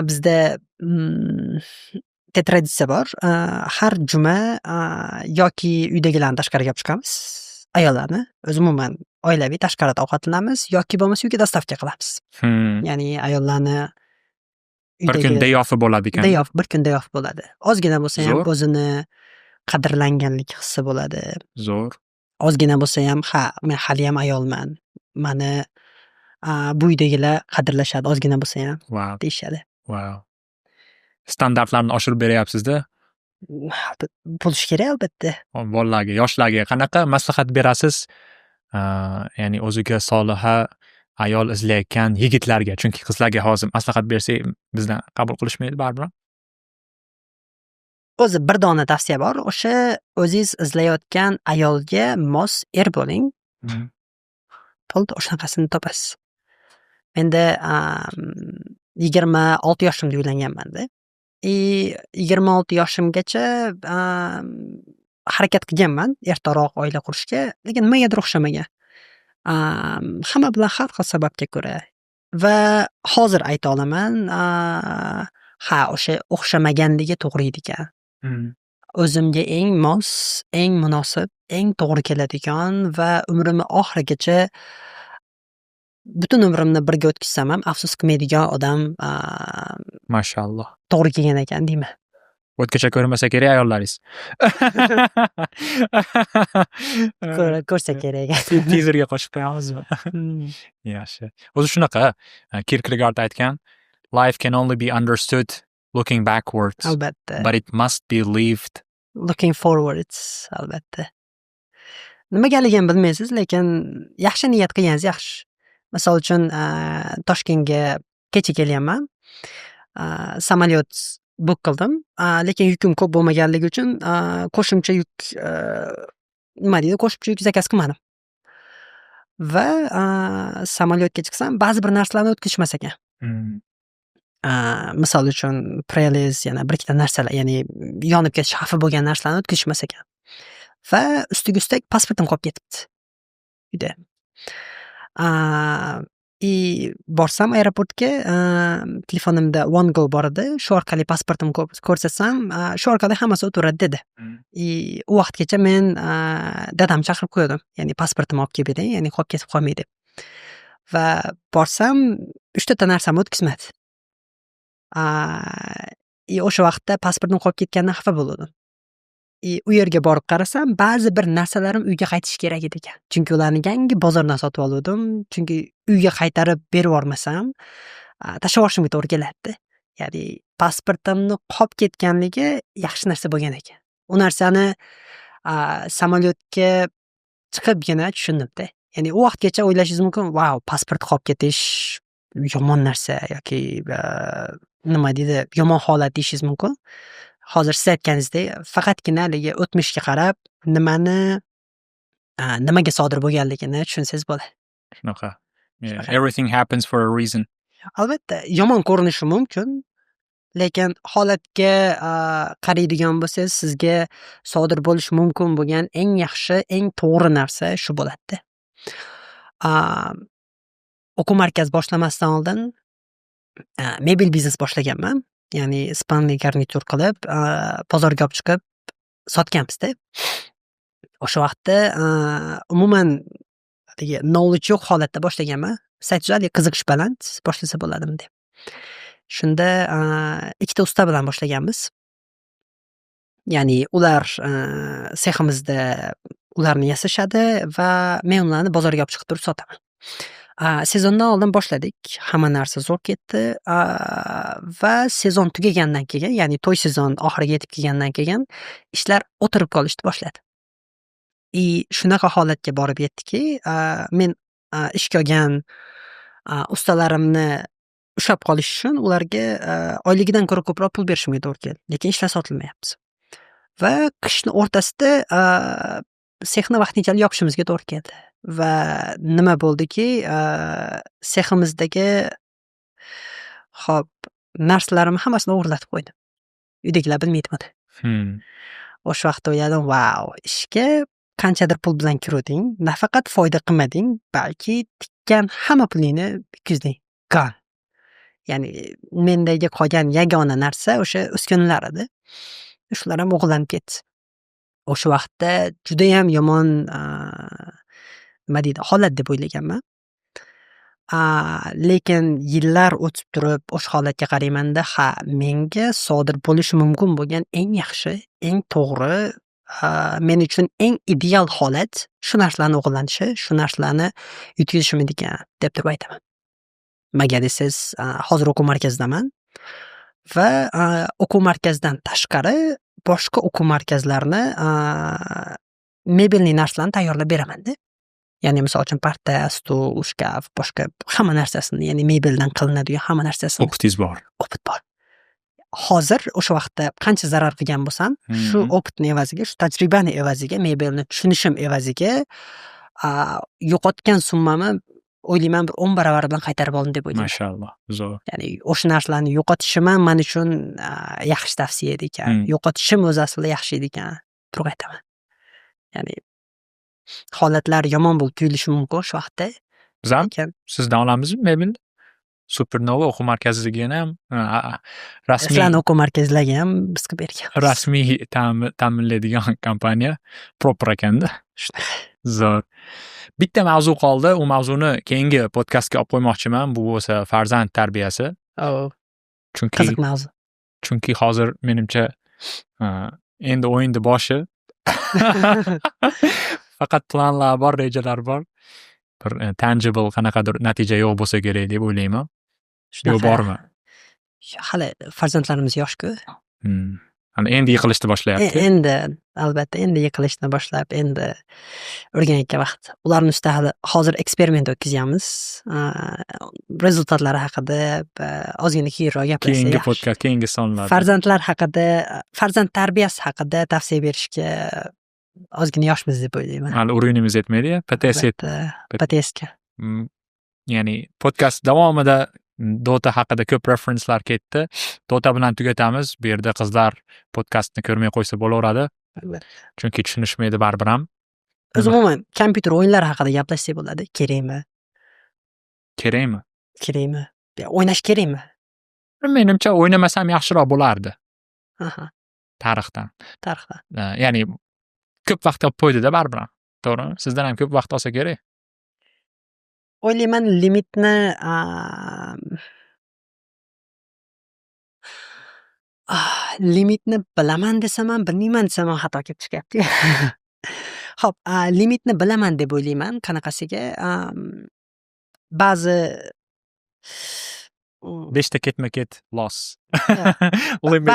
Bizda bitta traditsiya bor. Har juma yoki uydagilarni tashqariga olib chiqamiz, ayollarni. O'zi umuman oilaviy tashqarida ovqatlanamiz yoki bo'lmasa uyga доставка qilamiz. Ya'ni ayollarni Bir kun uydagi day offi bo'ladi ekan. Day off, bir kun day off bo'ladi. Ozgina bo'lsa ham Zo'r. o'zini qadrlanganlik hissi bo'ladi. Zo'r. Ozgina bo'lsayam, ha, men haliyam ayolman. Mani bu uydagilar qadrlashadi ozgina bo'lsayam deyishadi. Wow. Standartlarni oshirib beryapsizda. Bo'lishi kerak, albatta. Bolalarga, yoshlarga qanaqa maslahat berasiz? Ya'ni o'ziga soliha ayol izlayotgan yigitlarga, chunki qizlarga hozir maslahat bersak, bizdan qabul qilishmaydi baribir. O'zi bir dona tavsiya bor. O'sha o'zingiz izlayotgan ayolga mos er bo'ling. Bo'ldi, o'shanaqasini topasiz. Menda 26 yoshimda uylanganmanda. И 26 yoshimgacha harakat qilganman ertaroq oila qurishga, lekin nimagadir o'xshamagan. Hamma bilan har xil sababga ko'ra va hozir ayta olaman, ha, o'sha o'xshamaganligi to'g'ri edi ekan. O'zimga eng mos, eng munosib, eng to'g'ri keladigan va umrimni oxirigacha, butun umrimni birga o'tkazsam ham afsus qilmaydigan odam Mashalloh. to'g'ri kelgan ekan deyman. O'tgacha ko'rmasa kerak ayollaringiz. Ko'rsa kerak. Tizerga qo'shib qo'yamizmi? Yaxshi. O'zi shunaqa, Kierkegaard aytgan: "Life can only be understood looking backwards, but it must be lived looking forwards", albatta. Nimagaligini bilmaysiz, lekin yaxshi niyat qilganingiz yaxshi. Misol uchun, Toshkentga kecha kelganman. Samolyot book qildim, lekin yukim ko'p bo'lmaganligi uchun qo'shimcha yuk, nima deydi, qo'shimcha yuk zakaz qilmadim. Va samolyotga chiqsam, ba'zi bir narsalarni o'tkazishmas ekan. Misol uchun, prelez, yana bir ikkita narsalar, ya'ni yonib ketish xavfi bo'lgan narsalarni o'tkazishmas ekan. Va ustiga ustak pasportim qolib ketibdi uyda. И borsam aeroportga, telefonimda One Go bor edi. Shu orqali pasportimni ko'rsatsam, shu orqali hammasi o'taveradi dedi. И u vaqtgacha men dadamni chaqirib qo'ydim. Ya'ni pasportimni olib kelib bering, ya'ni qolib ketib qolmay deb. Va borsam, uchta narsamni o'tkazmadi. И o'sha vaqtda pasportim qolib ketganidan xafa bo'luvdim. И u yerga borib qarasam, ba'zi bir narsalarim uyga qaytishi kerak edi ekan. Chunki ularni yangi bozordan sotib oluvdim. Chunki uyga qaytarib berib yubormasam, tashlab yuborishimga to'g'ri keladida. Ya'ni pasportimni qolib ketganligi yaxshi narsa bo'lgan ekan. U narsani samolyotga chiqibgina tushundimda. Ya'ni u vaqtgacha o'ylashingiz mumkin, vau, pasport qolib ketish yomon narsa yoki, nima deydi, yomon holat deyishingiz mumkin. Hozir siz aytganingizdek, faqatgina haligi o'tmishga qarab nimani nimaga sodir bo'lganligini tushunsangiz bo'ladi. Shunaqa. Shunaqa. Everything happens for a reason. Albatta, yomon ko'rinishi mumkin, lekin holatga qaraydigan bo'lsangiz, sizga sodir bo'lishi mumkin bo'lgan eng yaxshi, eng to'g'ri narsa shu bo'ladida. O'quv markaz boshlamasdan oldin mebel biznes boshlaganman. Ya'ni спальный garnitur qilib, bozorga olib chiqib sotganmizda. O'sha vaqtda umuman haligi knowledge yo'q holatda boshlaganman. Siz aytdingiz, qiziqish baland, boshlasa bo'ladimi deb. Shunda ikkita usta bilan boshlaganmiz. Ya'ni ular seximizda ularni yasashadi va men ularni bozorga olib chiqib turib sotaman. Sezondan oldin boshladik. Hamma narsa zo'r ketdi. Va sezon tugagandan keyin, ya'ni to'y sezon oxiriga yetib kelgandan keyin ishlar o'tirib qolishni boshladi. И shunaqa holatga borib yetdiki, men ishga olgan ustalarimni ushlab qolish uchun ularga oyligidan ko'ra ko'proq pul berishimga to'g'ri keldi. Lekin ishlar sotilmayapti. Va qishni o'rtasida sexni vaqtinchalik yopishimizga to'g'ri keldi. Va nima bo'ldiki, seximizdagi, xo'p, narsalarimni hammasini o'g'irlatib qo'ydi. Uydagilar bilmaydi buni. O'sha vaqtda o'yladim, vau, ishga qanchadir pul bilan kiruvding, nafaqat foyda qilmading, balki tikkan hamma pulingni bitkazding. Gone. Ya'ni mendagi qolgan yagona narsa o'sha uskunalar edi. Shular ham o'g'irlanib ketdi. O'sha vaqtda judayam yomon, nima deydi, holat deb o'ylaganman. Lekin yillar o'tib turib o'sha holatga qaraymanda, ha, menga sodir bo'lishi mumkin bo'lgan eng yaxshi, eng to'g'ri Men uchun eng ideal holat shu narsalarni o'g'irlanishi, shu narsalarni yutkazishim ekan deb turib aytaman. Nimaga desangiz, hozir o'quv markazidaman va o'quv markazidan tashqari boshqa o'quv markazlarini мебельный narsalarni tayyorlab beramanda. Ya'ni misol uchun parta, stul, shkaf, boshqa hamma narsasini, ya'ni mebeldan qilinadigan hamma narsasini. Опыт ingiz bor. Опыт bor. Hozir o'sha vaqtda qancha zarar qilgan bo'lsam, shu опыт ni evaziga, shu tajribani evaziga, mebelni tushunishim evaziga yo'qotgan summamni, o'ylayman, bir 10 baravari bilan qaytarib oldim deb o'ylayman. Mashalloh, zo'r. Ya'ni o'sha narsalarni yo'qotishim ham man uchun yaxshi tavsiya edi ekan. Yo'qotishim o'zi aslida yaxshi edi ekan, turib aytaman. Ya'ni holatlar yomon bo'lib tuyulishi mumkin o'sha vaqtda. Biz ham Lekin sizdan olamizmi mebelni? Supernova o'quv markaziga ham rasmiy Sizlarni o'quv markazlariga ham biz qilib berganmiz. Rasmiy ta'minlaydigan kompaniya Proper ekanda. Shunaqa. Zo'r. Bitta mavzu qoldi. U mavzuni keyingi podkastga olib qo'ymoqchiman. Bu bo'lsa farzand tarbiyasi. O, Chunki qiziq mavzu. Chunki hozir menimcha endi o'yinni boshi. Faqat planlar bor, rejalar bor. Bir tangible qanaqadir natija yo'q bo'lsa kerak deb o'ylayman. Yo Shunaqa. bormi? Hali farzandlarimiz yoshku. Ana endi yiqilishni boshlayapti. Endi albatta, endi yiqilishni boshlab, endi o'rganayotgan vaqt. Ularni ustida hali hozir eksperiment o'tkazyapmiz. Результат lari haqida ozgina keyinroq gaplashsak Keyingi yaxshi. podkast, keyingi sonlarda. Farzandlar haqida, farzand tarbiyasi haqida tavsiya berishga ozgina yoshmiz deb o'ylayman. Hali уровень imiz yetmaydi. PTS Albatta, PTSga. Ya'ni podkast davomida Dota haqida ko'p reference lar ketdi. Dota bilan tugatamiz. Bu yerda qizlar podkastni ko'rmay qo'ysa bo'laveradi. Albatta. Chunki tushunishmaydi baribir ham. O'zi umuman kompyuter o'yinlari haqida gaplashsak bo'ladi. Kerakmi? Kerakmi? Kerakmi? O'ynash kerakmi? Menimcha, o'ynamasam yaxshiroq bo'lardi. Tarixdan. Tarixdan. Ya'ni ko'p vaqt olib qo'ydida baribir ham. To'g'rimi? Sizdan ham ko'p vaqt olsa kerak. O'ylayman, limitni limitni bilaman desam ham, bilmayman desam ham xato kelib chiqyapti. Xo'p, limitni bilaman deb o'ylayman. Qanaqasiga? Ba'zi Beshta ketma-ket loss. Limit.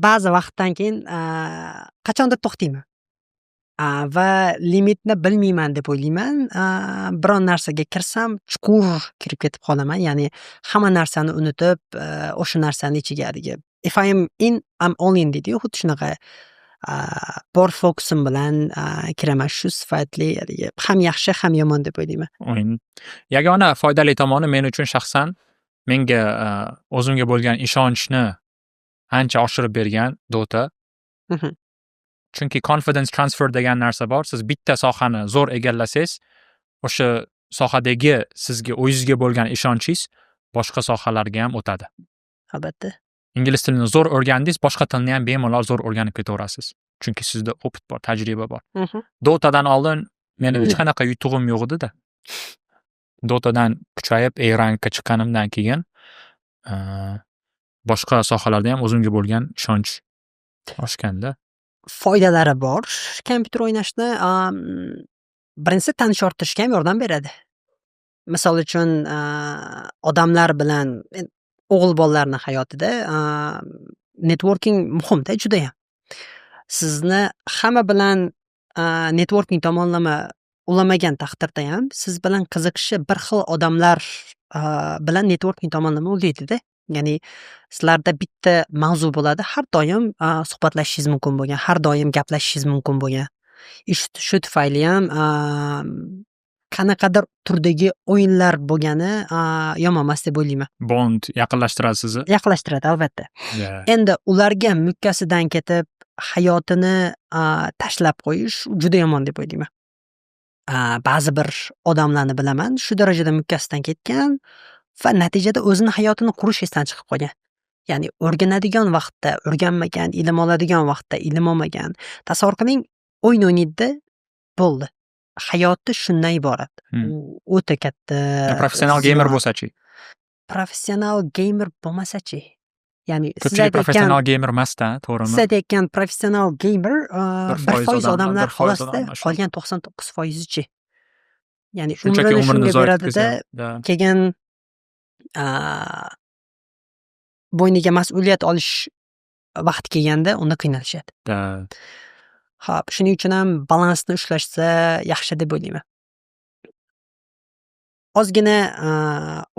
Ba'zi vaqtdan keyin qachondir to'xtayman. Va limitni bilmayman deb o'ylayman. Biron narsaga kirsam, chuqur kirib ketib qolaman. Ya'ni hamma narsani unutib, o'sha narsani ichiga haligi "If I am in, I'm all in" deydiyu, xuddi shunaqa bor fokusim bilan kiraman. Shu sifatli haligi ham yaxshi, ham yomon deb o'ylayman. O'yin. Yagona foydali tomoni men uchun shaxsan menga o'zimga bo'lgan ishonchni ancha oshirib bergan Dota. Chunki confidence transfer degan narsa bor. Siz bitta sohani zo'r egallasangiz, o'sha sohadagi sizga, o'zingizga bo'lgan ishonchingiz boshqa sohalarga ham o'tadi. Albatta. Ingliz tilini zo'r o'rgandingiz, boshqa tilni ham bemalol zo'r o'rganib ketaverasiz. Chunki sizda опыт bor, tajriba bor. Dotadan oldin meni hech qanaqa yutug'im yo'q edi-da. Dotadan kuchayib A rankka chiqqanimdan keyin boshqa sohalarda ham o'zimga bo'lgan ishonch oshganda. Foydalari bor kompyuter o'ynashni. Birinchisi, tanish orttirishga ham yordam beradi. Misol uchun, odamlar bilan, o'g'il bolalarni hayotida networking muhimda judayam. Sizni hamma bilan networking tomonlama ulamagan taqdirdayam, siz bilan qiziqishi bir xil odamlar bilan networking tomonlama ulaydida. Ya'ni sizlarda bitta mavzu bo'ladi, har doim suhbatlashishingiz mumkin bo'lgan, har doim gaplashishingiz mumkin bo'lgan. И shu tufayliyam qanaqadir turdagi o'yinlar bo'lgani yomon emas deb o'ylayman. Bond yaqinlashtiradi sizni. Yaqinlashtiradi, albatta. Endi ularga mukkasidan ketib, hayotini tashlab qo'yish juda yomon deb o'ylayman. Ba'zi bir odamlarni bilaman, shu darajada mukkasidan ketgan va natijada o'zini hayotini qurish esdan chiqib qolgan. Ya'ni o'rganadigan vaqtda o'rganmagan, ilm oladigan vaqtda ilm olmagan. Tasavvur qiling, o'yin o'ynaydi-da, bo'ldi. Hayoti shundan iborat. U o'ta katta Professional gamer ziyon. bo'lsachi? Professional gamer bo'lmasachi? Ya'ni siz Ko'pchilik aytayotgan professional gamer emasda, to'g'rimi? Siz aytayotgan professional gamer Bir bir foiz foiz odamlar, odamlar 1% xolosda, odamlar shu. Qolgan 99 foizichi? Ya'ni Shunchaki umrini umrini shunga zoye beradida, ketkazadi. Да. Keyin bo'yniga mas'uliyat olish vaqti kelganda unda qiynalishadi. Ho'p, shuning uchun ham balansni ushlashsa yaxshi deb o'ylayman. Ozgina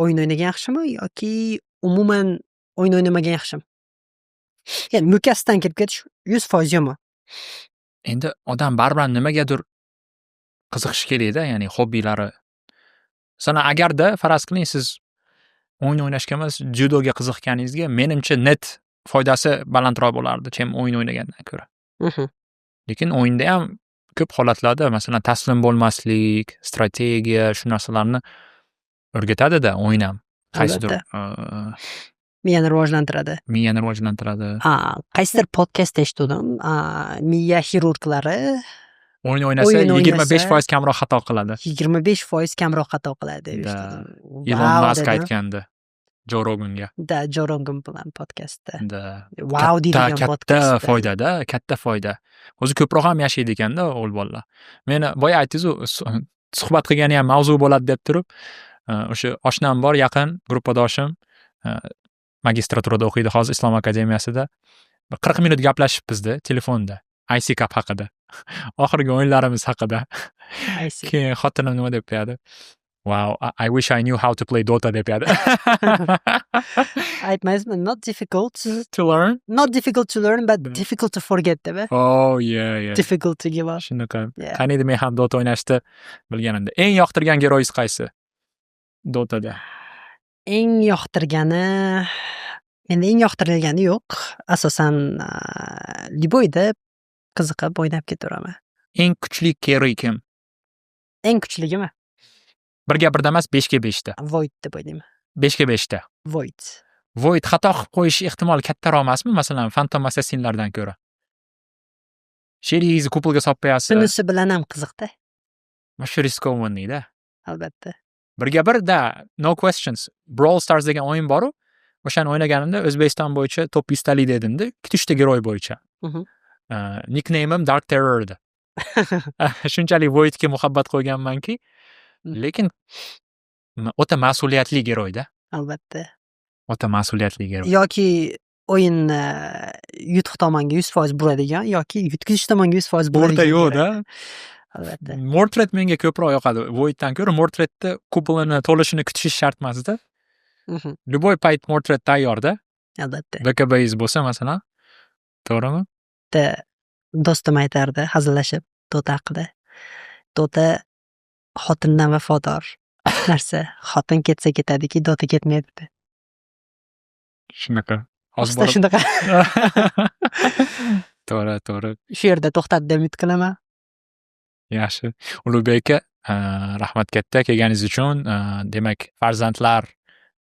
o'yin o'ynagan yaxshimi yoki umuman o'yin o'ynamagan yaxshimi? Ya'ni mukkasidan kirib ketish 100% yomon. Endi odam baribir ham nimagadir qiziqishi kerakda, ya'ni hobbilari. Masalan, agarda faraz qiling, siz o'yin o'ynashga emas, dzyudoga qiziqqaningizga, menimcha, net foydasi balandroq bo'lardi, чем o'yin o'ynagandan ko'ra. Lekin o'yinda ham ko'p holatlarda, masalan, taslim bo'lmaslik, strategiya, shu narsalarni o'rgatadida o'yin ham. Qaysidir Miyani rivojlantiradi. Miyani rivojlantiradi. Qaysidir podkastda eshitgandim. Miya xirurglari O'yin o'ynasa, o'yin 25 o'ynasa foiz kamroq xato qiladi. 25% kamroq xato qiladi deb Да. eshitgandim. Ilon Vau, Mask dedim. aytgandi Jo Roganga. Да, Jo Rogan bilan podkastda. Да. Vau Katta deydigan katta podkastda. Foydada, katta foyda. O'zi ko'proq ham yashaydi ekanda o'g'il bolalar. Meni boya aytdingiz-u, suhbat qilgani ham mavzu bo'ladi deb turib, o'sha oshnam bor yaqin, gruppadoshim, magistraturada o'qiydi hozir Islom akademiyasida. Bir 40 minut gaplashibmizda telefonda IC Cup haqida. Oxirgi o'yinlarimiz haqida. IC. Keyin xotinim nima deb qo'yadi? "Wow, I wish I knew how to play Dota", deb qo'yadi. Aytmaysizmi? Not difficult. To learn? Not difficult to learn, but Да. difficult to forget deb. Oh, yeah. Difficult to give up. Shunaqa. Yeah. Qaniydi men ham Dota o'ynashni bilganimda. Eng yoqtirgan geroyingiz qaysi? Dotada. Eng yoqtirgani, menda eng yoqtirilgani yo'q. Asosan любой da qiziqib o'ynab ketaveraman. Eng kuchli carry kim? Eng kuchligimi? Birga birda emas, 5ga 5 ta. Void deb o'ylayman. 5ga 5 ta. Void. Void xato qilib qo'yish ehtimoli kattaroq emasmi, masalan, Phantom Assassinlardan ko'ra? Sherigingizni купол ga solib qo'yasiz. Shunisi bilan ham qiziqda. Mana shu рискованный da. Albatta. Birga birda, no questions. Brawl Stars degan o'yin bor-u, o'shani o'ynaganimda O'zbekiston bo'yicha top 100 talikda edimda, ikkita uchta герой bo'yicha. Nickname'im Dark Terror edi. Shunchalik Voidga muhabbat qo'yganmanki, lekin o'ta mas'uliyatli герой da. Albatta. O'ta mas'uliyatli герой. Yoki o'yinni yutuq tomonga 100% buradigan yoki yutqizish tomonga 100% O'rta buradigan yo'q-da. герой. Albatta. Mortred menga ko'proq yoqadi Voiddan ko'ra. Mortredni купол ini to'lishini kutish shart emasda. Любой payt Mortred tayyorda. Albatta. BKBingiz bo'lsa, masalan. To'g'rimi? Bitta do'stim aytardi hazillashib Dota haqida. Dota xotindan vafodor narsa. Xotin ketsa ketadiki, Dota ketmaydi deb. Shunaqa. Hozir Rostdan borib shunaqa. To'g'ri. Shu yerda to'xtatdi deb umid qilaman. Yaxshi. Ulug'bek aka, rahmat katta kelganingiz uchun. Demak, farzandlar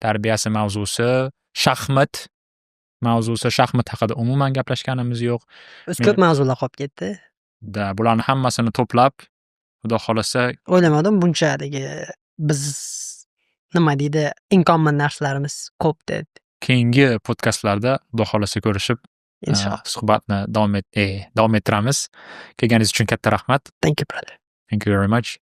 tarbiyasi mavzusi, shaxmat mavzusi, shaxmat haqida umuman gaplashganimiz yo'q. O'zi ko'p mavzular qolib ketdi. Да, bularni hammasini to'plab, Xudo xohlasa. O'ylamadim buncha haligi biz, nima deydi, in common narsalarimiz ko'p deb. Keyingi podkastlarda, Xudo xohlasa, ko'rishib, Inshaalloh. Suhbatni davom ettiramiz. Kelganingiz uchun katta rahmat. Thank you, brother. Thank you very much.